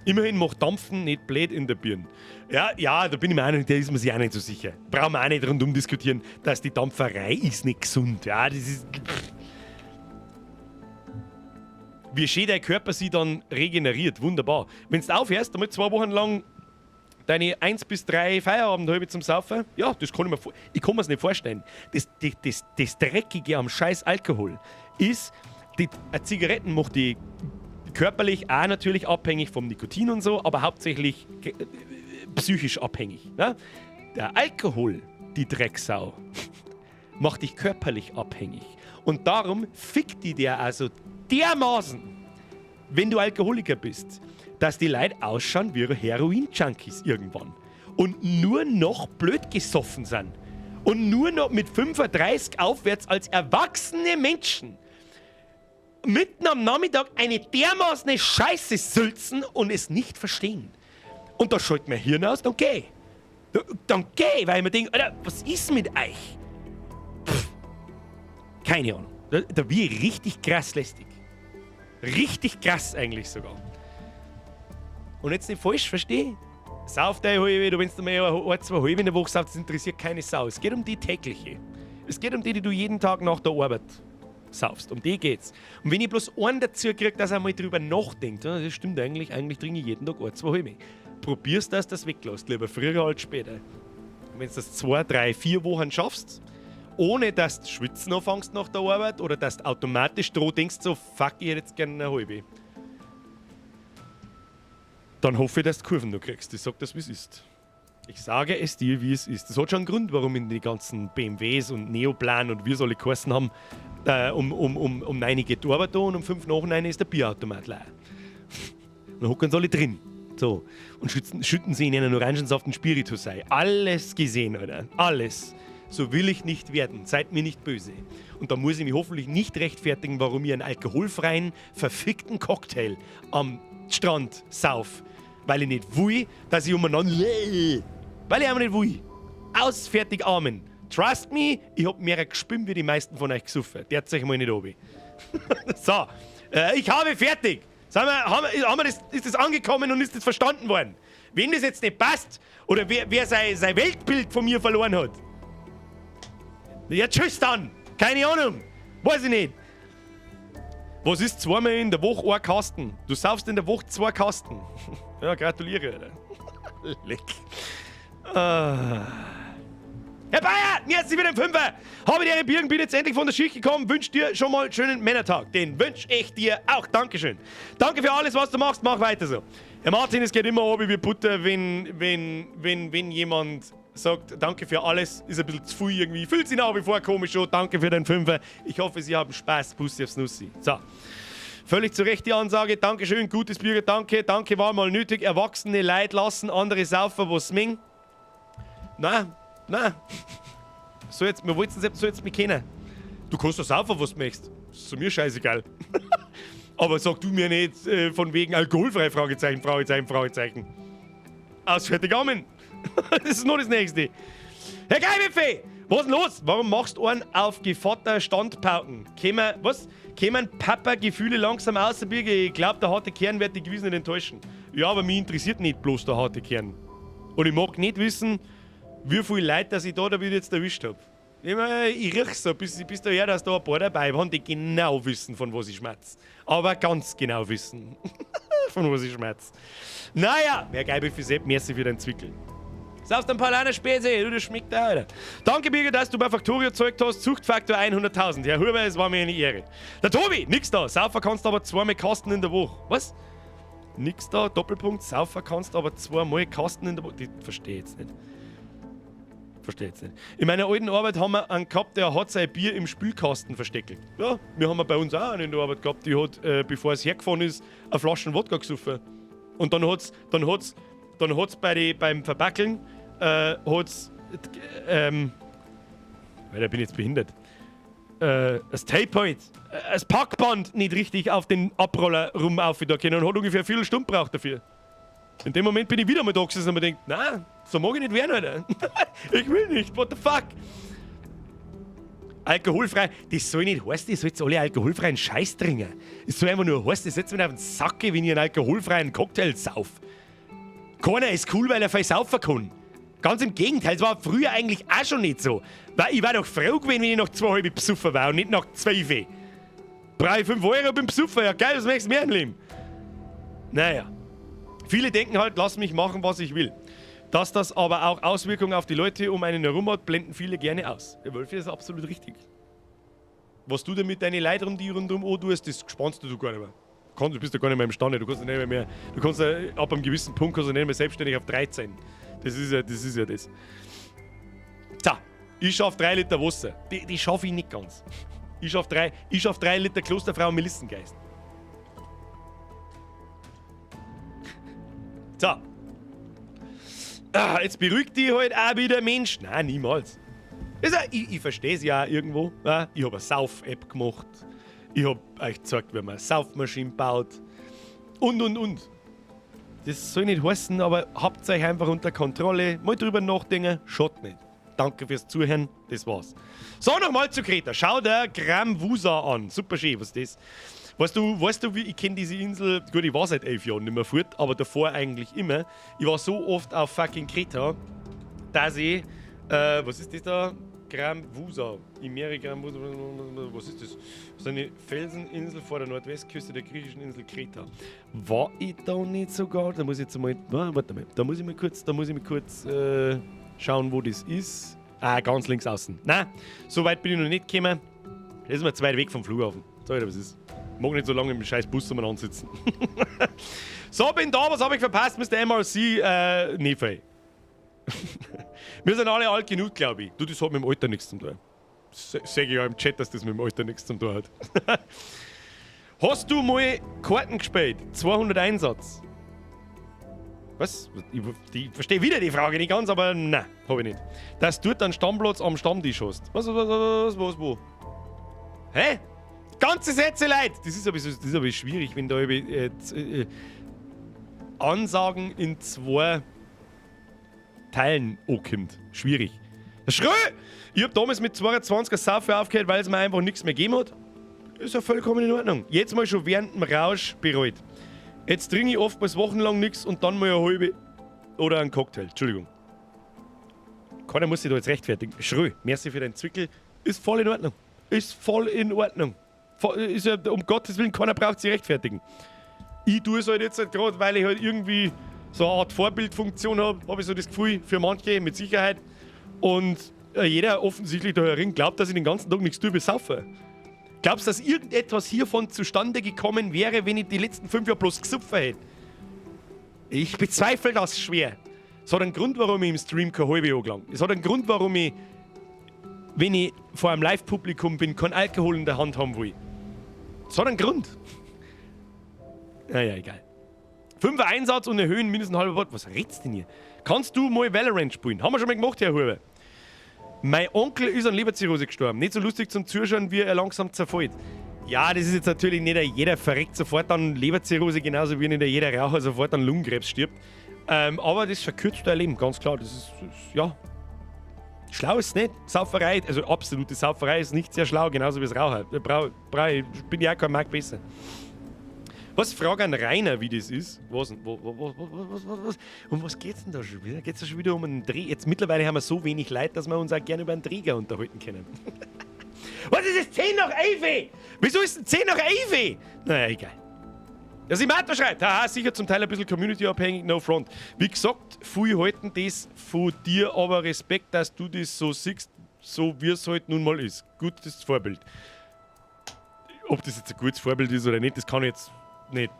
Immerhin macht Dampfen nicht blöd in der Birne. Ja, da bin ich mir auch nicht, da ist man sich auch nicht so sicher. Brauchen wir auch nicht rundum diskutieren, dass die Dampferei ist nicht gesund. Ja, das ist. Wie schön dein Körper sich dann regeneriert, wunderbar. Wenn du aufhörst, damit 2 Wochen lang deine 1 bis 3 Feierabendhalbe zum Saufen, ja, das kann ich mir, ich kann mir's nicht vorstellen. Das Dreckige am scheiß Alkohol ist, die, eine Zigaretten macht die Körperlich auch natürlich abhängig vom Nikotin und so, aber hauptsächlich psychisch abhängig. Ne? Der Alkohol, die Drecksau, macht dich körperlich abhängig. Und darum fickt die der also dermaßen, wenn du Alkoholiker bist, dass die Leute ausschauen wie Heroin-Junkies irgendwann. Und nur noch blöd gesoffen sind. Und nur noch mit 35 aufwärts als erwachsene Menschen mitten am Nachmittag eine dermaßen Scheiße sülzen und es nicht verstehen. Und da schaltet mein Hirn aus, dann geh. Dann geh, weil ich mir denke, Alter, was ist mit euch? Pff, keine Ahnung. Da bin ich richtig krass lästig. Richtig krass eigentlich sogar. Und jetzt nicht falsch verstehe. Sauf deine halbe, du, wenn du mal ein, zwei halbe in der Woche saufst, das interessiert keine Sau. Es geht um die tägliche. Es geht um die, die du jeden Tag nach der Arbeit saufst. Um die geht's. Und wenn ich bloß einen dazu kriege, dass er mal drüber nachdenkt, das stimmt eigentlich, eigentlich trinke ich jeden Tag ein, zwei halbe. Probierst, dass du das weglässt, lieber früher als später. Und wenn du das 2, 3, 4 Wochen schaffst, ohne dass du schwitzen anfängst nach der Arbeit oder dass du automatisch droh denkst, so fuck, ich hätte jetzt gerne eine halbe. Dann hoffe ich, dass du Kurven noch kriegst. Ich sag das, wie es ist. Ich sage es dir, wie es ist. Das hat schon einen Grund, warum in die ganzen BMWs und Neoplan und wie es alle geheißen haben, um 9 geht die Arbeit da und um 5 nach 9 ist der Bierautomat leer. Dann hocken sie alle drin. So. Und schütten sie in einen Orangensaft und Spiritus ein. Alles gesehen, Alter. Alles. So will ich nicht werden. Seid mir nicht böse. Und da muss ich mich hoffentlich nicht rechtfertigen, warum ich einen alkoholfreien, verfickten Cocktail am Strand sauf. Weil ich nicht will, dass ich umeinander. Weil ich einfach nicht will. Aus, fertig, Amen. Trust me, ich hab mehr gespimmt wie die meisten von euch gesoffen. Der hat sich mal nicht oben. So, ich habe fertig. Sagen wir, haben wir das, ist das angekommen und ist das verstanden worden? Wenn das jetzt nicht passt oder wer sein Weltbild von mir verloren hat. Ja, tschüss dann. Keine Ahnung. Weiß ich nicht. Was ist zweimal in der Woche ein Kasten? Du saufst in der Woche 2 Kasten. Ja, gratuliere, Alter. Leck. Ah. Herr Bayer, mir ist wieder ein Fünfer. Habe die Birgen, bin jetzt endlich von der Schicht gekommen. Wünsch dir schon mal einen schönen Männertag. Den wünsch ich dir auch. Dankeschön. Danke für alles, was du machst. Mach weiter so. Herr Martin, es geht immer oben wie Butter, wenn jemand sagt, danke für alles, ist ein bisschen zu viel irgendwie. Fühlt sich nach wie vor komisch an. Danke für den Fünfer. Ich hoffe, Sie haben Spaß. Bussi aufs Nussi. So. Völlig zu Recht die Ansage. Dankeschön, gutes Bier, danke. Danke, war mal nötig. Erwachsene Leid lassen, andere saufen, was ming. Nein, nein. So jetzt, wir wollten es so jetzt mich kennen. Du kannst doch saufen, was du möchtest. Ist zu mir scheißegal. Aber sag du mir nicht von wegen alkoholfrei, Fragezeichen, Fragezeichen, Fragezeichen. Aus, fertig, Amen. Das ist nur das Nächste. Herr Geibefee, was ist denn los? Warum machst du einen auf Gevatter Standpauken? Kämen, was? Kämen Papa-Gefühle langsam aus der Birge? Ich glaub, der harte Kern wird dich gewiss nicht enttäuschen. Ja, aber mich interessiert nicht bloß der harte Kern. Und ich mag nicht wissen, wie viel Leute, dass ich da wieder jetzt erwischt hab. Ich mein, ich riech so, bis daher, dass da ein paar dabei waren, die genau wissen, von was ich schmerz. Aber ganz genau wissen, von was ich schmerz. Naja, mehr Geibel für Sepp, merci für deinen Zwickel. Saufst ein paar Leiner Spezi, du, das schmeckt auch, Alter. Danke, Birger, dass du bei Factorio gezeigt hast. Zuchtfaktor 100.000. Herr Huber, es war mir eine Ehre. Der Tobi, nix da. Saufer kannst du aber zweimal Kasten in der Woche. Was? Nix da, Doppelpunkt. Saufer kannst aber zweimal Kasten in der Woche. Die verstehe ich jetzt nicht. Verstehe jetzt nicht. In meiner alten Arbeit haben wir einen gehabt, der hat sein Bier im Spülkasten versteckelt. Ja, wir haben bei uns auch einen in der Arbeit gehabt, die hat, bevor es hergefahren ist, eine Flasche Wodka gesoffen. Und dann hat's beim Verbackeln, hat's, weil da bin ich jetzt behindert, das Tape halt, das Packband nicht richtig auf den Abroller rum auf da können und hat ungefähr eine Viertelstunde gebraucht dafür. In dem Moment bin ich wieder mal da gesessen und mir denkt, nein, so mag ich nicht werden, Alter. Ich will nicht, what the fuck? Alkoholfrei, das soll nicht heißen, ihr sollt alle alkoholfreien Scheiß trinken. Es soll einfach nur heißen, das setzt mich auf den Sack, wenn ich einen alkoholfreien Cocktail sauf. Keiner ist cool, weil er viel saufen kann. Ganz im Gegenteil, es war früher eigentlich auch schon nicht so. Weil ich war doch froh gewesen, wenn ich noch 2,5 besoffen war und nicht nach 12. 3, 5 Euro beim Besoffen, ja geil, was möchtest du mehr im Leben? Naja. Viele denken halt, lass mich machen, was ich will. Dass das aber auch Auswirkungen auf die Leute um einen herum hat, blenden viele gerne aus. Der Wölfi ist absolut richtig. Was du denn mit deinen Leuten um die rundum an tust, das spannst du gar nicht mehr. Du bist ja gar nicht mehr imstande. Du kannst ja nicht mehr, du kannst ja, ab einem gewissen Punkt kannst du nicht mehr selbstständig auf 13. Das ist ja das. So, ich schaff 3 Liter Wasser. Die schaffe ich nicht ganz. Ich schaff 3 Liter Klosterfrau Melissengeist. So. Ah, jetzt beruhigt dich halt auch wieder, Mensch. Nein, niemals. Also, ich verstehe es ja auch irgendwo. Ja? Ich hab eine Sauf-App gemacht. Ich hab euch gezeigt, wie man eine Saufmaschine baut. Und, und, und. Das soll nicht heißen, aber habt euch einfach unter Kontrolle. Mal drüber nachdenken, schaut nicht. Danke fürs Zuhören, das war's. So, nochmal zu Kreta. Schau dir Gramvousa an. Super schön, was ist das? Weißt du, wie ich kenn diese Insel? Gut, ich war seit 11 Jahren nicht mehr fort, aber davor eigentlich immer. Ich war so oft auf fucking Kreta, dass ich. Was ist das da? Gramvousa. Imeri Gramvousa. Was ist das? Das ist eine Felseninsel vor der Nordwestküste der griechischen Insel Kreta. War ich da nicht sogar? Da muss ich jetzt mal. Warte mal. Da muss ich mal kurz, da muss ich mal kurz schauen, wo das ist. Ah, ganz links außen. Nein, so weit bin ich noch nicht gekommen. Das ist mir zu weit weg vom Flughafen. Sag ich dir, was ist. Ich mag nicht so lange im scheiß Bus umeinander sitzen. So, bin da, was hab ich verpasst? Mister MRC, nee, fei. Wir sind alle alt genug, glaub ich. Du, das hat mit dem Alter nichts zu tun. Sag ich ja im Chat, dass das mit dem Alter nichts zu tun hat. Hast du mal Karten gespielt? 200 Einsatz. Was? Ich verstehe wieder die Frage nicht ganz, aber nein, hab ich nicht. Dass du dort einen Stammplatz am Stammtisch hast. Was, was, was, was, was, wo? Hä? Ganze Sätze, Leute! Das ist aber so, das ist aber schwierig, wenn da Ansagen in 2 Teilen ankommt. Schwierig. Schrö! Ich hab damals mit 22 ein Saufen aufgehört, weil es mir einfach nichts mehr gegeben hat. Ist ja vollkommen in Ordnung. Jetzt mal schon während dem Rausch bereut. Jetzt trinke ich oftmals wochenlang nichts und dann mal eine halbe oder einen Cocktail. Entschuldigung. Keiner muss sich da jetzt rechtfertigen. Schrö, merci für deinen Zwickel. Ist voll in Ordnung. Ist voll in Ordnung. Voll, ist ja, um Gottes Willen, keiner braucht sich rechtfertigen. Ich tue es halt jetzt halt grad, weil ich halt irgendwie so eine Art Vorbildfunktion hab, hab ich so das Gefühl, für manche mit Sicherheit. Und jeder offensichtlich da herin glaubt, dass ich den ganzen Tag nichts tue, bis saufe. Glaubst du, dass irgendetwas hiervon zustande gekommen wäre, wenn ich die letzten 5 Jahre bloß gesoffen hätte? Ich bezweifle das schwer. Es hat einen Grund, warum ich im Stream keine halbe angelangt. Es hat einen Grund, warum ich, wenn ich vor einem Live-Publikum bin, keinen Alkohol in der Hand haben will. Es hat einen Grund. Naja, egal. 5er Einsatz und erhöhen mindestens ein halber Wort. Was redst du denn hier? Kannst du mal Valorant spielen? Haben wir schon mal gemacht, Herr Huber. Mein Onkel ist an Leberzirrhose gestorben. Nicht so lustig zum Zuschauen, wie er langsam zerfällt. Ja, das ist jetzt natürlich nicht jeder verreckt sofort an Leberzirrhose, genauso wie nicht jeder Raucher sofort an Lungenkrebs stirbt. Aber das verkürzt dein Leben, ganz klar. Das ist, ja. Schlau ist es nicht. Sauferei, also absolute Sauferei ist nicht sehr schlau, genauso wie das Raucher. Da bin ich auch kein Markt besser. Was frag an Rainer, wie das ist? Was denn? Wo, wo, wo, wo, wo, was, was, was? Um was geht's denn da schon wieder? Geht's da schon wieder um einen Dreh? Jetzt mittlerweile haben wir so wenig Leid, dass wir uns auch gerne über einen Träger unterhalten können. Was ist es? 10 nach 11? Wieso ist denn 10 nach 11? Naja, egal. Der Simato schreibt, haha, sicher zum Teil ein bisschen community-abhängig, no front. Wie gesagt, viele halten das von dir, aber Respekt, dass du das so siehst, so wie es halt nun mal ist. Gutes Vorbild. Ob das jetzt ein gutes Vorbild ist oder nicht, das kann ich jetzt nicht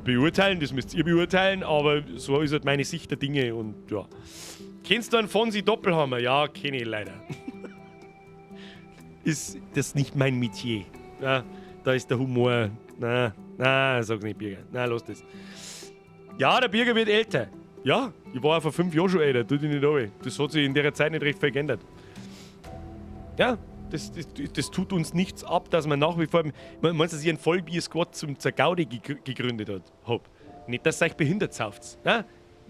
beurteilen, das müsst ihr beurteilen, aber so ist halt meine Sicht der Dinge und ja. Kennst du einen Fonsi Doppelhammer? Ja, kenn ich leider. Ist das nicht mein Metier? Ja, da ist der Humor. Na, na, sag's nicht, Birger. Na, lass das. Ja, der Birger wird älter. Ja, ich war ja vor 5 Jahren schon älter, tu dich nicht runter. Das hat sich in der Zeit nicht recht viel geändert. Ja, das tut uns nichts ab, dass man nach wie vor. Meinst du, dass ich einen Vollbier-Squad zur Gaudi gegründet hab? Nicht, dass ihr euch behindert sauft. Ja?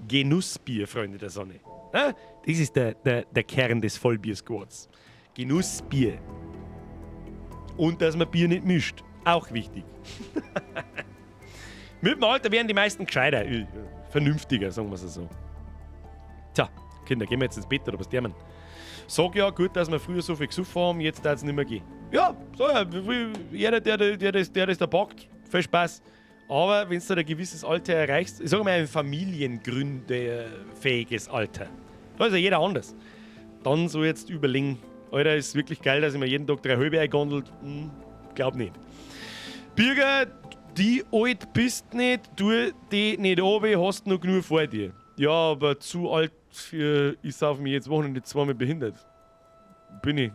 Genussbier, Freunde der Sonne. Ja? Das ist der Kern des Vollbier-Squads. Genussbier. Und dass man Bier nicht mischt. Auch wichtig. Mit dem Alter werden die meisten gescheiter. Vernünftiger, sagen wir's so. Tja, Kinder, gehen wir jetzt ins Bett oder was der man? Sag ja, gut, dass wir früher so viel gesoffen haben, jetzt darf's nicht mehr gehen. Ja, so ja, jeder, der das da packt, viel Spaß. Aber wenn du da ein gewisses Alter erreichst, ich sag mal ein familiengründefähiges Alter, da ist ja jeder anders. Dann so jetzt überlegen, Alter, ist wirklich geil, dass ich mir jeden Tag 3 halbe eingondelt? Glaub nicht. Birger, Die alt bist nicht, du die nicht runter, hast noch genug vor dir. Ja, aber zu alt für, ich sauf mich jetzt Wochenende zweimal behindert. Bin ich.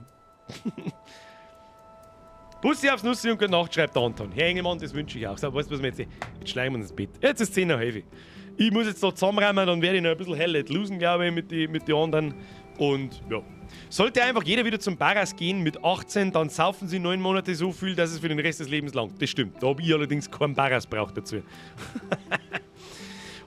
Bussi aufs Nussi und gute Nacht, schreibt der Anton. Herr Engelmann, das wünsche ich auch. So, weißt du, was wir jetzt. Jetzt schleichen wir uns ins Bett. Jetzt ist 10 nach 11. Ich muss jetzt da zusammenräumen, dann werde ich noch ein bisschen hell let losen, glaube ich, mit die anderen. Und ja. Sollte einfach jeder wieder zum Barras gehen mit 18, dann saufen sie 9 Monate so viel, dass es für den Rest des Lebens langt. Das stimmt. Da habe ich allerdings keinen Barras braucht dazu.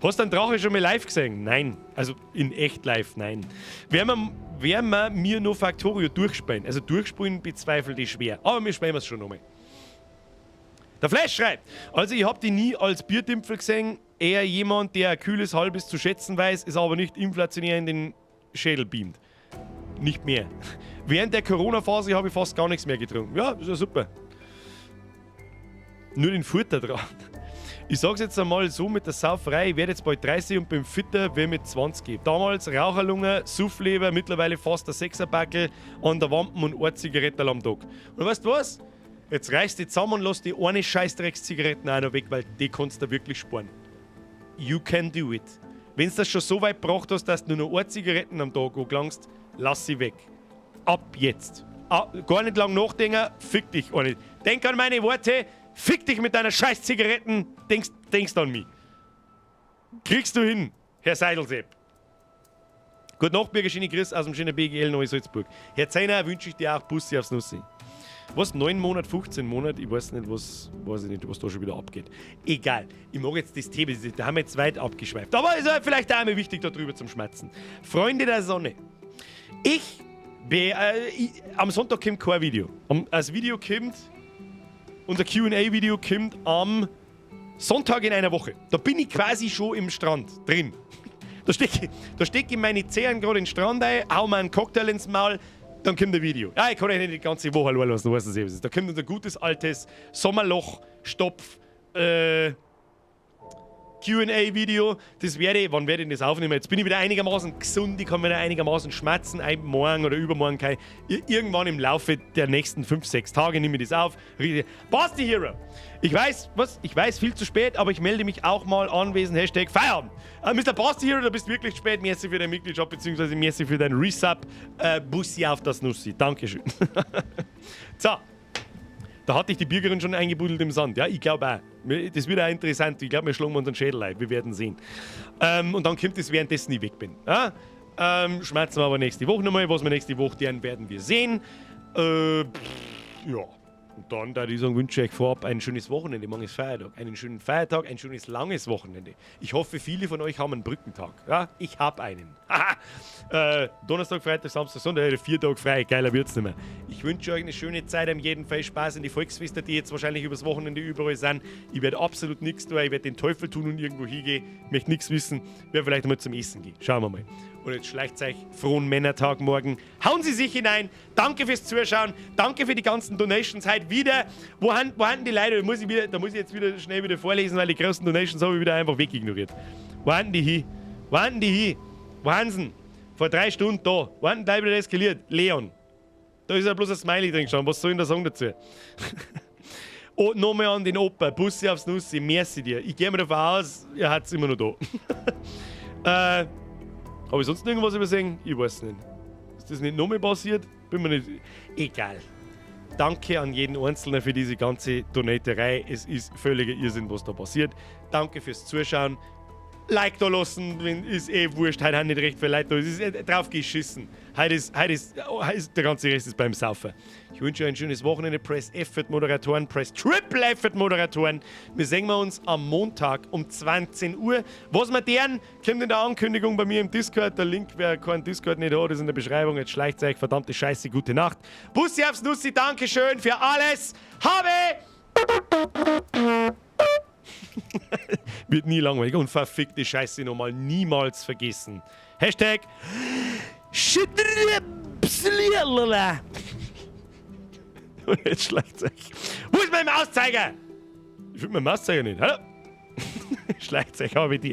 Hast du einen Drache schon mal live gesehen? Nein. Also in echt live, nein. Werden wir mir noch Factorio durchspielen? Also durchspielen bezweifle ich schwer. Aber wir spielen es schon nochmal. Der Flash schreibt, also ich hab die nie als Bierdimpfel gesehen, eher jemand, der ein kühles Halbes zu schätzen weiß, ist aber nicht inflationär in den Schädel beamt. Nicht mehr. Während der Corona-Phase habe ich fast gar nichts mehr getrunken. Ja, ist ja super. Nur den Futter dran. Ich sag's jetzt einmal so mit der Sauferei, ich werde jetzt bald 30 und bin fitter wie mit 20. Damals Raucherlunge, Suffleber, mittlerweile fast der Sechserbackel an der Wampen und eine Zigarette am Tag. Und weißt du was? Jetzt reißt die zusammen und lass die eine Scheißdreckszigaretten auch noch weg, weil die kannst du wirklich sparen. You can do it. Wenn du das schon so weit gebracht hast, dass du nur noch eine Zigaretten am Tag angelangst, lass sie weg. Ab jetzt. Ah, gar nicht lang nachdenken, fick dich auch nicht. Denk an meine Worte, fick dich mit deiner scheiß Zigaretten, denkst an mich. Kriegst du hin, Herr Seidelsepp. Gute Nacht, Birger, schöne Grüß aus dem schönen BGL Neu-Salzburg. Herr Zeiner, wünsche ich dir auch Bussi aufs Nussi. Was? 9 Monate, 15 Monate? Ich weiß nicht, was, weiß ich nicht, was da schon wieder abgeht. Egal. Ich mag jetzt das Thema, da haben wir jetzt weit abgeschweift. Aber ist ja vielleicht auch einmal wichtig, darüber zum Schmatzen. Freunde der Sonne. Ich, am Sonntag kommt kein Video. Das Video kommt, unser Q and A-Video kommt am Sonntag in einer Woche. Da bin ich quasi schon im Strand drin. Da steck ich meine Zehen gerade in den Strand ein, hau mir einen Cocktail ins Maul, dann kommt ein Video. Ja, ich kann euch nicht die ganze Woche lassen, weißt du, was ist. Da kommt unser gutes altes Sommerloch, Stopf, Q and A-Video. Das werde ich, wann werde ich das aufnehmen? Jetzt bin ich wieder einigermaßen gesund, ich kann wieder einigermaßen schmatzen, ein, morgen oder übermorgen, kein, irgendwann im Laufe der nächsten 5, 6 Tage nehme ich das auf. Basti Hero! Ich weiß, was? Ich weiß, viel zu spät, aber ich melde mich auch mal anwesend. #Feierabend. Mr. Basti Hero, du bist wirklich spät. Merci für deine Mitgliedschaft, beziehungsweise merci für deinen Resub. Bussi auf das Nussi. Dankeschön. So. Da hat dich die Bürgerin schon eingebuddelt im Sand. Ja, ich glaube auch. Das wird auch interessant. Ich glaube, wir schlagen uns einen Schädel ein. Wir werden sehen. Und dann kommt es, währenddessen ich weg bin. Ja? Schmerzen wir aber nächste Woche nochmal. Was wir nächste Woche tun, werden wir sehen. Pff, ja. Und dann, da ich sagen, wünsche ich euch vorab ein schönes Wochenende. Morgen ist Feiertag. Einen schönen Feiertag, ein schönes langes Wochenende. Ich hoffe, viele von euch haben einen Brückentag. Ja, ich habe einen. Donnerstag, Freitag, Samstag, Sonntag, 4 Tage frei. Geiler wird's nicht mehr. Ich wünsche euch eine schöne Zeit, am jeden Fall Spaß in die Volksfeste, die jetzt wahrscheinlich übers Wochenende überall sind. Ich werde absolut nichts tun. Ich werde den Teufel tun und irgendwo hingehen. Ich möchte nichts wissen. Ich werde vielleicht mal zum Essen gehen. Schauen wir mal. Und jetzt schleicht euch frohen Männertag morgen. Hauen Sie sich hinein. Danke fürs Zuschauen. Danke für die ganzen Donations heute wieder. Wo haben die Leute? Da muss ich jetzt wieder schnell wieder vorlesen, weil die großen Donations habe ich wieder einfach wegignoriert. Wo haben die hin? Wo haben die hin? Wo haben sie? Vor 3 Stunden da. Wo haben die wieder eskaliert? Leon. Da ist ja bloß ein Smiley drin gestanden. Was soll ich denn da sagen dazu? Oh, nochmal an den Opa. Bussi aufs Nussi. Merci dir. Ich gehe mal davon aus, er hat es immer noch da. Habe ich sonst noch irgendwas übersehen? Ich weiß nicht. Ist das nicht nochmal passiert? Bin mir nicht. Egal. Danke an jeden Einzelnen für diese ganze Donaterei. Es ist völliger Irrsinn, was da passiert. Danke fürs Zuschauen. Like da lassen, wenn, ist eh wurscht. Heute haben nicht recht viele Leute da. Es ist drauf geschissen. Heute ist der ganze Rest ist beim Saufen. Ich wünsche euch ein schönes Wochenende. Press F für die Moderatoren, Press Triple F für die Moderatoren. Wir sehen wir uns am Montag um 20 Uhr. Was wir deren, kommt in der Ankündigung bei mir im Discord. Der Link, wer keinen Discord nicht hat, ist in der Beschreibung. Jetzt schleicht euch, verdammte Scheiße, gute Nacht. Bussi aufs Nussi, Dankeschön für alles. Habe! Wird nie langweilig und verfickte Scheiße nochmal niemals vergessen. #. Und jetzt schleicht euch. Wo ist mein Mauszeiger? Ich finde meinen Mauszeiger nicht. Hallo? Schleicht euch, habe die.